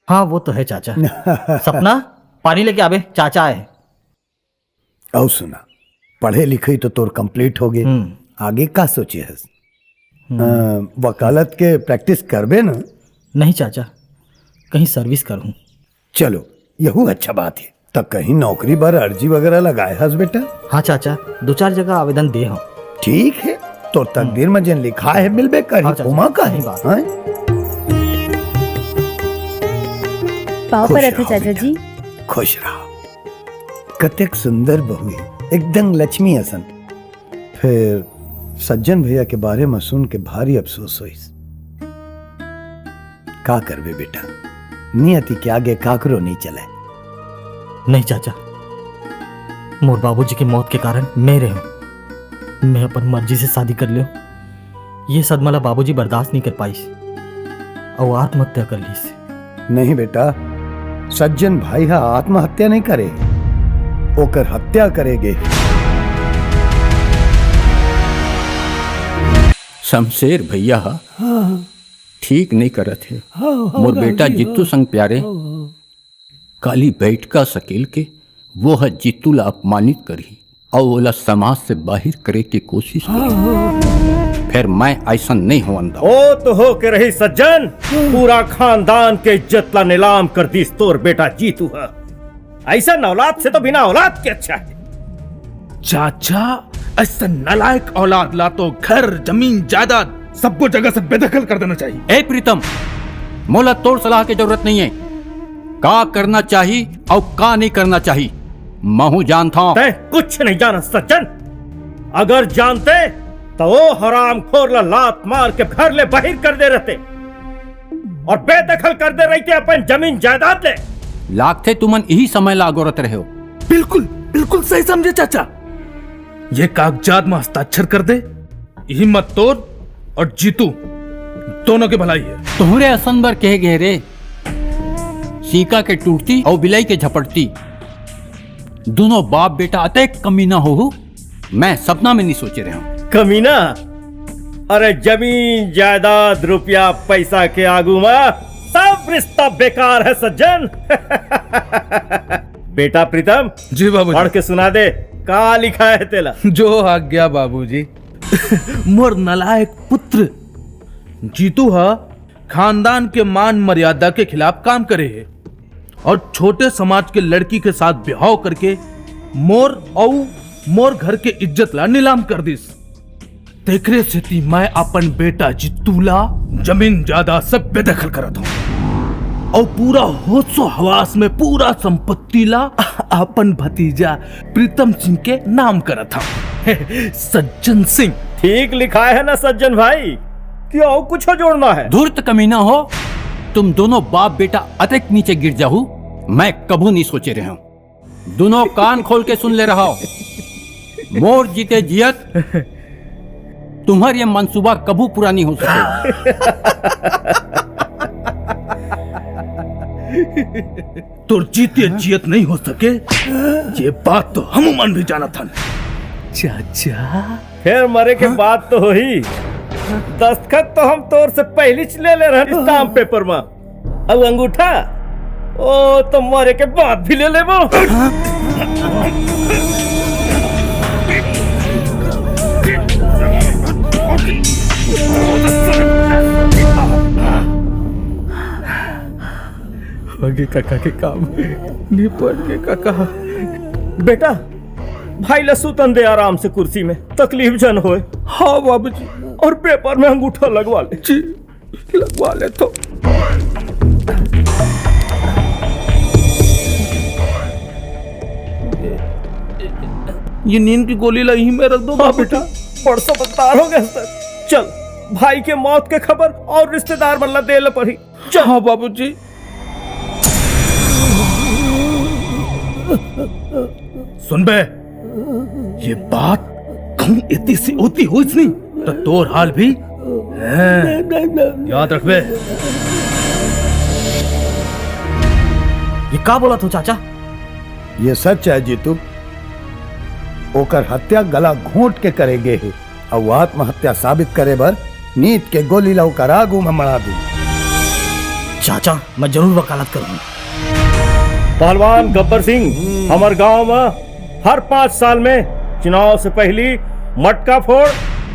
हाँ, वो तो हे चाचा। सपना, पानी लेके आबे, चाचा आए। अउ सुना, पढ़े लिखई तो तोर complete होगे, हम्म। आगे का सोचे हस? हम्म। अ, वकालत के practice करबे ना? नहीं चाचा, कहीं service करहूँ। चलो, यहू अच्छा बात हे। त कहीं नौकरी बर अर्जी वगैरह लगाए हस बेटा? हाँ चाचा, दो चार जगह आवेदन दे हँव। ठीक हे, तोर तकदीर म जेन लिखाए हे, मिलबे करही, हाँ चाचा, ओमा का हे? सही बात। हाँ? पाँव खुश परत हँव रहो चाचा बेटा, जी। खुश रहो। कतेक सुंदर बहू हे, एकदम लक्ष्मी असन। फेर सज्जन भैया के बारे म सुन के भारी अफसोस होइस। का करबे बेटा, नियति के आगे काकरो नइ चलय। नहीं चाचा, मोर बाबूजी के मौत के कारण मैं रहेंव। मैं अपन मर्जी से शादी कर लेंव। ये सदमा ला बाबूजी बर्दाश्त नइ कर पाइस अउ आत्महत्या कर लीस। नहीं बेटा, सज्जन भाई ह आत्महत्या नइ करे, ओकर हत्या करे गे। शमशेर भैया ह हाँ। ठीक नइ करत हे। हाँ, हाँ, मोर हाँ, बेटा जी, जीतू हाँ। संग प्यारे हाँ, हाँ। काली बैठका सकेल के वो ह जीतू ला अपमानित करही अउ ओला समाज से बाहिर करे के कोशिश करही। फेर मैं अइसन नइ होवन दंव। ओ तो हो के रही सज्जन, पूरा खानदान के इज्जत ला नीलाम कर दिस तोर बेटा जीतू ह। अइसन औलाद से तो बिना औलाद के अच्छा हे। चाचा, अइसन नालायक औलाद ला तो घर, जमीन, जायदाद, सबो जगह से बेदखल कर देना चाहिए। ए प्रीतम, मोला तोर सलाह के जरूरत नइ हे। का करना चाही अउ का नइ करना चाही, महूं जानथंव। तैं कुछ नइ जानस सज्जन। अगर जानते त ओ हरामखोर ला लात मार के घर ले बाहिर कर दे रहते अउ बेदखल कर दे रहिते अपन जमीन जायदाद ले। लागथे तुमन इही समय ला अगोरत रहेव। बिल्कुल, बिल्कुल सही समझे चाचा। ये कागजात म हस्ताक्षर कर दे, इही म तोर अउ जीतू दोनों के भलाई हे। तोहरे असन बर कहे गे रे, सीका के टूटती अउ बिलाई के झपटती। दूनों बाप बेटा अतेक कमीना होहू, मैं सपना में नइ सोचे रहेंव। कमीना? अरे जमीन जायदाद रुपया पैसा के आगू म सब रिश्ता बेकार हे सज्जन। बेटा प्रीतम, जी बाबूजी। पढ़ के सुना दे, का लिखाए हे तेला? जो आज्ञा बाबूजी। मोर नालायक पुत्र जीतू ह खानदान के मान मर्यादा के खिलाफ काम करे हे अउ छोटे समाज के लड़की के साथ बिहाव करके मोर अउ मोर घर के इज्जत ला नीलाम कर दिस। तेकरे सेती मैं अपन बेटा जीतू ला जमीन जायदाद से बेदखल करत हंव अउ पूरा होशो हवास में पूरा संपत्ति ला अपन भतीजा प्रीतम सिंह के नाम करत हंव। सज्जन सिंह। ठीक लिखाए हे ना सज्जन भाई, कि अउ कुछो जोड़ना हे? धूर्त कमीना हो, तुम दूनों बाप बेटा अतेक नीचे गिर जाहू, मैं कभू नइ सोचे रहेंव। दूनों कान खोल के सुन ले रहा हो, मोर जीते जियत तुम्हर ये मंसूबा कभू पूरा नइ हो सके। तोर जीते जियत नइ हो सके, ये बात तो हमू मन भी जानत हन। चाचा। फेर मरे के बात तो होही। दस्तखत तो हम तोर से पहिलीच ले ले रहन stamp paper म। अउ अंगूठा, ओ तो मरे के बाद भी ले लेबो। होगे काका के काम, निपट गे काका। बेटा, भाई ला सुतन दे आराम से कुर्सी में, तकलीफ झन होय। हाँ बाबूजी। अउ paper में अंगूठा लगवा ले। जी, लगवा लेथंव। ये नींद की गोली ला इही में रख दो। हाँ बाबूजी। बेटा, बड़ समझदार हो गे हस। चल, भाई के मौत के खबर अउ रिश्तेदार मन ला दे ले पड़ही। चल। हाँ बाबूजी। सुन बे, ये बात कहूं एती से ओती होइस नहीं, त तोर हाल भी, हैं, याद रखबे। ये का बोलत हो चाचा? ये सच हे जीतू, ओकर हत्या गला घोंट के करे गे हे। अउ आत्महत्या साबित करे बर नींद के गोली ला ओकर आगू म मड़ा दे। चाचा, मैं जरूर वकालत करूंगा। पहलवान गब्बर सिंह, हमर गांव म हर पांच साल में चुनाव से पहिली मटका फोड़,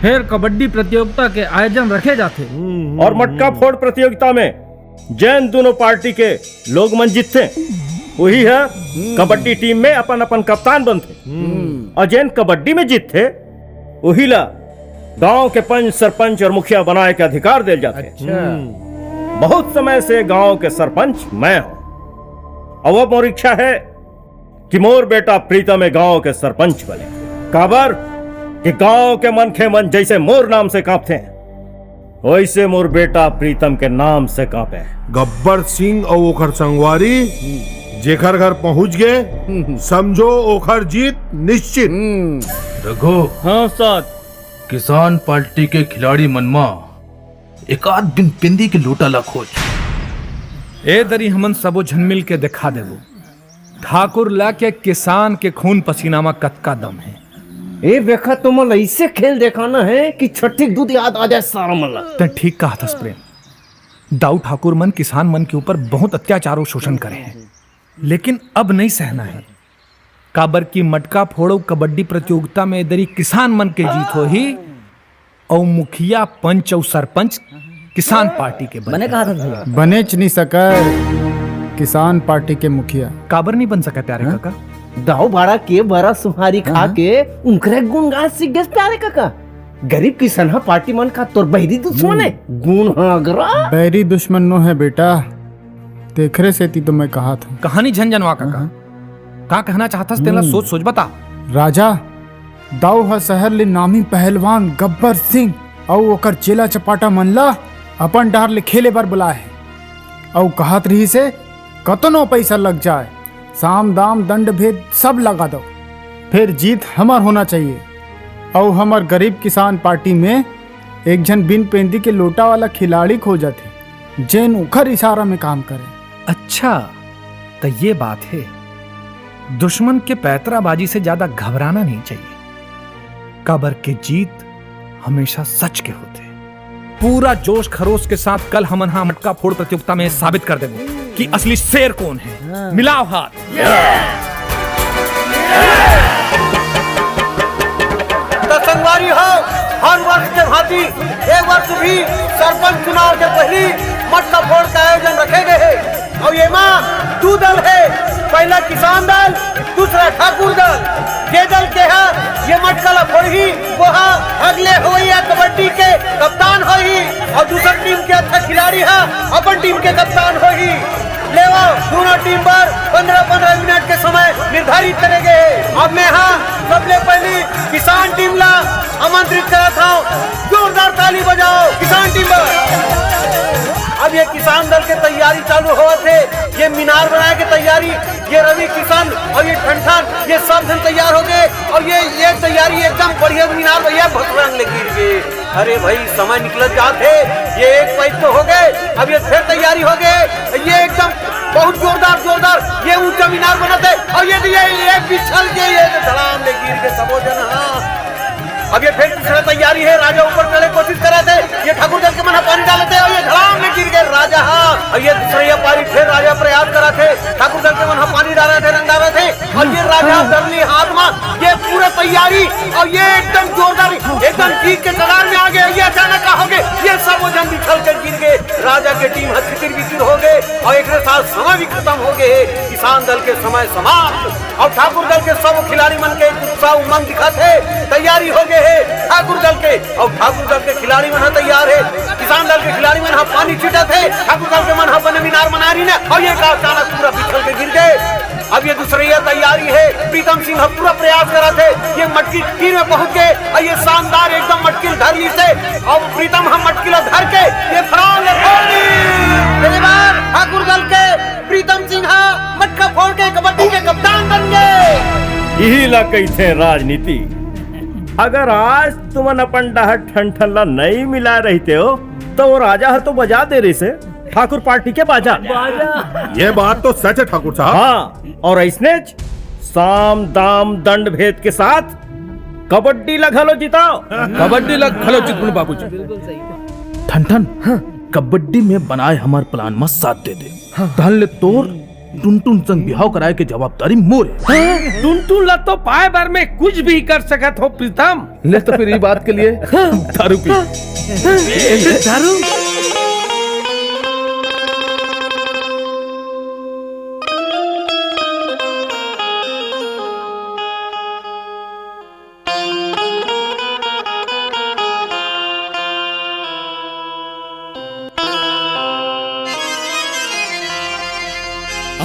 फेर कबड्डी प्रतियोगिता के आयोजन रखे जाथे। अउ मटका फोड़ प्रतियोगिता में जेन दूनों पार्टी के लोग मन जीतथे, उही ह कबड्डी टीम में अपन अपन कप्तान बनथे। अउ जेन कबड्डी में जीतथे, उही ला गांव के पंच, सरपंच अउ मुखिया बनाए के अधिकार देल जाथे। बहुत समय से गांव के सरपंच मैं हूं, अउ अब मोर इच्छा हे कि मोर बेटा प्रीतम ए गांव के सरपंच बने, काबर कि गांव के मनखे मन जइसे मोर नाम से कांपथे, वइसे मोर बेटा प्रीतम के नाम से कांपे। गब्बर सिंह अउ ओखर संगवारी जेखर घर पहुंच गए, समझो ओखर जीत निश्चित। रघु, हाँ साथ। किसान पार्टी के खिलाड़ी मन मा एक आध बिन पेंदी के लोटा ला खोज। ए दरी हमन सबो झन मिल के देखा देबो ठाकुर ला के किसान के खून पसीना मा कतका दम हे। ए बेखा, तुमन ला अइसे खेल देखाना हे कि छठी के दूध याद आ जाए सारा मन ला। तैं ठीक कहत हस प्रेम। दाऊ ठाकुर मन किसान मन के ऊपर बहुत अत्याचार अउ शोषण करे हे, लेकिन अब नइ सहना हे, काबर कि मटका फोड़ अउ कबड्डी प्रतियोगिता में ए दरी किसान मन के जीत होही, अउ मुखिया, पंच अउ सरपंच किसान पार्टी के बने बनही। कहा था भैया। बनेच नइ सकय किसान पार्टी के मुखिया। काबर नइ बन सकय प्यारे हाँ? काका? दाऊ भाड़ा के बरा सुहारी खा हाँ। के उनकरे गुण गाय सीख गए प्यारे काका। गरीब किसान हा पार्टी मन का तोर बैरी दुश्मन हे, हम्म। गुण हा अगरा। बैरी दुश्मन नो हे बेटा, तेखरे सेती तो मैं कहा था। कहानी झन जनवा काका। हाँ। का कहना चाहत हस तेला हम्म। सोच सोच बता। राजा, दाऊ ह शहर ले नामी पहलवान गब्बर सिंह अउ ओकर चेला चपाटा मन ला अपन डहर ले खेले बर बुलाए हे। अउ कहत रहिस हे, कतनो पइसा लग जाए, साम दाम दंड भेद सब लगा दो, फेर जीत हमर होना चाहिए। अउ हमर गरीब किसान पार्टी में एक झन बिन पेंदी के लोटा वाला खिलाड़ी खोजत हे, जेन ओखर इशारा में काम करे। अच्छा, त ये बात हे। दुश्मन के पैतराबाजी से ज्यादा घबराना नहीं चाहिए, काबर के जीत हमेशा सच के होथे। पूरा जोश खरोश के साथ कल हमन हा मटका फोड़ प्रतियोगिता में साबित कर देबो कि असली शेर कौन हे। मिलाओ हाथ। त संगवारी हो, हर वर्ष के भांति ए वर्ष भी सरपंच चुनाव के पहिली मटका फोड़ के आयोजन रखे गए हे। अउ एमा दू दल हे, पहला किसान दल, दूसरा ठाकुर दल। जे दल के हा ये मटका ला फोड़ही, वो हा अगले होइया कबड्डी के कप्तान होही, अउ दूसर टीम के अच्छा खिलाड़ी हा अपन टीम के कप्तान होही। लेवा, दूनों टीम बर पंद्रह पंद्रह मिनट के समय निर्धारित करे गए हे। अब मैं हा सबले पहली किसान टीम ला आमंत्रित करत हूँ, जोरदार ताली बजाओ किसान टीम बर। अब ये किसान दल के तैयारी चालू होवत हे, ये मीनार बनाए के तैयारी, ये रवि किशन अउ ये ठनठन, ये सब झन तैयार हो गए अउ ये ये तैयारी एकदम बढ़िया मीनार भैया भसरंग ले गिर गए। अरे भाई, समय निकलत जात हे, ये एक पाइप तो हो गए, अब ये फेर तैयारी हो गए, ये एकदम बहुत जोरदार जोरदार ये ऊंचा मीनार बनत हे अउ ये ये ये बिछल के ये तो धड़ाम ले गिर के सबो जन। हाँ, अब ये फेर दूसरा तैयारी हे, राजा ऊपर चढ़े कोशिश करत हे, ये ठाकुर दल के मन ह पानी डालत हे अउ ये धड़ाम ले गिर गए राजा। हाँ, अउ ये दूसरा ये पारी फेर राजा प्रयास करत हे, ठाकुर दल के मन ह पानी डालत हे, रंग डालत हे अउ ये राजा दरली हाथ मा ये पूरा तैयारी अउ ये एकदम जोरदार, एकदम जीत के कगार में आ गए। ये अचानक का हो गए, ये सब वो झन बिछल के गिर गए, राजा के टीम ह छितिर बितिर हो गए अउ एक साथ समय भी खत्म हो गए हे। किसान दल के समय समाप्त। अउ ठाकुर दल के सब खिलाड़ी मन के उत्साह उमंग दिखत हे, तैयारी हो गए हे ठाकुर दल के, अउ ठाकुर दल के खिलाड़ी मन ह तैयार हे, किसान दल के खिलाड़ी मन ह पानी छिटत हे, ठाकुर दल के मन ह बने मीनार बना रही ने, अउ ये का अचानक पूरा बिछल के गिर गए। अब ये दूसरइया तैयारी हे, प्रीतम सिंह ह पूरा प्रयास करत हे, ये मटकी तीर में पहुंच गए, अउ ये शानदार एकदम मटकी ल धर ली से, अउ प्रीतम ह मटकी ल धर के ये फरार ले फोड़ दी। पहली बार ठाकुर दल के प्रीतम सिंह ह मटका फोड़ के कबड्डी के कप्तान बन गए। इही ला कहिथे राजनीति। अगर आज तुमन अपन डहर ठन ठन ला नइ मिला रहिते हो, तो वो राजा ह तो बजा दे रहिसे ठाकुर पार्टी के बाजा। ये बात तो सच हे ठाकुर साहब। हाँ, अउ अइसने साम दाम दंड भेद के साथ कबड्डी ला घलो जिताओ। कबड्डी ला घलो जितबो बाबूजी। ठन ठन, हाँ। कबड्डी में बनाए हमर प्लान म साथ दे दे। हाँ। धन ले तोर टुनटुन संग बिहाव कराए के जवाबदारी मोरे। टुनटुन ला तो पाए बर मैं कुछ भी कर सकत हो प्रीतम। ले तो फिर ये बात के लिए दारू पी। दारू।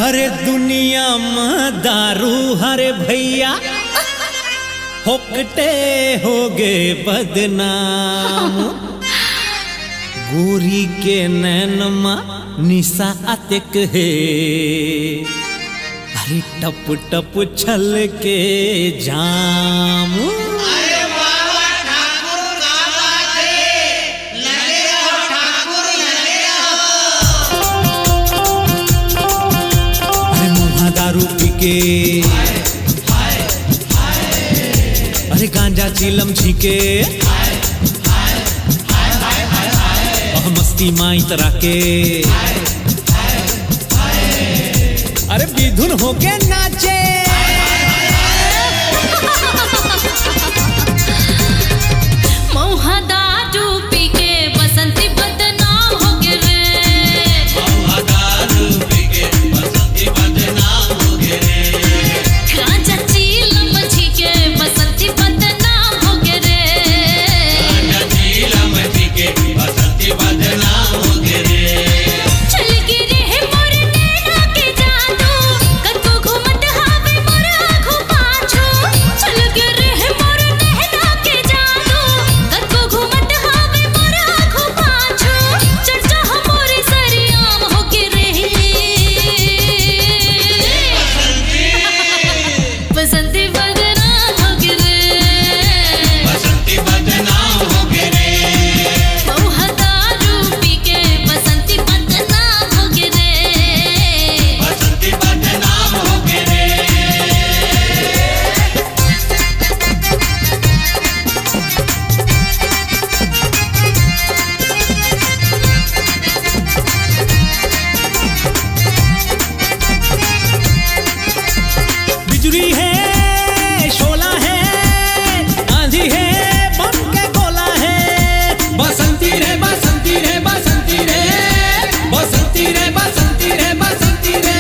अरे दुनिया म दारू हरे भैया, होकटे होगे बदनाम। गोरी के नैन म निशा अतेक हे, अरे टप टप छलके जाम। अरे वाह वाह ठाकुर, का बात है? लगे रहो ठाकुर, लगे रहो। अरे मुहा दारू पी के, अरे गांजा चीलम छीके, अह मस्ती माइत राके। अरे बिधुन होके नाचे। मौहा दारू पी के बसंती बदनाम होगे रे। मौहा दारू पी के बसंती बदनाम होगे रे। गांजा चीलम छीके बसंती बदनाम होगे रे। गांजा चीलम छीके बसंती बदनाम होगे रे। चल गे रे मोर नैना के जादू, कतको घूमत हावे मोर आगू पाछू। चल गे रे मोर नैना के जादू, कतको घूमत हावे मोर आगू पाछू। चर्चा हमर सरियाम होगे रे। बसंती बदनाम होगे रे। बसंती बदनाम होगे रे। मौहा दारू पी के बसंती बदनाम होगे रे। बसंती बदनाम होगे रे। बिजुली हे, शोला हे, आंधी हे, बम के गोला हे। बसंती रे, बसंती रे, बसंती रे, बसंती रे, बसंती रे, बसंती रे।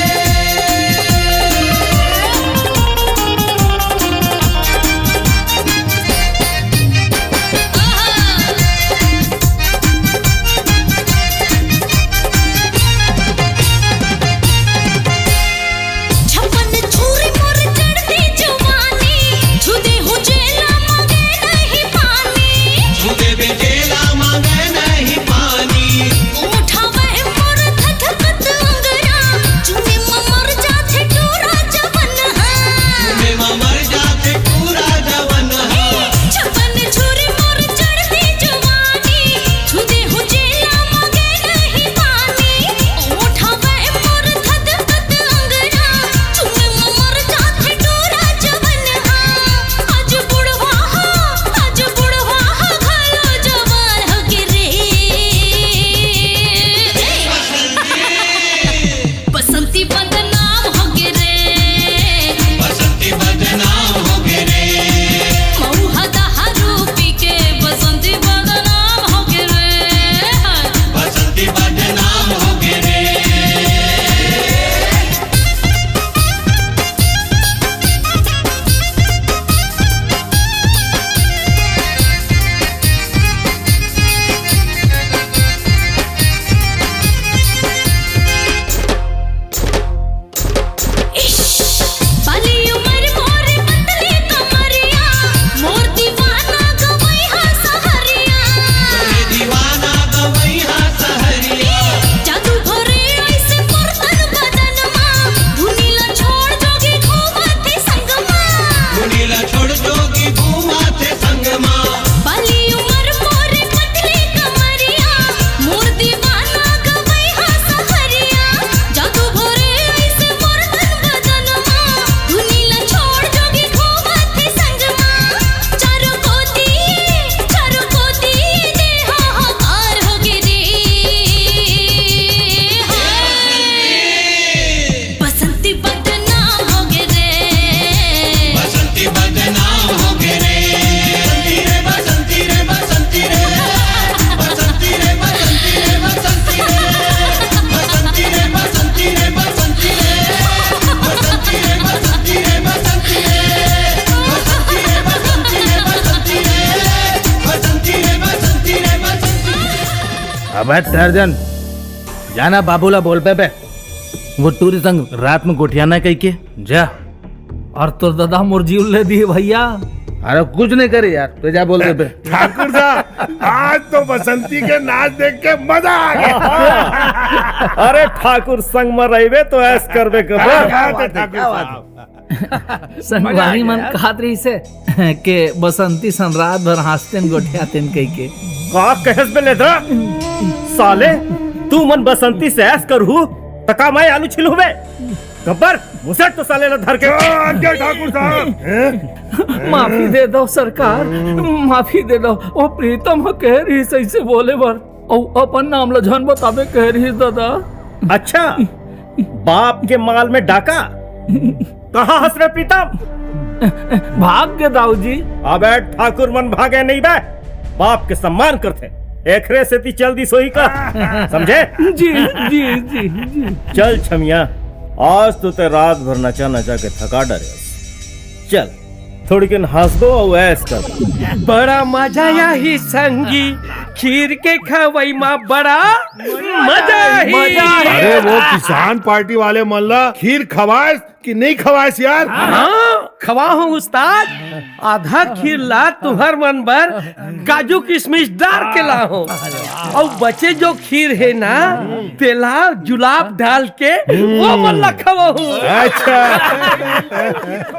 छपन छुरी मोर चढ़ती बे ठहर जन, जाना बाबू ला बोल बे, बे। वो टूरी संग रात में गोठियाना कहिके, जा। अउ तोर ददा मोर जीव ले दिए भइया। अरे कुछ नहीं करे यार, तो जा बोल दे बे। ठाकुर साहब, आज तो बसंती के नाच देख के मजा आ गया। अरे ठाकुर संग में रहिबे तो ऐश करबे करबे। क्या बात है ठाकुर साहब। संगवारी मन कहत रहिसे के बसंती सन रात भर हाँसतेन गोठियातेन कहिके। का कहेस बे लेदरा? साले, तू मन बसंती से ऐश करहू, त का मैं आलू छिलहूँ बे? गब्बर, मुसट तो साले ला धर के। क्या ठाकुर साहब? माफी दे दव सरकार, माफी दे दव। ओ प्रीतम ह कहे रहिस अइसे बोले बर, अउ अपन नाम ला झन बताबे कहे रहिस ददा। अच्छा, बाप के माल में डाका। कहाँ हस रे प्रीतम? भाग गे दाऊ जी। अबे ठाकुर मन भागे नहीं बे, बाप के सम्मान करथे, एकरे सेती चल दिस होही का, समझे? जी, जी, जी, जी। चल छमिया, आज तो तैं रात भर नचा नचा के थका डरे हस। चल, थोड़ी कन हँसबो अउ ऐश कर। बड़ा मजा आही संगी, खीर के खवई मा बड़ा मजा आही। अरे वो किसान पार्टी वाले मन ला खीर खवाएस कि नहीं खवाएस यार? हाँ, खवा हूँ उस्ताद। आधा खीर ला तुहर मन बर काजू किशमिश डार के ला हूँ, अउ बचे जो खीर हे ना, तेला जुलाब डाल के वो मन ला खवा हूँ। अच्छा।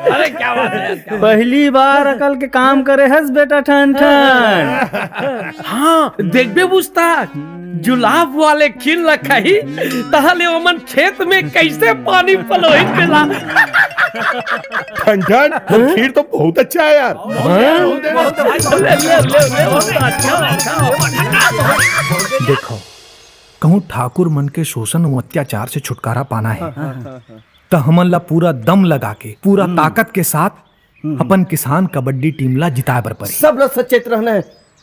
अरे क्या बात है यार, क्या बात है। पहली बार अकल के काम करे हस बेटा ठन ठन। हाँ, देखबे उस्ताद, जुलाब वाले खीर ल खाही, तहले ओमन खेत में कइसे पानी पलोही तेला। ठन ठन, वो खीर तो बहुत अच्छा है यार। ले, ले, ले, ले, बहुत अच्छा, अच्छा। देखो, कहूँ ठाकुर मन के शोषण अउ अत्याचार से छुटकारा पाना हे, त हमन ला पूरा दम लगा के, पूरा ताकत के साथ अपन किसान कबड्डी टीम ला जिताए बर परी। सब ला सचेत रहना हे,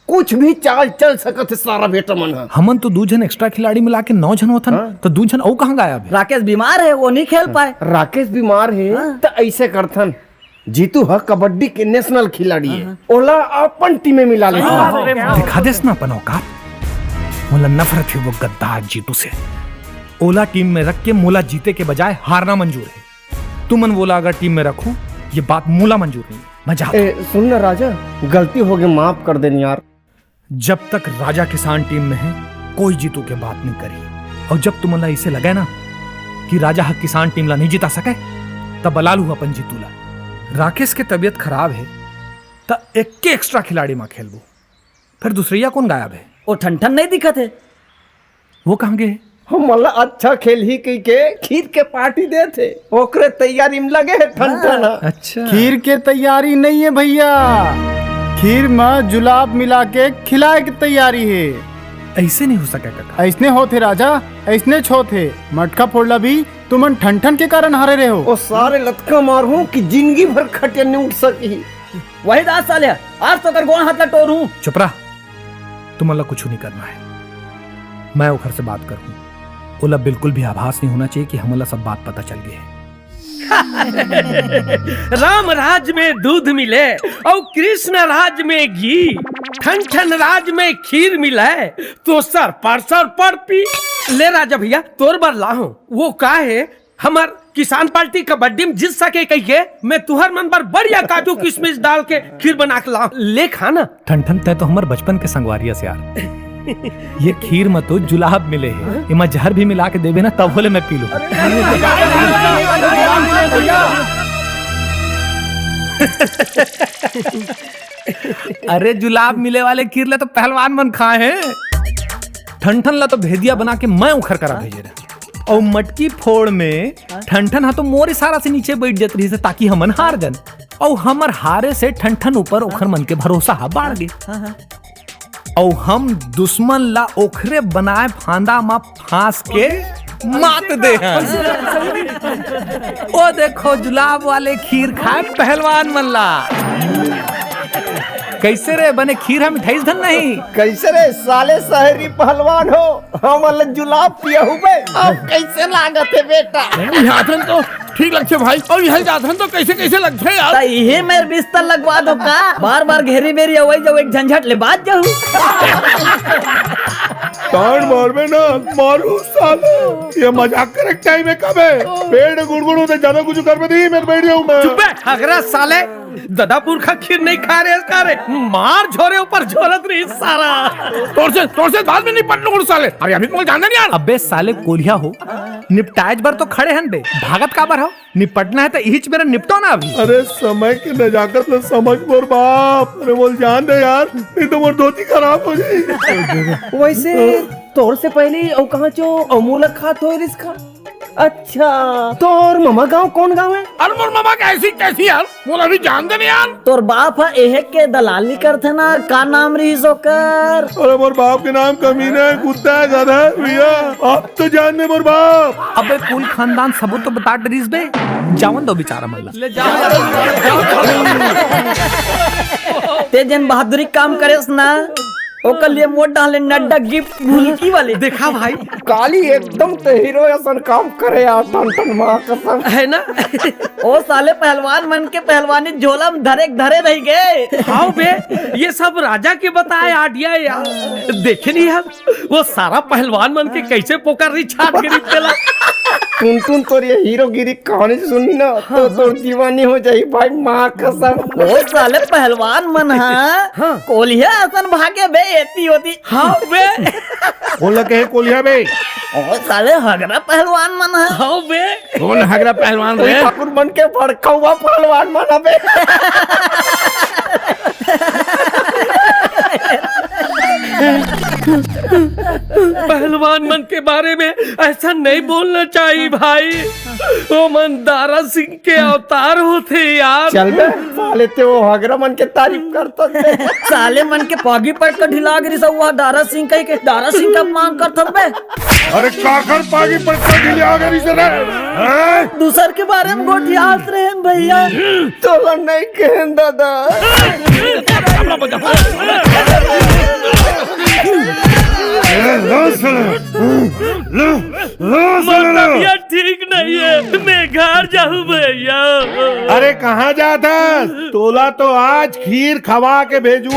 कुछ भी चाल चल सकत हे सारा बेटा मन ह। हमन तो दू झन एक्स्ट्रा खिलाड़ी मिला के नौ झन होथन, हाँ। तो दू झन अउ कहाँ गायब हे? राकेश बीमार हे, वो नहीं खेल पाए। राकेश बीमार हे, हाँ। त अइसे करथन, जीतू ह कबड्डी के नेशनल खिलाड़ी हे, हाँ। ओला अपन टीम में मिला लेथन। हाँ, हाँ, हाँ। दिखा देस ना अपन औकात। मोला नफरत हे वो गद्दार जीतू से। ओला टीम में रख के मोला जीते के बजाय हारना मंजूर हे। तुमन वोला अगर टीम में रखो, ये बात मोला मंजूर नहीं। मैं जाता हूँ। ए, सुन ना राजा, गलती हो गई, माफ कर देन यार। जब तक राजा किसान टीम में हे, कोई जीतू के बात नहीं करी। अउ जब तुमन ला अइसे लगे ना कि राजा ह किसान टीम ला नहीं जिता सके, तब बला लू अपन जीतू ला। राकेश के तबीयत खराब हे, त एक्के एक्स्ट्रा खिलाड़ी मा खेलबो। फिर दूसरइया कोन गायब हे? ओ ठनठन नहीं दिखत हे। वो कहाँ गे हे? हमन ला अच्छा खेलही कहिके खीर के पार्टी देत हे, ओकरे तैयारी में लगे हे ठनठन ह। अच्छा। खीर के तैयारी नहीं हे भइया, खीर म जुलाब मिला के खिलाए के तैयारी हे। अइसे नहीं हो सके काका। अइसने होत हे राजा, अइसनेच होत हे। मटका फोड़ला भी तुमन ठनठन के कारण हारे रहे हो। ओ सारे लतका मारहूँ कि जिंदगी भर खटिया नहीं उठ सकी। वही दास साले, आज तो कर गोड़ हाथ ला टोरहूँ। चुप रह, तुमन ला कुछ नहीं करना हे। मैं ओखर से बात करहूँ। ओला बिल्कुल भी आभास नहीं होना चाहिए कि हमन ला सब बात पता चल गे हे। राम राज में दूध मिले अउ कृष्ण राज में घी, ठनठन राज में खीर मिले तो सर पर सर पर पी। ले राजा भइया, तोर बर लाहूँ। वो का हे, हमर किसान पार्टी कबड्डी में जीत सके कहिके मैं तुहर मन बर बढ़िया काजू किशमिश डाल के खीर बना के लाहूँ, ले खा ना। ठनठन, तैं तो हमर बचपन के संगवारी अस यार। ये खीर म तो जुलाब मिले हे, एमा जहर भी मिला के देबे ना, तभो ले मैं पी लूँ। अरे जुलाब मिले वाले खीर ला तो पहलवान मन खाए हे। ठनठन ला तो भेदिया बना के मैं उखर करा भेजे रहे। अउ मटकी फोड़ में ठनठन ह तो मोर इशारा से नीचे बैठ जात रहिस हे ताकि हमन हार जन। अउ हमर हारे से ठनठन ऊपर ओखर मन के भरोसा ह बाढ़ गे। हाँ, हाँ। अउ हम दुश्मन ला ओखरे बनाए फांदा म फांस के मात दे हन। ओ देखो जुलाब वाले खीर खाए पहलवान मन ला। कइसे रे बने खीर ह मिठाइस धन नहीं? कइसे रे साले शहरी पहलवान हो, हमन ला जुलाब पियाहू बे? अब कइसे लागत हे बेटा? बुझाथन तो ठीक लगथे भाई। अउ इहाँ जाथन तो कइसे कइसे लगथे यार? त इही मेर बिस्तर लगवा दो का? बार बार घेरी बेरी अवई जाऊ, एक झंझट ले बाच जाहू। तान मारबे ना, मारू साले। ये मजाक करे के टाइम हे कबे? पेट गुड़गुड़ होथे, ज्यादा कुछ करबे नहीं, मैं बैठ जाऊँ मैं। चुप बे, हगरा साले। ददा पुरखा खीर नहीं खा रहे का रे? मार झोरे ऊपर झोरत रही सारा। तोर से, तोर से बाद में निपट लूँ साले। अरे अभी तुमको जानना नहीं यार। अबे साले कोलिया हो, निपटाएच बर तो खड़े हन बे, भागत काबर हो? निपटना हे त इहीच बेरा निपटो ना अभी। अरे समय के नजाकत ल समझ मोर बाप। अरे बोल जान दे यार, नहीं तो मोर धोती खराब हो जाही। वैसे तोर से पहले अउ कहाँ चो अउ मुँह ल खात होय रिस का? अच्छा, तोर ममा गाँव कौन गाँव हे? अरे मोर ममा के ऐसी कैसी यार, मोला अभी जान दे नहीं यार। तोर बाप ह एहे के दलाली करथे ना, का नाम रहिस ओकर? अरे मोर बाप के नाम कमीना हे, कुत्ता हे, गधा हे भैया। अब तो जान दे मोर बाप। अबे कुल खानदान सबो तो बता डरिस बे, जावन दो बेचारा मन ला। ले जाओ। ते जेन बहादुरी काम करेस ना, ओकर लिए मोर डाले नड्डा गिफ्ट भुलकी वाले। देखा भाई, काली एकदम ते हीरो असन काम करे यार, टन टन माँ कसम। है ना? ओ साले पहलवान मन के पहलवानी झोला में धरे के धरे रह गए। हाँ बे, ये सब राजा के बताए आइडिया यार। देखे नहीं हम, वो सारा पहलवान मन के कैसे पोकर री छाट के निकला। टुनटुन तोर ये हीरोगिरी कहानी सुनी ना, तो तोर दीवानी हो जाही भाई, माँ कसम। ओ साले पहलवान मन हा, हाँ। कोलिया असन भागे बे, एती ओती। हाँ बे। कोला कहे कोलिया बे। ओ साले हगरा पहलवान मन हा। हाँ बे। कौन हगरा पहलवान कोई बे? ठाकुर मन के भड़कौआ पहलवान मन हा बे। पहलवान मन के बारे में ऐसा नहीं बोलना चाहिए भाई। ओ मन दारा सिंह के अवतार होथे यार। चल बे, साले ते वो हगरा मन के तारीफ करत हे। साले मन के पागी पट के ढिला गिरी सब, वो दारा सिंह कही के दारा सिंह का अपमान करत हन बे। अरे काकर पागी पट के ढिला गिरी से रे? हैं? दूसर के बारे में गोठियात रहे हैं भैया। तोला नहीं कहेन दादा। ए, लो सुन। लो, लो, सुन लो। तबियत ठीक नहीं है, मैं घर जाहूँ भैया। अरे कहाँ जात हस? तोला तो आज खीर खवा के भेजू।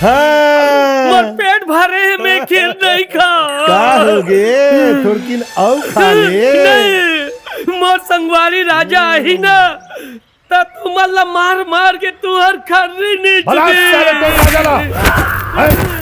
हाँ। मोर पेट भरे हे, मैं खीर नहीं खाँव। का होगे? थोड़किन अउ खा ले। नहीं, मोर संगवारी राजा आही ना, त तुमन ला मार मार के तुहर खर्री नीच भला दे। साले तोर राजा ला। हैं?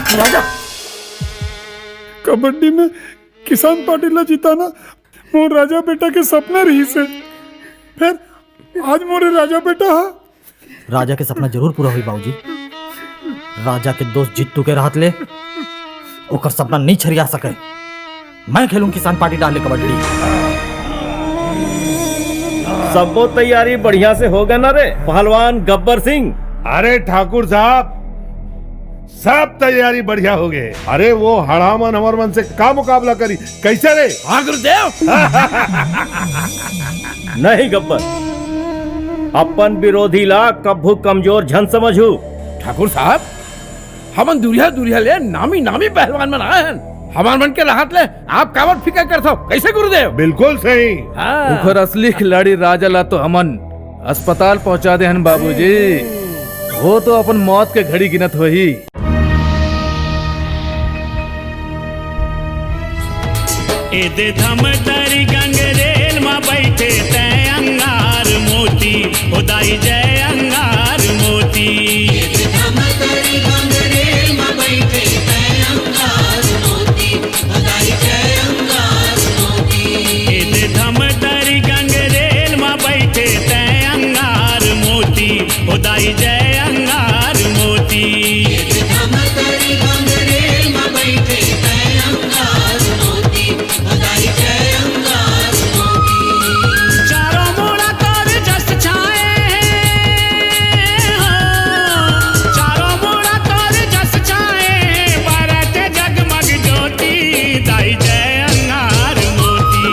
राजा, कबड्डी में किसान पाटिल ला जिताना मोर राजा बेटा के सपना रहिस हे। फेर आज मोरे राजा बेटा हा। राजा के सपना जरूर पूरा होही बाबूजी। राजा के दोस्त जित्तू के रहत ले ओकर सपना नहीं छरिया सके। मैं खेलूं किसान पार्टी डाल ले कबड्डी। सबो तैयारी बढ़िया से होगे ना रे पहलवान गब्बर सिंह? अरे ठाकुर साहब, सब तैयारी बढ़िया होगे। अरे वो हड़ामन हमर मन से का मुकाबला करी, कैसे रे? हाँ गुरुदेव। नहीं गब्बर, अपन विरोधी ला कभू कमजोर झन समझू। ठाकुर साहब, हमन दुरिहा दुरिहा ले नामी नामी पहलवान मन आए हन। हमर मन के रहत ले आप काबर फिकर करथव? कैसे गुरुदेव? बिल्कुल सही। हाँ। ओखर असली खिलाड़ी राजा ला तो हमन अस्पताल पहुंचा दे हन बाबूजी। वो तो अपन मौत के घड़ी गिनत होही। एदे धमतरी गंगरेल म बैठे तै अंगार मोती, हो दाई जय अंगार मोती। एदे धमतरी गंगरेल म बइठे तैं अंगार मोती, हो दाई जय अंगार मोती। चारों मुड़ा तोर जस छाए हे, हो, चारों मुड़ा तोर जस छाए हे, बरत जगमग ज्योति, दाई जय अंगार मोती।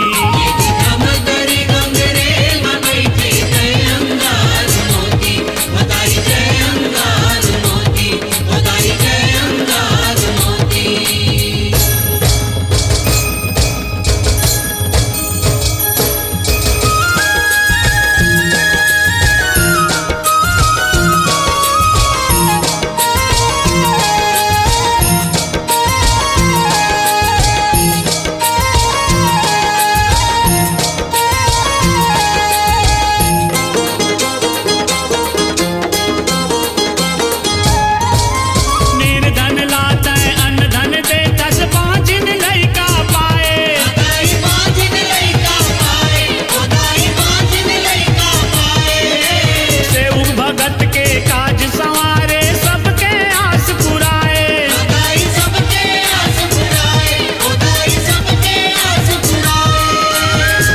निर्धन ला तैं अन्न धन देथस, बाँझिन लइका पाए। सेवक भगत के काज संवारे, सबके आस पुराए।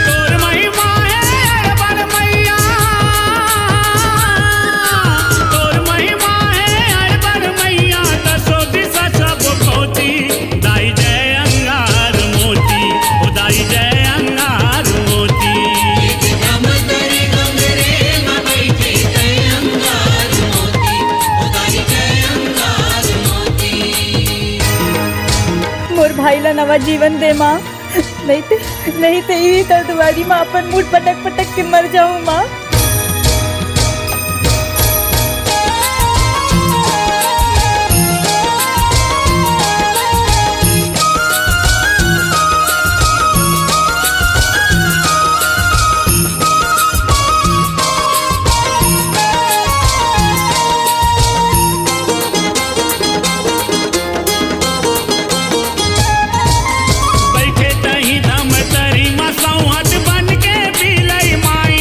तोर महिमा हे अड़बड़ मैया, तोर महिमा हे अड़बड़ मैया, दसो दिशा सब कोती, दाई जय अंगार मोती, ओ दाई जय अंगार मोती। मोर भाई ला नवा जीवन दे माँ, नहीं ते, नहीं ते इही तर दुआरी माँ अपन मुड़ पटक पटक के मर जाऊँ माँ। बइठे तहीं धमतरी म सौंहत बन के बिलई माई।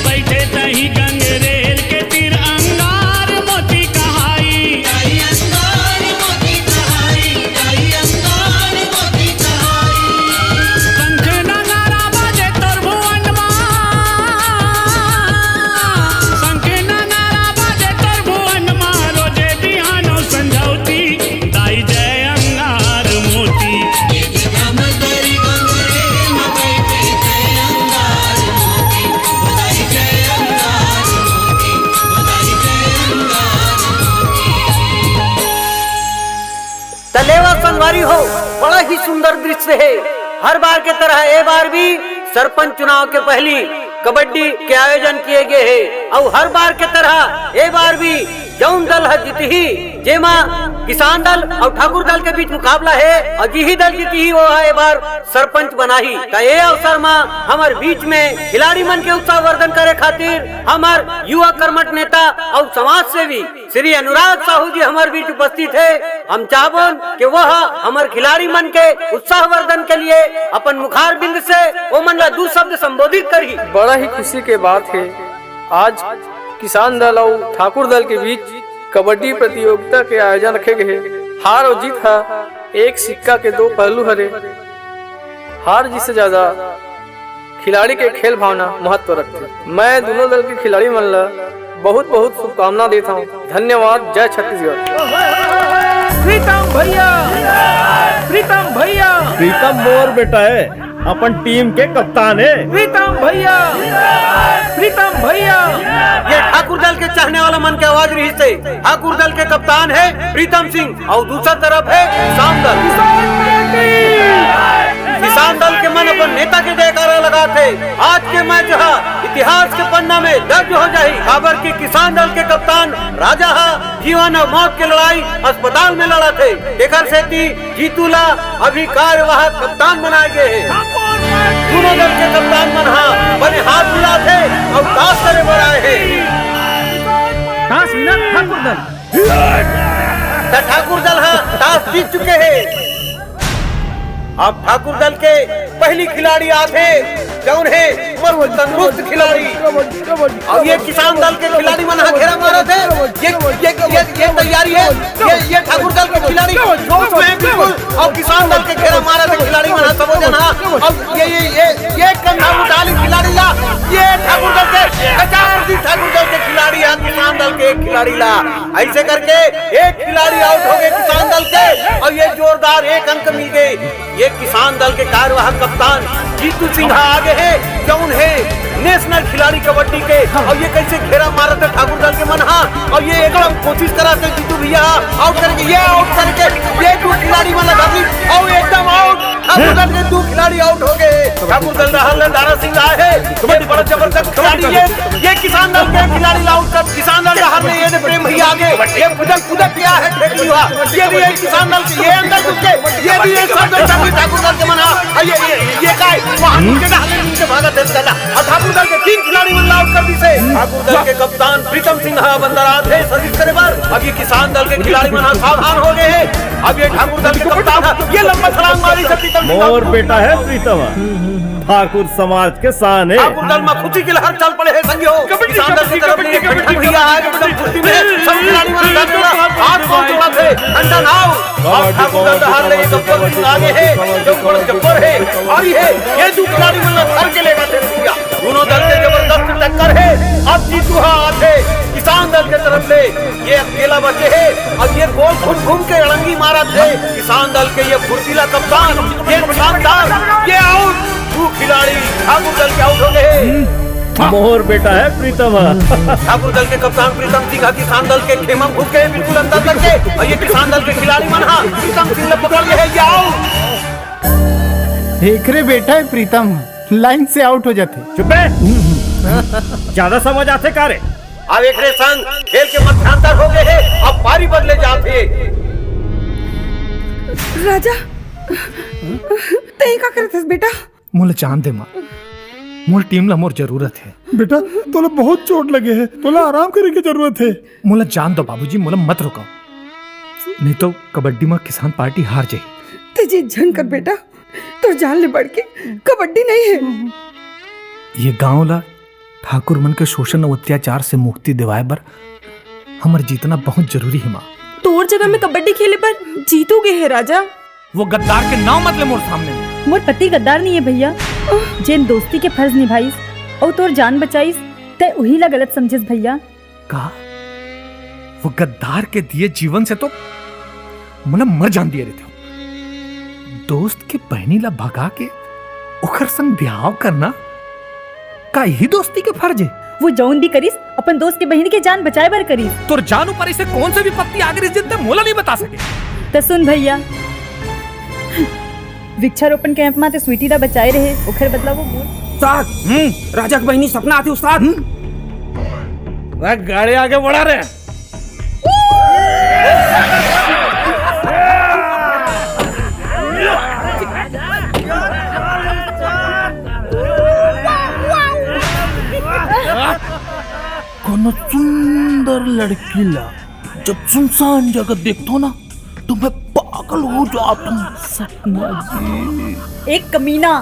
बइठे तहीं गंगरेल के तीर अंगार मोती कहाई। शंख नगाड़ा बाजे तोर भुवन मा, शंख नगाड़ा बाजे तोर भुवन मा, रोजे बिहानो संझौती, दाई जय अंगार मोती। त लेवा संगवारी हो, बड़ा ही सुंदर दृश्य हे। हर बार के तरह ए बार भी सरपंच चुनाव के पहली कबड्डी के आयोजन किए गए हे, अउ हर बार के तरह ए बार भी जौन दल ह जीतही, जेमा किसान दल अउ ठाकुर दल के बीच मुकाबला हे, अउ जिही दल जीतही, वो ह ए बार सरपंच बनाही। त ए अवसर म हमर बीच में खिलाड़ी मन के उत्साहवर्धन करे खातिर हमर युवा कर्मठ नेता अउ समाज सेवी श्री अनुराग साहू जी हमर बीच उपस्थित हे। हम चाहबोन कि वह हमर खिलाड़ी मन के उत्साहवर्धन के लिए अपन मुखारबिंद से ओमन ला दू शब्द संबोधित करही। बड़ा ही खुशी के बात हे, आज किसान दल अउ ठाकुर दल के बीच कबड्डी प्रतियोगिता के आयोजन रखे गए हे। हार अउ जीत ह एक सिक्का के दो पहलू हरे। हार जीत से ज्यादा खिलाड़ी के खेल भावना महत्व रखथे। मैं दूनों दल के खिलाड़ी मन ला बहुत बहुत शुभकामना देत हौं। धन्यवाद। जय छत्तीसगढ़। प्रीतम भैया, प्रीतम भैया। प्रीतम मोर बेटा हे, अपन टीम के कप्तान हे। प्रीतम भैया, प्रीतम भैया। ये ठाकुर दल के चाहने वाला मन के आवाज रहिसे। ठाकुर दल के कप्तान हे प्रीतम सिंह अउ दूसरा तरफ हे किसान दल। किसान दल के मन अपन नेता के जयकारा लगात हे। आज के मैच ह इतिहास के पन्ना में दर्ज हो जाही, काबर कि किसान दल के कप्तान राजा ह जीवन अउ मौत के लड़ाई अस्पताल में लड़त हे। एकर सेती जीतू ला अभी कार्यवाहक कप्तान बनाए गए हे। दूनों दल के कप्तान मन ह बने हाथ मिलात हे अउ ताश करे बर आए हे। ताश विनर ठाकुर दल। त ठाकुर दल ह ताश जीत चुके हे। अब ठाकुर दल के पहली खिलाड़ी आथे, जौन हे मस्त तंदुरुस्त खिलाड़ी। अब ये किसान दल के खिलाड़ी मन ह घेरा मारत हे। ये, ये, ये, ये तैयारी हे। ये, ये ठाकुर दल के खिलाड़ी जोश में हे बिल्कुल। अब किसान दल के घेरा मारत हे खिलाड़ी मन ह, सबो झन ह। अब ये, ये, ये, ये कंधा उठा ली खिलाड़ी ला। ये ठाकुर दल के, गजानंद जी ठाकुर दल के खिलाड़ी हे, किसान दल के एक खिलाड़ी ला। ऐसे करके एक खिलाड़ी आउट हो गए किसान दल के, अउ ये जोरदार एक अंक मिल गए। ये किसान दल के कार्यवाहक कप्तान जीतू सिंह आगे हे, जौन हे नेशनल खिलाड़ी कबड्डी के। अउ ये कैसे घेरा मारत हे ठाकुर दल के मन ह, अउ ये एकदम कोशिश करत हे जीतू भैया आउट करके, ये आउट करके ये दू खिलाड़ी मन ला धर ली, अउ एकदम आउट। ठाकुर दल के दू खिलाड़ी आउट हो गए। ठाकुर दल डहर ले दारा सिंह आए हे, ये बड़ा जबरदस्त खिलाड़ी हे। ये किसान दल के खिलाड़ी ला आउट कर, किसान दल डहर ले ये दे प्रेम भैया आगे, ये खुदक खुदक क्या है फेंक लिया। ये भी एक किसान दल के, ये अंदर घुस के, ये भी एक सब दल ठाकुर दल के मन ह। ये, ये, ये काय वहां नीचे डाले नीचे भागत हे चला। अब ठाकुर दल के तीन खिलाड़ी मन ला आउट कर दी से। ठाकुर दल के कप्तान प्रीतम सिंह ह अंदर आत हे सर्विस करे बर। अब ये किसान दल के खिलाड़ी मन ह सावधान हो गए हे। अब ये ठाकुर दल के कप्तान ह, ये लंबा छलांग मारी से प्रीतम सिंह। मोर बेटा हे प्रीतम, ठाकुर समाज के शान हे। ठाकुर दल म खुशी की लहर चल पड़े हे संगियो। किसान दल की तरफ ले एक भैया आए एकदम फुर्ती में, सब खिलाड़ी मन डर गए, हाथ पांव जोड़त हे, ठंडा नाव। अब ठाकुर दल डहर ले एक अब्बल सिंह आगे हे, जो बड़ जब्बर हे, भारी हे, ये दू खिलाड़ी मन ला धर के लेगा थे भैया। दोनों दल के जबरदस्त टक्कर हे। अब जीतू ह आथे किसान दल के तरफ ले, ये अकेला बचे हे। अब ये गोल घूम घूम के अड़ंगी मारत हे। किसान दल के ये फुर्तीला कप्तान, ये शानदार, ये आउट। दू खिलाड़ी ठाकुर दल के आउट हो गए हे। मोर बेटा हे प्रीतम ह। ठाकुर दल के कप्तान प्रीतम सिंह ह किसान दल के खेमा घुस गए बिल्कुल अंदर तक के, अउ ये किसान दल के खिलाड़ी मन ह प्रीतम सिंह ला पकड़ ले हे, ये आउट। एकरे बेटा हे प्रीतम ह, लाइन से आउट हो जाथे। चुप बे। ज्यादा समझ आथे का रे? अब एकरे संग खेल के मध्यांतर हो गए हे, अब पारी बदले जाथे। राजा, तैं का करत हस बेटा? मोला जान दे माँ, मोर टीम ला मोर जरूरत हे। बेटा, तोला बहुत चोट लगे हे, तोला आराम करे के जरूरत हे। मोला जान दो बाबूजी, मोला मत रोको, नहीं तो कबड्डी में किसान पार्टी हार जाही। तैं जिद झन कर बेटा, तोर जान ले बढ़ के कबड्डी नहीं हे। ये गांव ला ठाकुर मन के शोषण अउ अत्याचार से मुक्ति दिवाए बर हमर जीतना बहुत जरूरी हे माँ। तोर जगह में कबड्डी खेले बर जीतू गे हे राजा। वो गद्दार के नाव मत ले मोर सामने। मोर पति गद्दार नहीं हे भैया, जेन दोस्ती के फर्ज निभाइस अउ तोर जान बचाइस, तैं उही ला गलत समझेस भैया। का? वो गद्दार के दिए जीवन से तो मोला मर जान दिए रहिते। दोस्त के बहिनी ला भगा के ओकर संग ब्याह करना, का यही दोस्ती के फर्ज हे? वो जौन भी करिस, अपन दोस्त के बहिनी के जान बचाए बर करिस। तोर जान ऊपर ऐसे कौन से विपत्ति आ गिस, जेन तैं मोला नहीं बता सके? त सुन भैया, वृक्षारोपण कैंप मा ते स्वीटी ला बचाए रहे, ओखर बदला वो मोर। उस्ताद, हम्म। राजा के बहिनी सपना आथे उस्ताद। हम्म। गाड़ी आगे बढ़ा रे। कोनो सुंदर लड़की ला जब सुनसान जगह देखथो ना, तो मैं पागल हो जाता हूँ। सपना जी। एक कमीना,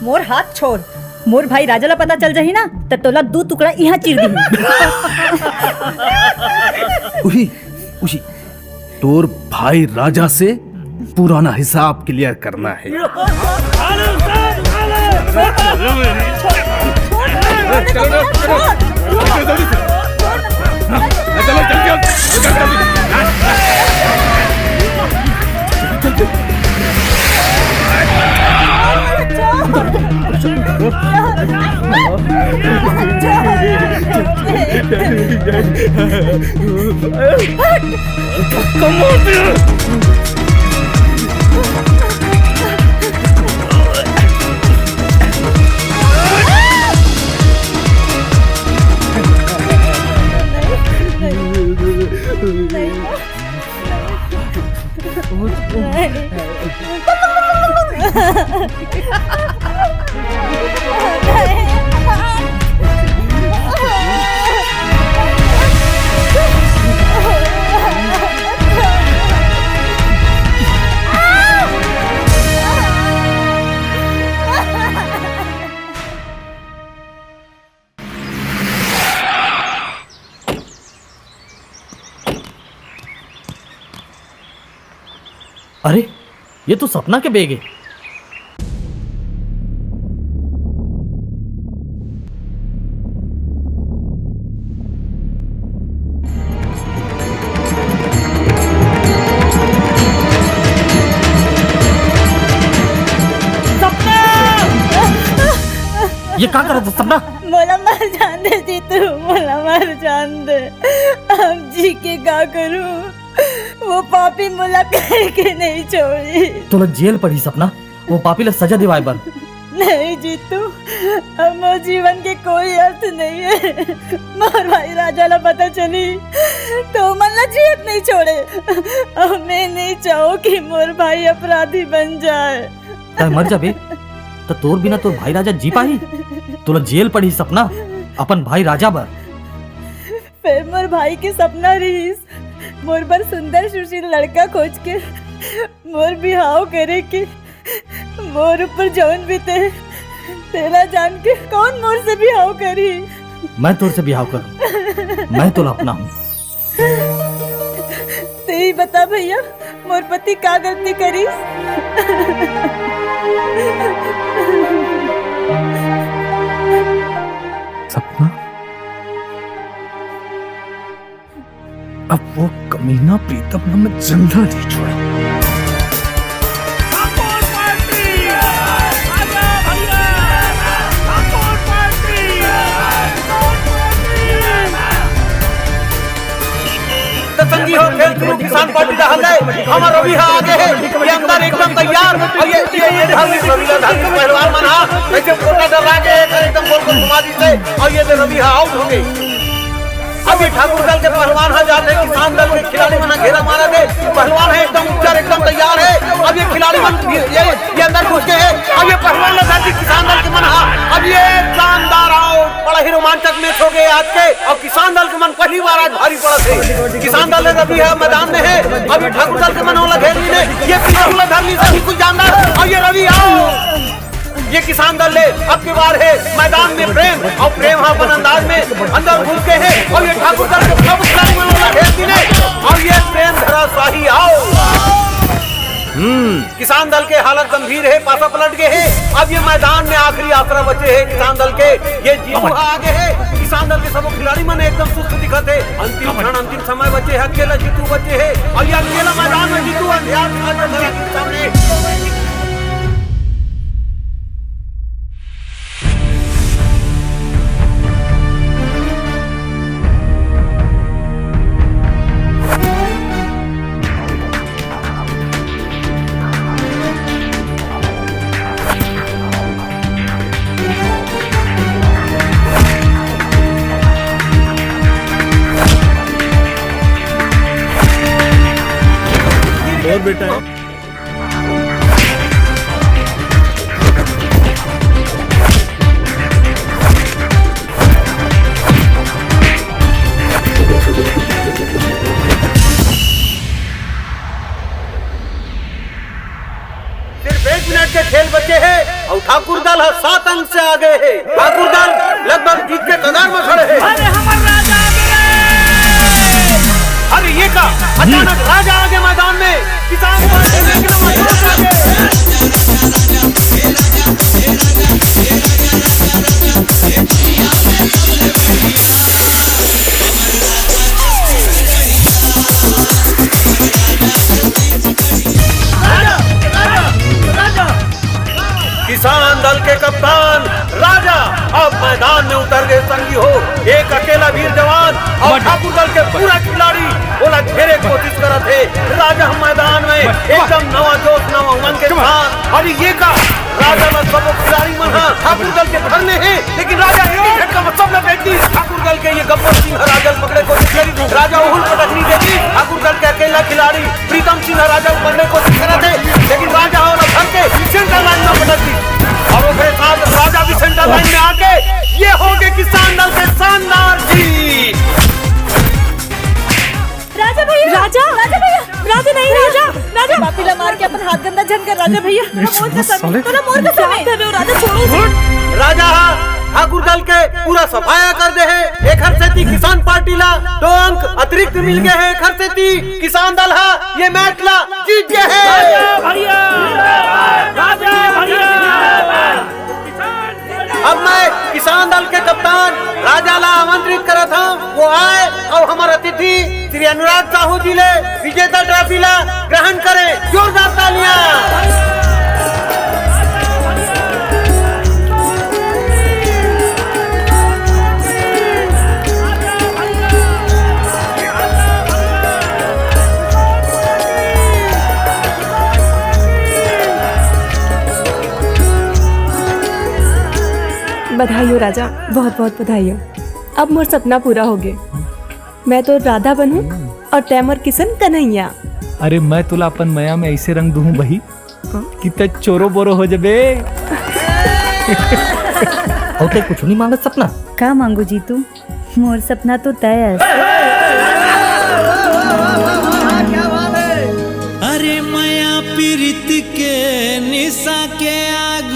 मोर हाथ छोड़। मोर भाई राजा ला पता चल जाही ना, त तोला दू टुकड़ा इहाँ चीर दिही। उही, उही, तोर भाई राजा से पुराना हिसाब क्लियर करना है। अरे, ये तो सपना के बैग है। सपना! ये का करत हस, सपना? मोला मर जान दे जीतू, मोला मर जान दे। अब जी के का करूं? वो पापी मोला करके नहीं छोड़ी। तोला जेल पड़ी सपना, वो पापी ला सजा दिवाए बर। नहीं जीतू, अब मोर जीवन के कोई अर्थ नहीं है। मोर भाई राजा ला पता चली तो मन ला जियत नहीं छोड़े। अब मैं नहीं चाहूँ कि मोर भाई अपराधी बन जाए। तै मर जाबे त तोर बिना तोर भाई राजा जी पाही? तोला जेल पड़ी सपना, अपन भाई राजा बर। फेर मोर भाई के सपना रहिस, मोर बर सुंदर सुशील लड़का खोज के मोर बिहाव करे के। मोर ऊपर जौन बीते, तेला जान के कौन मोर से बिहाव करी? मैं तोर से बिहाव करूं, मैं तोला अपनाहूं। तेही बता भैया, मोर पति का गलती करिस? सपना, अब वो कमीना प्रीतम ला मैं जिंदा नहीं छोड़ा। त संगी हो, खेल शुरू किसान पार्टी डहर ले। हमर रवि ह आगे हे, ये अंदर एकदम तैयार। अउ ये, ये, ये धरती रवि ला धरती पहलवान मन हा, ऐसे कोटा डरा के एकर एकदम गोल गोल घुमा दीस हे। अउ ये दे रवि ह आउट हो गे। अब ये ठाकुर दल के पहलवान ह जात हे, किसान दल के खिलाड़ी मन ह घेरा मारत हे। पहलवान ह एकदम उज्जर, एकदम तैयार हे। अब ये खिलाड़ी मन ये, ये अंदर घुस गे हे। अब ये पहलवान ला धर दी किसान दल के मन हा। अब ये शानदार आउट, बड़ा ही रोमांचक मैच हो गे आज के। अउ किसान दल के मन पहली बार आज भारी पड़त हे। किसान दल ले रवि ह मैदान में हे, अभी ठाकुर दल के मन ओला घेर लीन हे। ये पीछू ला धर लीस हे, बिल्कुल जानदार। अउ ये रवि, आओ, ये किसान दल ले अब के बार हे मैदान में प्रेम, अउ प्रेम ह अपन अंदाज में अंदर घुस गे हे, अउ ये ठाकुर दल के सब खिलाड़ी मन ओला घेर लीन हे, अउ ये प्रेम धराशाही, आओ। हम्म। किसान दल के हालत गंभीर हे, पासा पलट गे हे। अब ये मैदान में आखिरी आसरा बचे हे किसान दल के। ये जीतू ह आगे हे। किसान दल के सबो खिलाड़ी मन एकदम सुस्त दिखत हे। अंतिम क्षण, अंतिम समय बचे हे, अकेला जीतू बचे हे। अउ ये अकेला मैदान में जीतू अंधियार दिखत हे सामने। और बेटा है। सिर्फ एक मिनट के खेल बचे हे अउ ठाकुर दल ह सात अंक से आगे हे। ठाकुर दल लगभग जीत के कगार में खड़े हे। अरे हमर राजा आ गे रे! अरे ये का, अचानक राजा आ गे मैदान में। किसान पार्टी में एकदम अचानक आ गे। किसान दल के कप्तान राजा अब मैदान में उतर गे संगी हो। एक अकेला वीर जवान अउ ठाकुर दल के पूरा खिलाड़ी ओला घेरे के कोशिश करत हे। राजा मैदान में एकदम नवा जोश, नवा उमंग के साथ। अरे ये का, राजा मन सबो खिलाड़ी मन ह ठाकुर दल के धरने हे, लेकिन राजा एक ही झटका में सब लपेट दी। ठाकुर दल के ये गब्बर सिंह राजा ल पकड़े कोशिश करी, राजा ओहू ल पटकनी देती। ठाकुर दल के अकेला खिलाड़ी प्रीतम सिंह राजा ल पकड़े कोशिश करत हे, लेकिन राजा ओला धर के सेंटर लाइन में पटक दी अउ ओकरे साथ राजा भी सेंटर लाइन में आके ये हो गे किसान दल के शानदार जीत। राजा भैया, राजा, राजा भैया, राजा नहीं, राजा, राजा। पापी ला मार के अपन हाथ गंदा झन कर, राजा भैया। तोला मोर कसम, साले। तोला मोर कसम हे। राजा छोड़ो। राजा ह ठाकुर दल के पूरा सफाया कर दे हे। एखर सेती किसान पार्टी ला दो अंक अतिरिक्त मिल गए हे। एखर सेती किसान दल हा ये मैच ला जीत गए हे। अब मैं किसान दल के कप्तान राजा ला आमंत्रित करत हूँ, वो आए और हमारा अतिथि श्री अनुराग साहू जी ले विजेता ट्रॉफी ला ग्रहण करें। जोरदार तालियां। बधाई हो राजा, बहुत बहुत बधाई हो। अब मोर सपना पूरा हो गए। मैं तो राधा बनूं और तैं मोर किशन कन्हैया। अरे, मैं तोला अपन मया में ऐसे रंग दूं बही कि तैं चोरो बोरो हो जबे। अउ तैं कुछ नहीं मांगत सपना? का मांगू जीतू, मोर सपना तो तय है। अरे मया पीरित के निशा के आग,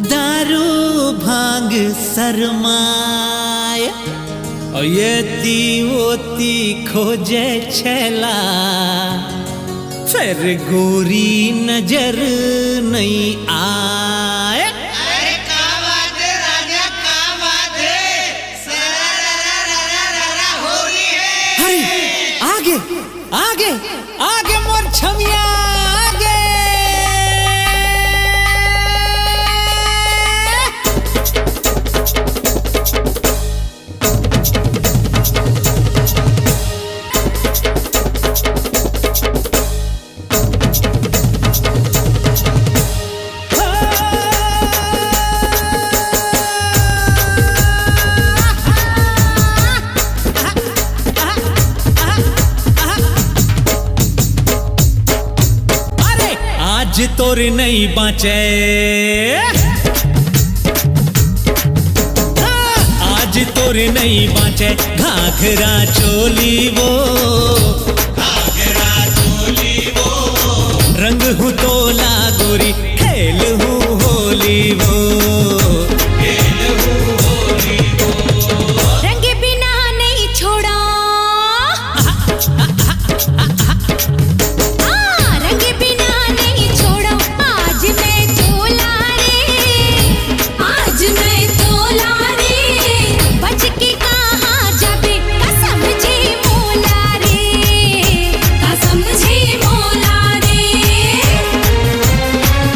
दारू भांग शरमाय, और ये ती वो ती खोजे छेला, फिर गोरी नजर नहीं आए। अरे का बात है राजा, का बात है? सरारारारारारा होली है। अरे आगे, आगे, आगे मोर छमिया, आगे। अरे आज तोर नहीं बाँचे, आज तोर नहीं बाँचे घाघरा चोली वो, घाघरा चोली वो। रंग हूँ तोला गोरी, खेल हूँ होली वो, खेल हूँ होली वो। रंग बिना नहीं छोड़ा, हाँ, रंग बिना नहीं छोड़ा आज मैं तोला रे, आज मैं तोला रे। बच के कहाँ जाबे कसम जी मोला रे, कसम जी मोला रे।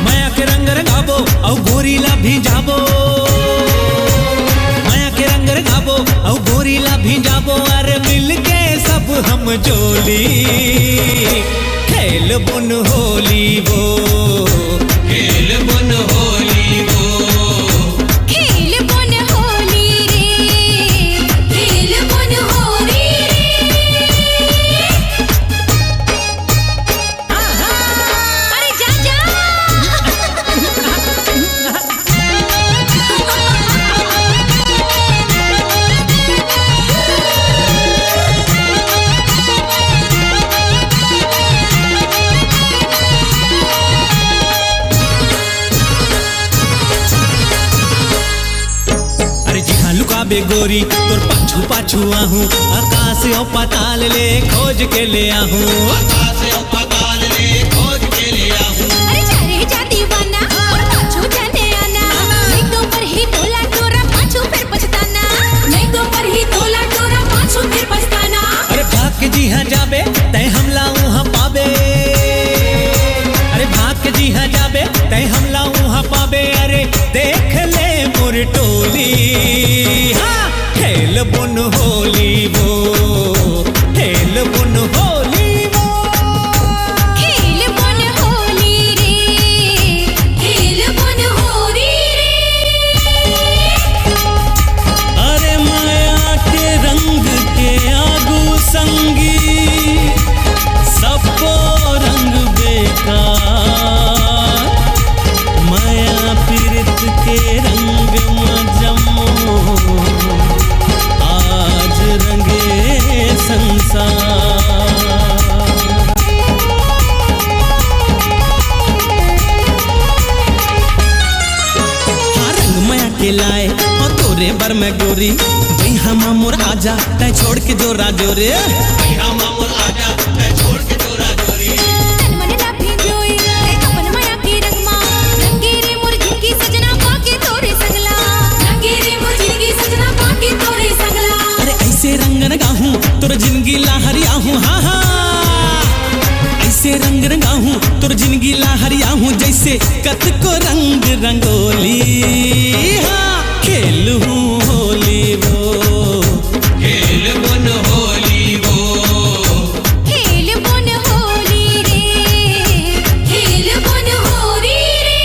मया के रंग रंगाबो अउ गोरी ला भिंजाबो, मया के रंग रंगाबो अउ गोरी ला भिंजाबो। अरे मिल के सब हम जोली, खेल बुन होली वो, खेल बुन होली वो। खेल बुन होली रे, खेल बुन होली रे। अरे जा, जा। अरे जिहाँ लुकाबे गोरी, तोर पाछू पाछू आहूँ, आकाश अउ पाताल ले खोज के ले आहूँ। आकाश अउ पाताल ले खोज के ले आहूँ। अरे जा रे जा दीवाना, मोर पाछू जाने आना। मैं तो ऊपर ही तोला टोरा पाछू फिर पछताना। मैं तो ऊपर ही तोला टोरा पाछू फिर पछताना। अरे भाग के जिहाँ जाबे, तैं हमला उहाँ पाबे। अरे भाग के जिहाँ जाबे, तैं हमला उहाँ पाबे। अरे देख ले मोर टोली, हाँ, खेल बुन होली वो, खेल बुन होली वो। खेल बुन होली रे, खेल बुन होली रे। अरे मया के रंग के आगू संगी, सबो रंग बेकार। मया पीरित के रंग म जम्मो आज रंगे संसार। ओ तोरे बर मैं गोरी, बइहा मा मोर आजा, तै छोड़ के जोरा जोरे। बइहा मा मोर आजा, तै छोड़ के जोरा जोरे। तन मन ला भिंजोई, तै अपन मया के रंग मा। रंगे रे मोर जिनगी सजना, पाके तोरे संगला। रंगे रे मोर जिनगी सजना, पाके तोरे संगला। अरे ऐसे रंग रंगाहूँ, तोर जिनगी ला हरियाहूँ, हाँ, हाँ। ऐसे रंग रंगाहूँ, तोर जिनगी ला हरियाहूँ, जैसे कतको रंग रंगोली। हाँ, खेलहूँ होली वो। खेलबोन होली वो। खेलबोन होली रे, खेलबोन होली रे।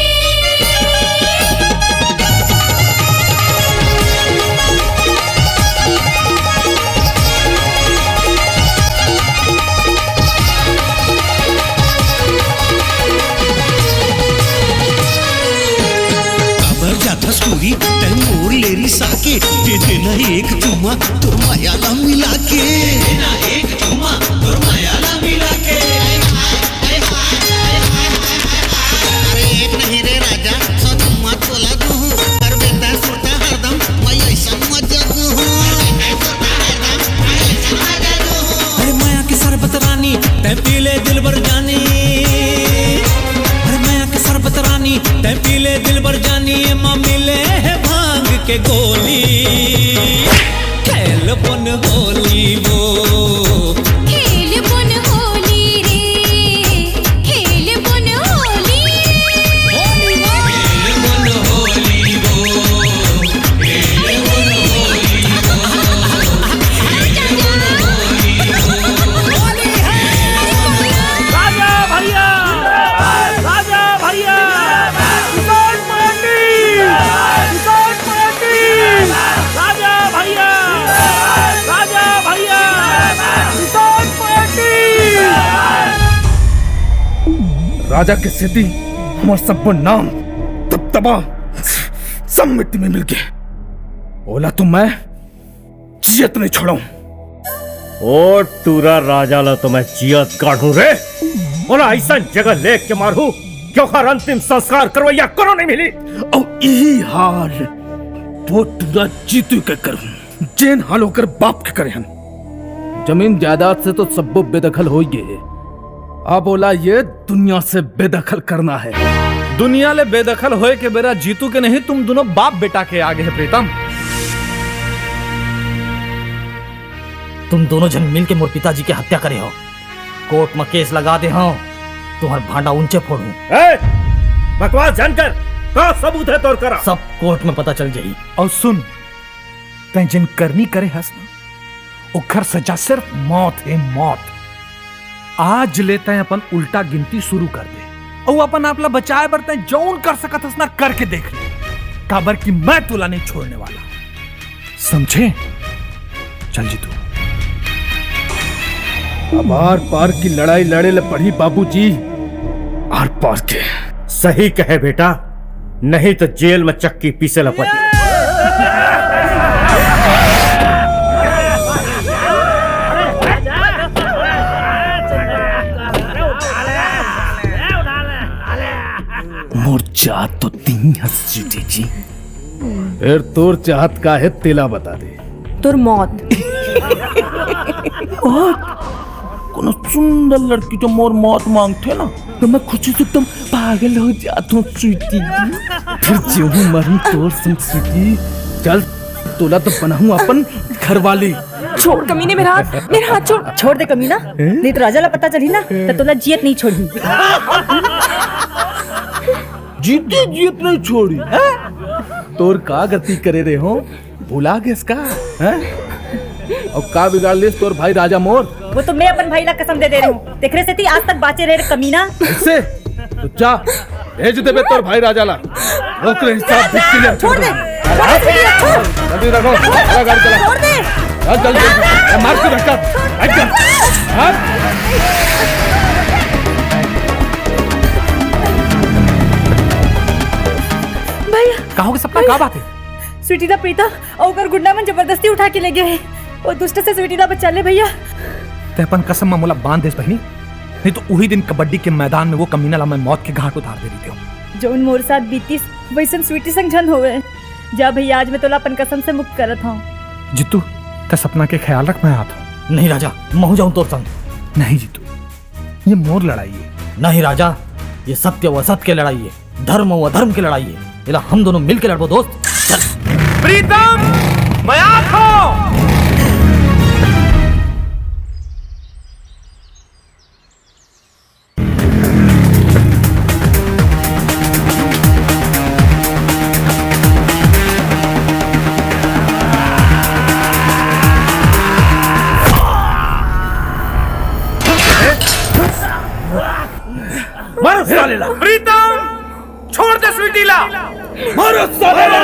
काबर जाथस टूरी, तै मोर ले रिसा के, दे देना एक चुम्मा तोर मया ला मिला के। दे देना एक चुम्मा तोर मया ला मिला के। अरे एक नहीं रे राजा, सौ चुम्मा तोला दूहूँ, करबे तै सुरता हरदम, मैं ऐसा मजा दूहूँ। अरे मया के शरबत रानी, तै पी ले दिलबर जानी। अरे मया के शरबत रानी, तै पी ले दिलबर जानी, एमा मिले हे भांग के गोली। खेलबोन होली वो। खेलबोन होली रे, खेलबोन होली। खेलबोन होली वो। राजा भैया, राजा भैया, किसान पार्टी, किसान पार्टी, राजा भैया, राजा भैया, किसान पार्टी। राजा के सेती हमर सब्बो नाम, दबदबा सब मिट्टी में मिल गे। ओला तो मैं जियत नहीं छोड़ूं। ओ टूरा राजा ला तो मैं जियत काढ़ूं रे। ओला अइसन जगह लेके मारहूं कि ओखर अंतिम संस्कार करवइया कोनो नहीं मिली। अउ इही हाल वो टूरा जीतू के करहूं, जेन हाल ओकर बाप के करे हन। जमीन जायदाद से तो सब्बो बेदखल हो गए हे। अब ओला ये दुनिया से बेदखल करना है। दुनिया ले बेदखल होए के बेरा जीतू के नहीं, तुम दोनों बाप बेटा के आगे है प्रीतम। तुम दोनों झन मिल के मोर पिताजी के हत्या करे हो। कोर्ट में केस लगा दे हो, तुम्हार भांडा ऊंचे फोड़ू। ए, बकवास झन कर, का सबूत है तोर करा? सब कोर्ट में पता चल जाई। और सुन, तैं जेन करनी करे हस ना, ओखर सजा सिर्फ मौत हे, मौत। आज ले तैं अपन उल्टा गिनती शुरू कर दे, अउ अपन आप ला बचाए बर तैं जौन कर सकत हस ना, करके देख ले, काबर कि मैं तोला नहीं छोड़ने वाला, समझे? चल जीतू। अब आर पार की लड़ाई लड़े ले पड़ी बाबूजी, आर पार के। सही कहे बेटा, नहीं तो जेल में चक्की पीसे ला पड़ी। मोर चाहत तो तीन हंस जीती जी। फिर तोर चाहत का है, तेला बता दे। तोर मौत। मौत? कोनो सुंदर लड़की जो मोर मौत मांगथे ना, तो मैं खुशी से एकदम पागल हो जात हूँ, स्वीटी। फिर जीहूँ मरूँ तोर संग, स्वीटी। चल, तोला तो बनाहूँ अपन घरवाली। छोड़ कमीने, मेरा हाथ, मेरा हाथ छोड़। छोड़ दे कमीना, नहीं तो राजा ला पता चली ना, तो तोला जियत नहीं छोड़ी। जीते जियत नहीं छोड़ी, हैं? तोर का गलती करे रे हो, भुला गेस का, हैं? अउ का बिगाड़ लेस तोर भाई राजा मोर? वो तो मैं अपन भाई ला कसम दे दे रही हूँ, तेकरे सेती आज तक बाँचे रहे रे कमीना। ऐसे? तो जा, भेज देबे तोर भाई राजा ला। ओकरे हिसाब भी clear छोड़ दे, कर दे। छोड़ दे, छोड़ दे, छोड़। जल्दी रखो, चला गाड़ी चला। छोड़ दे। चल, चल, चल। ए, मार के धक्का। हट जा। हाँ? भैया। का होगे सपना, का बात है? स्वीटी ला प्रीता अउ ओकर गुंडा मन जबरदस्ती उठा के ले गए हैं। वो दुष्ट से स्वीटी ला बचा ले भैया। तैं अपन कसम में मोला बांध देस बहिनी, नहीं तो उही दिन कबड्डी के मैदान में वो कमीना ला मैं मौत के घाट उतार दे रहितेंव। जौन मोर साथ बीतिस, वैसन स्वीटी संग झन होवे। जा भैया, आज मैं तोला अपन कसम से मुक्त करत हूँ। जीतू, त सपना के ख्याल रख, मैं आत हूँ। नहीं राजा, महूँ जाऊँ तोर संग। नहीं जीतू, ये मोर लड़ाई है। नहीं राजा, ये सत्य व असत के लड़ाई है, धर्म व अधर्म के लड़ाई है। एला हम दोनों मिलके लड़बो दोस्त। प्रीतम, मैं आत हूँ। मारो साले ला। प्रीतम, छोड़ दे स्वीटी ला। मारो साले ला।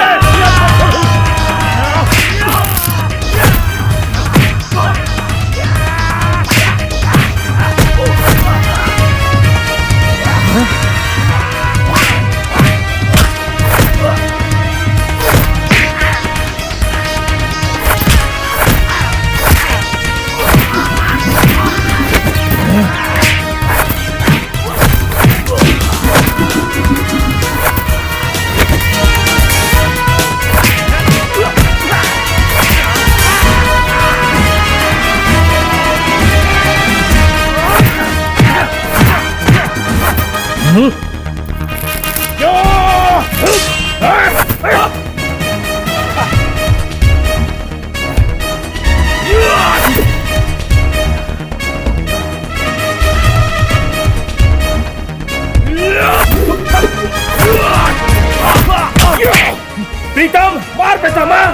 प्रीतम, मार बेटा, मार।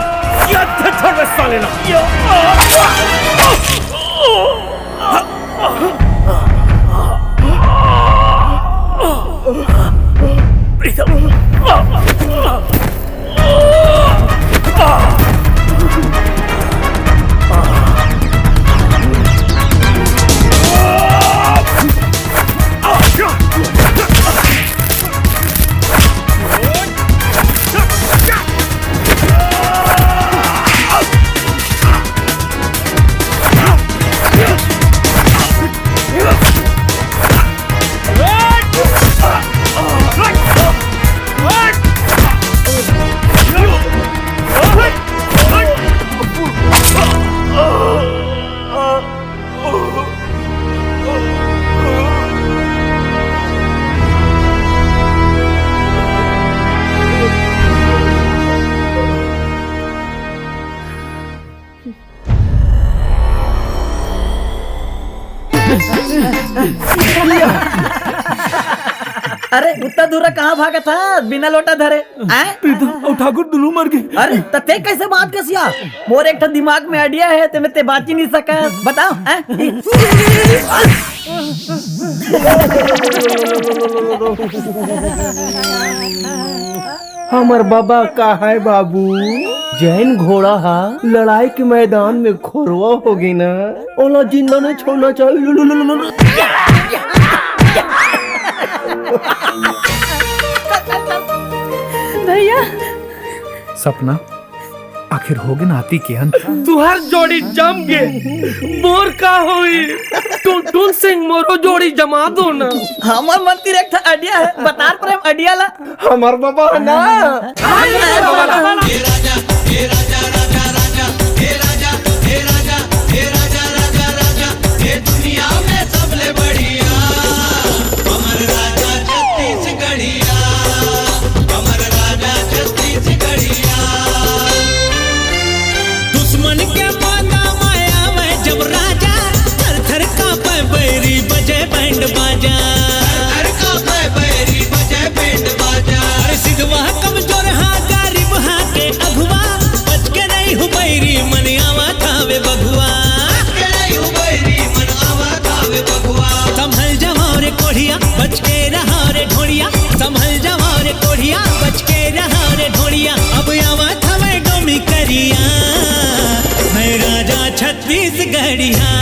ये छोड़ बे साले ला। प्रीतम। अरे, उतना दूर कहाँ भागत हस बिना लोटा धरे? हैं? प्रीतम अउ ठाकुर दुनू मर गे। अरे, त तें कइसे बात करस यार? मोर एक ठन दिमाग में idea हे, तेमे तें बाँच ही नहीं सकस। बताओ, हैं? हमर बबा का हे बाबू, जउन घोड़ा हा लड़ाई के मैदान में खोरवा हो गे ना, ओला जिंदा नहीं छोड़ना चाहिए। भैया। सपना, आखिर होगे नाती के अंत। तुहार जोड़ी जम गे, मोर का होई? टुनटुन सिंह, मोरो जोड़ी जमा दो ना। हमर मन तीर एक ठा idea हे, बता प्रेम idea ला। हमर बबा हे ना। दुश्मन के माथा में आवे जब राजा, थर थर कांपे बैरी, बजे बैंड बाजा। थर थर कांपे बैरी, बजे बैंड बाजा। अरे सिधवा कमजोर हा, गरीब हा के अगुवा, बच के नहीं हूँ बैरी, मन आवा थावे बघुआ। बच के नहीं हूँ बैरी, मन आवा थावे बघुआ। संभल जावा रे कोढ़िया, बच के रहा रे ढोढ़िया। संभल जावा रे कोढ़िया, बच के रहा रे ढोढ़िया। अब आवा थावे डोमी करिया, मैं राजा छत्तीसगढ़िया।